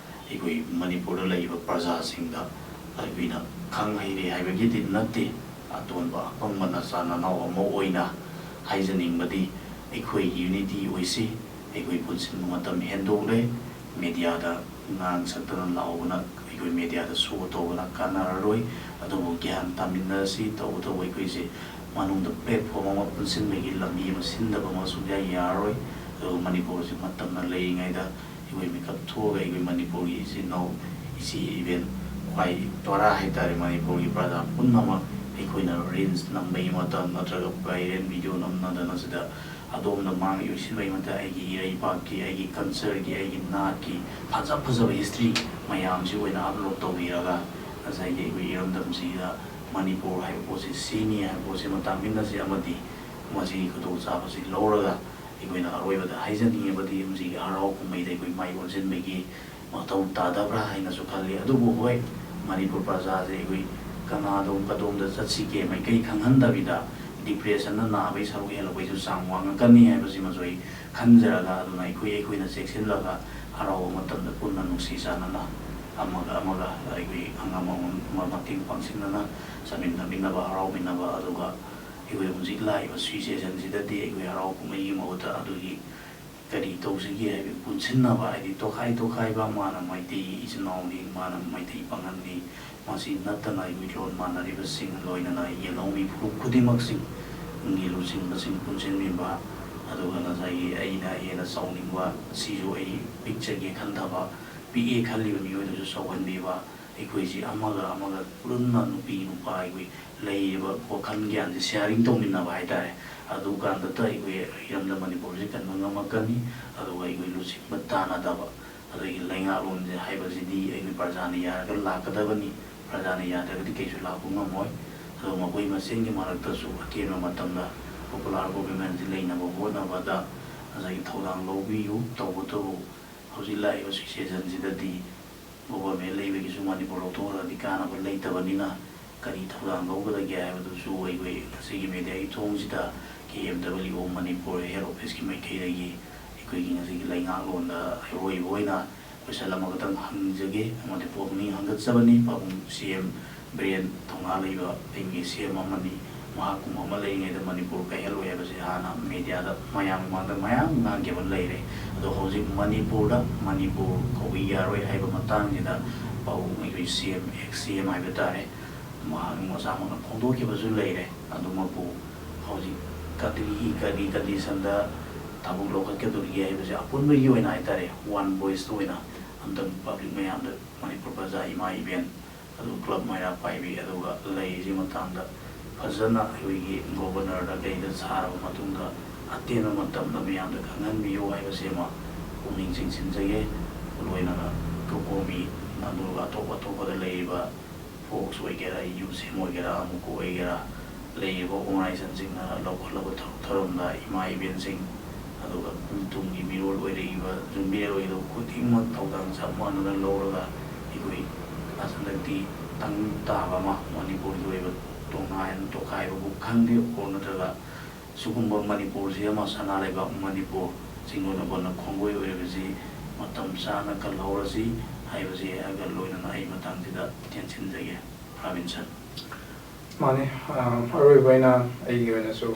ꯑꯩꯈꯣꯏ ꯃꯅꯤꯄꯨꯔꯗ ꯂꯩꯔꯤꯕ ꯄ꯭ꯔꯖꯥꯁꯤꯡꯗ ꯑꯩꯈꯣꯏꯅ ꯈꯪ ꯍꯩꯔꯦ ꯍꯥꯏꯕꯒꯤꯗꯤ ꯅꯠꯇꯦ, ꯑꯇꯣꯟꯕ ꯑꯄꯪꯕ ꯅꯆꯥ ꯅꯅꯥꯎ ꯑꯃ ꯑꯣꯏꯅ ꯍꯥꯏꯖꯅꯤꯡꯕꯗꯤ ꯑꯩꯈꯣꯏ ꯌꯨꯅꯤꯇꯤ ꯑꯣꯏꯁꯤ꯫ ꯑꯩꯈꯣꯏ ꯄꯨꯟꯁꯤꯟꯕ ꯃꯇꯝ ꯍꯦꯟꯗꯣꯛꯂꯦ꯫ ꯃꯦꯗꯤꯌꯥꯗ ꯉꯥꯡ ꯁꯛꯇꯅ ꯂꯥꯎꯕꯅ, ꯑꯩꯈꯣꯏ ꯃꯦꯗꯤꯌꯥꯗ ꯁꯣ ꯇꯧꯕꯅ ꯀꯥꯟꯅꯔꯔꯣꯏ꯫ ꯑꯗꯨꯕꯨ ꯒ꯭ꯌꯥꯟ ꯇꯥꯃꯤꯟꯅꯁꯤ꯫ ꯇꯧꯕꯇꯕꯨ ꯑꯩꯈꯣꯏꯁꯦ ꯃꯅꯨꯡꯗ ꯄ꯭ꯂꯦꯠꯐꯣꯝ ꯑꯃ ꯄꯨꯟꯁꯤꯟꯕꯒꯤ ꯂꯝꯕꯤ ꯑꯃ ꯁꯤꯟꯗꯕ ꯑꯃ ꯁꯨꯡꯌꯥ ꯌꯥꯔꯔꯣꯏ꯫ ꯑꯗꯨꯒ ꯃꯅꯤꯄꯨꯔꯁꯤ ꯃꯇꯝꯅ ꯂꯩꯔꯤꯉꯩꯗ ꯑꯩꯈꯣꯏ ꯃꯤꯀꯞ ꯊꯣꯛꯑꯒ ꯑꯩꯈꯣꯏ ꯃꯅꯤꯄꯨꯔꯒꯤ ꯏꯆꯤꯟ ꯏꯅꯥꯎ, ꯏꯆꯦ, ꯏꯕꯦꯟ, ꯈ꯭ꯋꯥꯏ ꯇꯣꯔꯥ ꯍꯥꯏꯇꯥꯔꯦ, ꯃꯅꯤꯄꯨꯔꯒꯤ ꯄ꯭ꯔꯖꯥ ꯄꯨꯝꯅꯃꯛ ꯑꯩꯈꯣꯏꯅ ꯔꯤꯜꯁ ꯅꯝꯕꯒꯤ ꯃꯇꯝ ꯅꯠꯇ꯭ꯔꯒ ꯚꯥꯏꯔꯦꯜ ꯚꯤꯗꯤꯑꯣ ꯅꯝꯅꯗꯅ ꯁꯤꯗ ꯑꯗꯣꯝꯗ ꯃꯥꯡ ꯌꯣꯏꯁꯤꯟꯕꯒꯤ ꯃꯇꯝ, ꯑꯩꯒꯤ ꯏꯔꯩꯄꯥꯛꯀꯤ, ꯑꯩꯒꯤ ꯀꯜꯆꯔꯒꯤ, ꯑꯩꯒꯤ ꯅꯥꯠꯀꯤ ꯐꯖ ꯐꯖꯕ ꯍꯤꯁꯇ꯭ꯔꯤ ꯃꯌꯥꯝꯁꯤ ꯑꯣꯏꯅ ꯑꯞꯂꯣꯗ ꯇꯧꯕꯤꯔꯒ ꯉꯁꯥꯏꯒꯤ ꯑꯩꯈꯣꯏ ꯏꯔꯝꯗꯝꯁꯤꯗ ꯃꯅꯤꯄꯨꯔ ꯍꯥꯏꯕ ꯄꯣꯠꯁꯤ ꯁꯤꯅꯤ ꯍꯥꯏꯕ ꯄꯣꯠꯁꯤ ꯃꯇꯥꯡ ꯃꯤꯟꯅꯁꯤ ꯑꯃꯗꯤ ꯃꯁꯤꯒꯤ ꯈꯨꯗꯣꯡꯆꯥꯕꯁꯤ ꯂꯧꯔꯒ ꯑꯩꯈꯣꯏꯅ ꯑꯔꯣꯏꯕꯗ ꯍꯥꯏꯖꯅꯤꯡꯉꯕꯗꯤ ꯃꯁꯤꯒꯤ ꯍꯔꯥꯎ ꯀꯨꯝꯍꯩꯗ ꯑꯩꯈꯣꯏ ꯃꯥꯏ ꯑꯣꯟꯁꯤꯟꯕꯒꯤ ꯃꯊꯧ ꯇꯥꯗꯕ꯭ꯔꯥ ꯍꯥꯏꯅꯁꯨ ꯈꯜꯂꯤ꯫ ꯑꯗꯨꯕꯨ ꯍꯣꯏ, ꯃꯅꯤꯄꯨꯔ ꯄ꯭ꯔꯖꯥꯁꯦ ꯑꯩꯈꯣꯏ ꯀꯅꯥꯗꯣꯝ ꯀꯗꯣꯝꯗ ꯆꯠꯁꯤꯒꯦ ꯃꯥꯏꯀꯩ ꯈꯪꯍꯟꯗꯕꯤꯗ ꯗꯤꯄ꯭ꯔꯦꯁꯟꯅ ꯅꯥꯕꯒꯤ ꯁꯔꯨꯛ ꯍꯦꯜꯂꯛꯄꯒꯤꯁꯨ ꯆꯥꯡ ꯋꯥꯡꯉꯛꯀꯅꯤ ꯍꯥꯏꯕꯁꯤꯃꯁꯨ ꯑꯩ ꯈꯟꯖꯔꯒ, ꯑꯗꯨꯅ ꯑꯩꯈꯣꯏ ꯑꯩꯈꯣꯏꯅ ꯆꯦꯛꯁꯤꯜꯂꯒ ꯍꯔꯥꯎꯕ ꯃꯇꯝꯗ ꯄꯨꯟꯅ ꯅꯨꯡꯁꯤ ꯆꯥꯟꯅꯅ ꯑꯃꯒ ꯑꯃꯒ ꯑꯩꯈꯣꯏ ꯑꯉꯝ ꯑꯉꯝꯕ ꯃꯇꯦꯡ ꯄꯥꯡꯁꯤꯟꯅꯅ ꯆꯠꯃꯤꯟꯅꯃꯤꯟꯅꯕ, ꯍꯔꯥꯎꯃꯤꯟꯅꯕ, ꯑꯗꯨꯒ ꯑꯩꯈꯣꯏ ꯍꯧꯖꯤꯛ ꯂꯥꯛꯏꯕ ꯁꯤꯆꯨꯋꯦꯁꯟꯁꯤꯗꯗꯤ ꯑꯩꯈꯣꯏ ꯍꯔꯥꯎ ꯀꯨꯝꯍꯩꯒꯤ ꯃꯍꯨꯠꯇ ꯑꯗꯨꯒꯤ ꯀꯔꯤ ꯇꯧꯁꯤꯒꯦ ꯍꯥꯏꯕ ꯄꯨꯟꯁꯤꯟꯅꯕ, ꯍꯥꯏꯗꯤ ꯇꯣꯈꯥꯏ ꯇꯣꯈꯥꯏꯕ, ꯃꯥꯅ ꯃꯩꯇꯩ ꯏꯆꯤꯟ ꯏꯅꯥꯎꯅꯤ, ꯃꯥꯅ ꯃꯩꯇꯩ ꯄꯥꯉꯜꯅꯤ, ꯃꯁꯤ ꯅꯠꯇꯅ ꯑꯩꯈꯣꯏ ꯂꯣꯟ ꯃꯥꯟꯅꯔꯤꯕꯁꯤꯡ, ꯂꯣꯏꯅꯅ ꯌꯦꯜꯍꯧꯃꯤ ꯐꯨꯔꯨꯞ ꯈꯨꯗꯤꯡꯃꯛꯁꯤꯡꯒꯤ ꯂꯨꯆꯤꯡꯕꯁꯤꯡ ꯄꯨꯟꯁꯤꯟꯕꯤꯕ, ꯑꯗꯨꯒ ꯉꯁꯥꯏꯒꯤ ꯑꯩꯅ ꯍꯦꯟꯅ ꯆꯥꯎꯅꯤꯡꯕ, ꯁꯤꯁꯨ ꯑꯩ ꯄꯤꯛꯆꯒꯦ ꯈꯟꯊꯕ, ꯄꯤꯛꯑꯦ ꯈꯜꯂꯤꯕ ꯃꯤꯑꯣꯏꯗꯨꯁꯨ ꯆꯥꯎꯍꯟꯕꯤꯕ, ꯑꯩꯈꯣꯏꯁꯤ ꯑꯃꯒ ꯑꯃꯒ ꯄꯨꯟꯅ ꯅꯨꯄꯤ ꯅꯨꯄꯥ ꯑꯩꯈꯣꯏ ꯂꯩꯔꯤꯕ ꯋꯥꯈꯜ ꯒ꯭ꯌꯥꯟꯁꯦ ꯁꯤꯌꯥꯔꯤꯡ ꯇꯧꯃꯤꯟꯅꯕ ꯍꯥꯏꯇꯥꯔꯦ꯫ ꯑꯗꯨꯀꯥꯟꯗꯇ ꯑꯩꯈꯣꯏ ꯏꯔꯝꯗꯝ ꯃꯅꯤꯄꯨꯔꯁꯦ ꯀꯟꯕ ꯉꯝꯃꯛꯀꯅꯤ꯫ ꯑꯗꯨꯒ ꯑꯩꯈꯣꯏ ꯂꯨꯆꯤꯡꯕ ꯇꯥꯟꯅꯗꯕ, ꯑꯗꯒꯤ ꯂꯩꯉꯥꯛꯂꯣꯟꯁꯦ ꯍꯥꯏꯕꯁꯤꯗꯤ ꯑꯩꯈꯣꯏ ꯄ꯭ꯔꯖꯥꯅ ꯌꯥꯔꯒ ꯂꯥꯛꯀꯗꯕꯅꯤ꯫ ꯄ꯭ꯔꯖꯥꯅ ꯌꯥꯗ꯭ꯔꯒꯗꯤ ꯀꯩꯁꯨ ꯂꯥꯛꯄ ꯉꯝꯃꯣꯏ꯫ ꯑꯗꯣ ꯃꯈꯣꯏ ꯃꯁꯦꯟꯒꯤ ꯃꯔꯛꯇꯁꯨ ꯑꯇꯦꯟꯕ ꯃꯇꯝꯗ popular government ꯁꯤ ꯂꯩꯅꯕ ꯍꯣꯠꯅꯕꯗ ꯉꯁꯥꯏꯒꯤ ꯊꯧꯗꯥꯡ ꯂꯧꯕꯤꯌꯨ꯫ ꯇꯧꯕꯇꯕꯨ ꯍꯧꯖꯤꯛ ꯂꯥꯛꯏꯕ situation ꯁꯤꯗꯗꯤ government ꯂꯩꯕꯒꯤꯁꯨ ꯃꯅꯤꯄꯨꯔ ꯂꯧꯊꯣꯛꯈ꯭ꯔꯗꯤ ꯀꯥꯟꯅꯕ ꯂꯩꯇꯕꯅꯤꯅ ꯀꯔꯤ ꯊꯧꯗꯥꯡ ꯂꯧꯒꯗꯒꯦ ꯍꯥꯏꯕꯗꯨꯁꯨ ꯑꯩꯈꯣꯏ ꯉꯁꯤꯒꯤ media ꯒꯤ ꯊꯣꯡꯁꯤꯗ K M W O Manipur head office ꯀꯤ ꯃꯥꯏꯀꯩꯗꯒꯤ ꯑꯩꯈꯣꯏꯒꯤ ꯉꯁꯤꯒꯤ ꯂꯩꯉꯥꯛꯂꯣꯟꯗ ꯑꯔꯣꯏꯕ ꯑꯣꯏꯅ question ꯑꯃꯈꯛꯇꯪ ꯍꯪꯖꯒꯦ ꯑꯃꯗꯤ ꯄꯨꯛꯅꯤꯡ ꯍꯪꯒꯠꯆꯕꯅꯤ꯫ ꯄꯥꯕꯨꯡ C M ꯕꯤꯔꯦꯟ ꯊꯧꯅꯥ ꯂꯩꯕ ꯑꯩꯈꯣꯏꯒꯤ C M ꯑꯃꯅꯤ꯫ ꯃꯍꯥꯛꯀꯨꯝꯕ ꯑꯃ ꯂꯩꯔꯤꯉꯩꯗ ꯃꯅꯤꯄꯨꯔ ꯀꯥꯏꯍꯜꯂꯣꯏ ꯍꯥꯏꯕꯁꯤ ꯍꯥꯟꯅ media ꯗ ꯃꯌꯥꯝ ꯃꯃꯥꯡꯗ ꯃꯌꯥꯝ ꯉꯥꯡꯈꯤꯕ ꯂꯩꯔꯦ꯫ ꯑꯗꯣ ꯍꯧꯖꯤꯛ ꯃꯅꯤꯄꯨꯔꯗ ꯃꯅꯤꯄꯨꯔ ꯀꯧꯕ ꯌꯥꯔꯣꯏ ꯍꯥꯏꯕ ꯃꯇꯥꯡꯁꯤꯗ ꯄꯥꯕꯨꯡ ꯑꯩꯈꯣꯏ C M, ex C M ꯍꯥꯏꯕ ꯇꯥꯔꯦ, ꯃꯍꯥꯛ ꯃꯁꯥꯃꯛꯅ ꯐꯣꯡꯗꯣꯛꯈꯤꯕꯁꯨ ꯂꯩꯔꯦ꯫ ꯑꯗꯨꯃꯛꯄꯨ ꯍꯧꯖꯤꯛ ꯀꯔꯤ, ꯀꯔꯤ condition ꯗ ꯊꯕꯛ ꯂꯧꯈꯠꯀꯗꯧꯔꯤꯒꯦ ꯍꯥꯏꯕꯁꯦ ꯑꯄꯨꯟꯕꯒꯤ ꯑꯣꯏꯅ ꯍꯥꯏꯇꯥꯔꯦ, one voice ꯇ ꯑꯣꯏꯅ ꯑꯝꯇꯪ public ꯃꯌꯥꯝꯗ, ꯃꯅꯤꯄꯨꯔ ꯄ꯭ꯔꯖꯥ, ꯏꯃꯥ ꯏꯕꯦꯟ, ꯑꯗꯨ club ꯃꯩꯔꯥ ꯄꯥꯏꯕꯤ, ꯑꯗꯨꯒ ꯂꯩꯔꯤꯁꯤ ꯃꯇꯥꯡꯗ ꯐꯖꯅ ꯑꯩꯈꯣꯏꯒꯤ governor ꯗ ꯀꯩꯗ ꯁꯥꯔꯕ ꯃꯇꯨꯡꯗ ꯑꯇꯦꯟꯕ ꯃꯇꯝꯗ ꯃꯌꯥꯝꯗ ꯈꯪꯍꯟꯕꯤꯌꯨ ꯍꯥꯏꯕꯁꯤꯃ ꯄꯨꯛꯅꯤꯡ ꯆꯤꯡꯁꯤꯟꯖꯒꯦ꯫ ꯂꯣꯏꯅꯅ ꯀꯣꯀꯣꯃꯤ, ꯑꯗꯨꯒ ꯑꯇꯣꯞ ꯑꯇꯣꯞꯄꯗ ꯂꯩꯔꯤꯕ ꯐꯣꯛꯁ ꯑꯣꯏꯒꯦꯔꯥ, ꯌꯨ ꯁꯤ ꯑꯦꯝ ꯑꯣꯏꯒꯦꯔꯥ, ꯑꯃꯨꯛ ꯑꯣꯏꯒꯦꯔꯥ, ꯂꯩꯔꯤꯕ organization ꯁꯤꯡꯅ ꯂꯧꯈꯠꯂꯕ ꯊꯧ-, ꯊꯧꯔꯝꯗ ꯏꯃꯥ ꯏꯕꯦꯟꯁꯤꯡ, ꯑꯗꯨꯒ ꯇꯨꯡꯒꯤ ꯃꯤꯔꯣꯜ ꯑꯣꯏꯔꯛꯏꯕ ꯌꯨꯝꯕꯤꯔꯦꯜ ꯑꯣꯏꯔꯤꯕ ꯈꯨꯗꯤꯡꯃꯛ ꯊꯧꯗꯥꯡ ꯆꯞ ꯃꯥꯟꯅꯅ ꯂꯧꯔꯒ ꯑꯩꯈꯣꯏ ꯍꯟꯗꯛꯇꯤ ꯇꯪ ꯇꯥꯕ ꯑꯃ, ꯃꯅꯤꯄꯨꯔꯒꯤ ꯑꯣꯏꯕ ꯇꯣꯉꯥꯏ-, ꯇꯣꯈꯥꯏꯕꯕꯨ ꯈꯪꯗꯦ, ꯑꯣꯔ ꯅꯠꯇ꯭ꯔꯒ ꯁꯤꯒꯨꯝꯕ ꯃꯅꯤꯄꯨꯔꯁꯤ ꯑꯃ, ꯁꯅꯥ ꯂꯩꯕꯥꯛ ꯃꯅꯤꯄꯨꯔ, ꯆꯤꯡꯂꯣꯟ ꯅꯥꯄꯣꯟꯅ ꯈꯣꯡꯒꯣꯏ ꯑꯣꯏꯔꯤꯕꯁꯤ ꯃꯇꯝ ꯆꯥꯅ ꯀꯜꯍꯧꯔꯁꯤ ꯍꯥꯏꯕꯁꯤ ꯍꯥꯏꯔꯒ ꯂꯣꯏꯅꯅ ꯑꯩ ꯃꯇꯥꯡꯁꯤꯗ ꯇꯦꯟꯁꯤꯟꯖꯒꯦ꯫ ꯄ꯭ꯔꯥꯕꯤꯟ ꯁꯔ꯫ ꯃꯥꯅꯤ꯫ ꯑ, ꯑꯔꯣꯏꯕ ꯑꯣꯏꯅ ꯑꯩꯒꯤ ꯑꯣꯏꯅꯁꯨ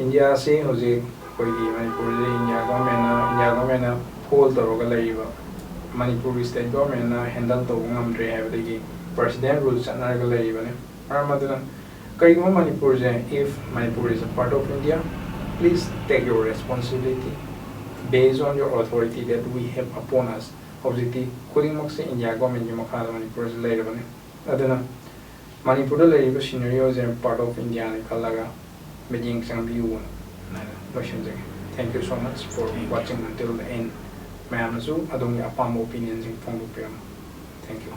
ꯏꯟꯗꯤꯌꯥꯁꯤ ꯍꯧꯖꯤꯛ ꯑꯩꯈꯣꯏꯒꯤ ꯃꯅꯤꯄꯨꯔꯁꯤ ꯏꯟꯗꯤꯌꯥ government ꯅ, ꯏꯟꯗꯤꯌꯥ government ꯅ hold ꯇꯧꯔꯒ ꯂꯩꯔꯤꯕ, ꯃꯅꯤꯄꯨꯔꯒꯤ state government ꯅ handle ꯇꯧꯕ ꯉꯝꯗ꯭ꯔꯦ ꯍꯥꯏꯕꯗꯒꯤ president rule ꯆꯠꯅꯔꯒ ꯂꯩꯔꯤꯕꯅꯤ꯫ ꯃꯔꯝ ꯑꯗꯨꯅ ꯀꯔꯤꯒꯨꯝꯕ ꯃꯅꯤꯄꯨꯔꯁꯦ, if Manipur is a part of India, please take your responsibility based on your authority that we have upon us꯫ ꯍꯧꯖꯤꯛꯇꯤ ꯈꯨꯗꯤꯡꯃꯛꯁꯦ ꯏꯟꯗꯤꯌꯥ government ꯀꯤ ꯃꯈꯥꯗ ꯃꯅꯤꯄꯨꯔꯁꯦ ꯂꯩꯔꯕꯅꯤ꯫ ꯑꯗꯨꯅ ꯃꯅꯤꯄꯨꯔꯗ ꯂꯩꯔꯤꯕ scenario say part of India ꯅꯤ ꯈꯜꯂꯒ ꯃꯤꯠꯌꯦꯡ ꯆꯪꯕꯤꯌꯨꯅ ꯂꯣꯏꯁꯤꯟꯖꯒꯦ꯫ Thank you so much for Thank you. watching until the end꯫ ꯃꯌꯥꯝꯅꯁꯨ ꯑꯗꯣꯝꯒꯤ ꯑꯄꯥꯝꯕ opinion ꯁꯤꯡ ꯐꯣꯡꯗꯣꯛꯄꯤꯔꯝꯃꯨ꯫ Thank you꯫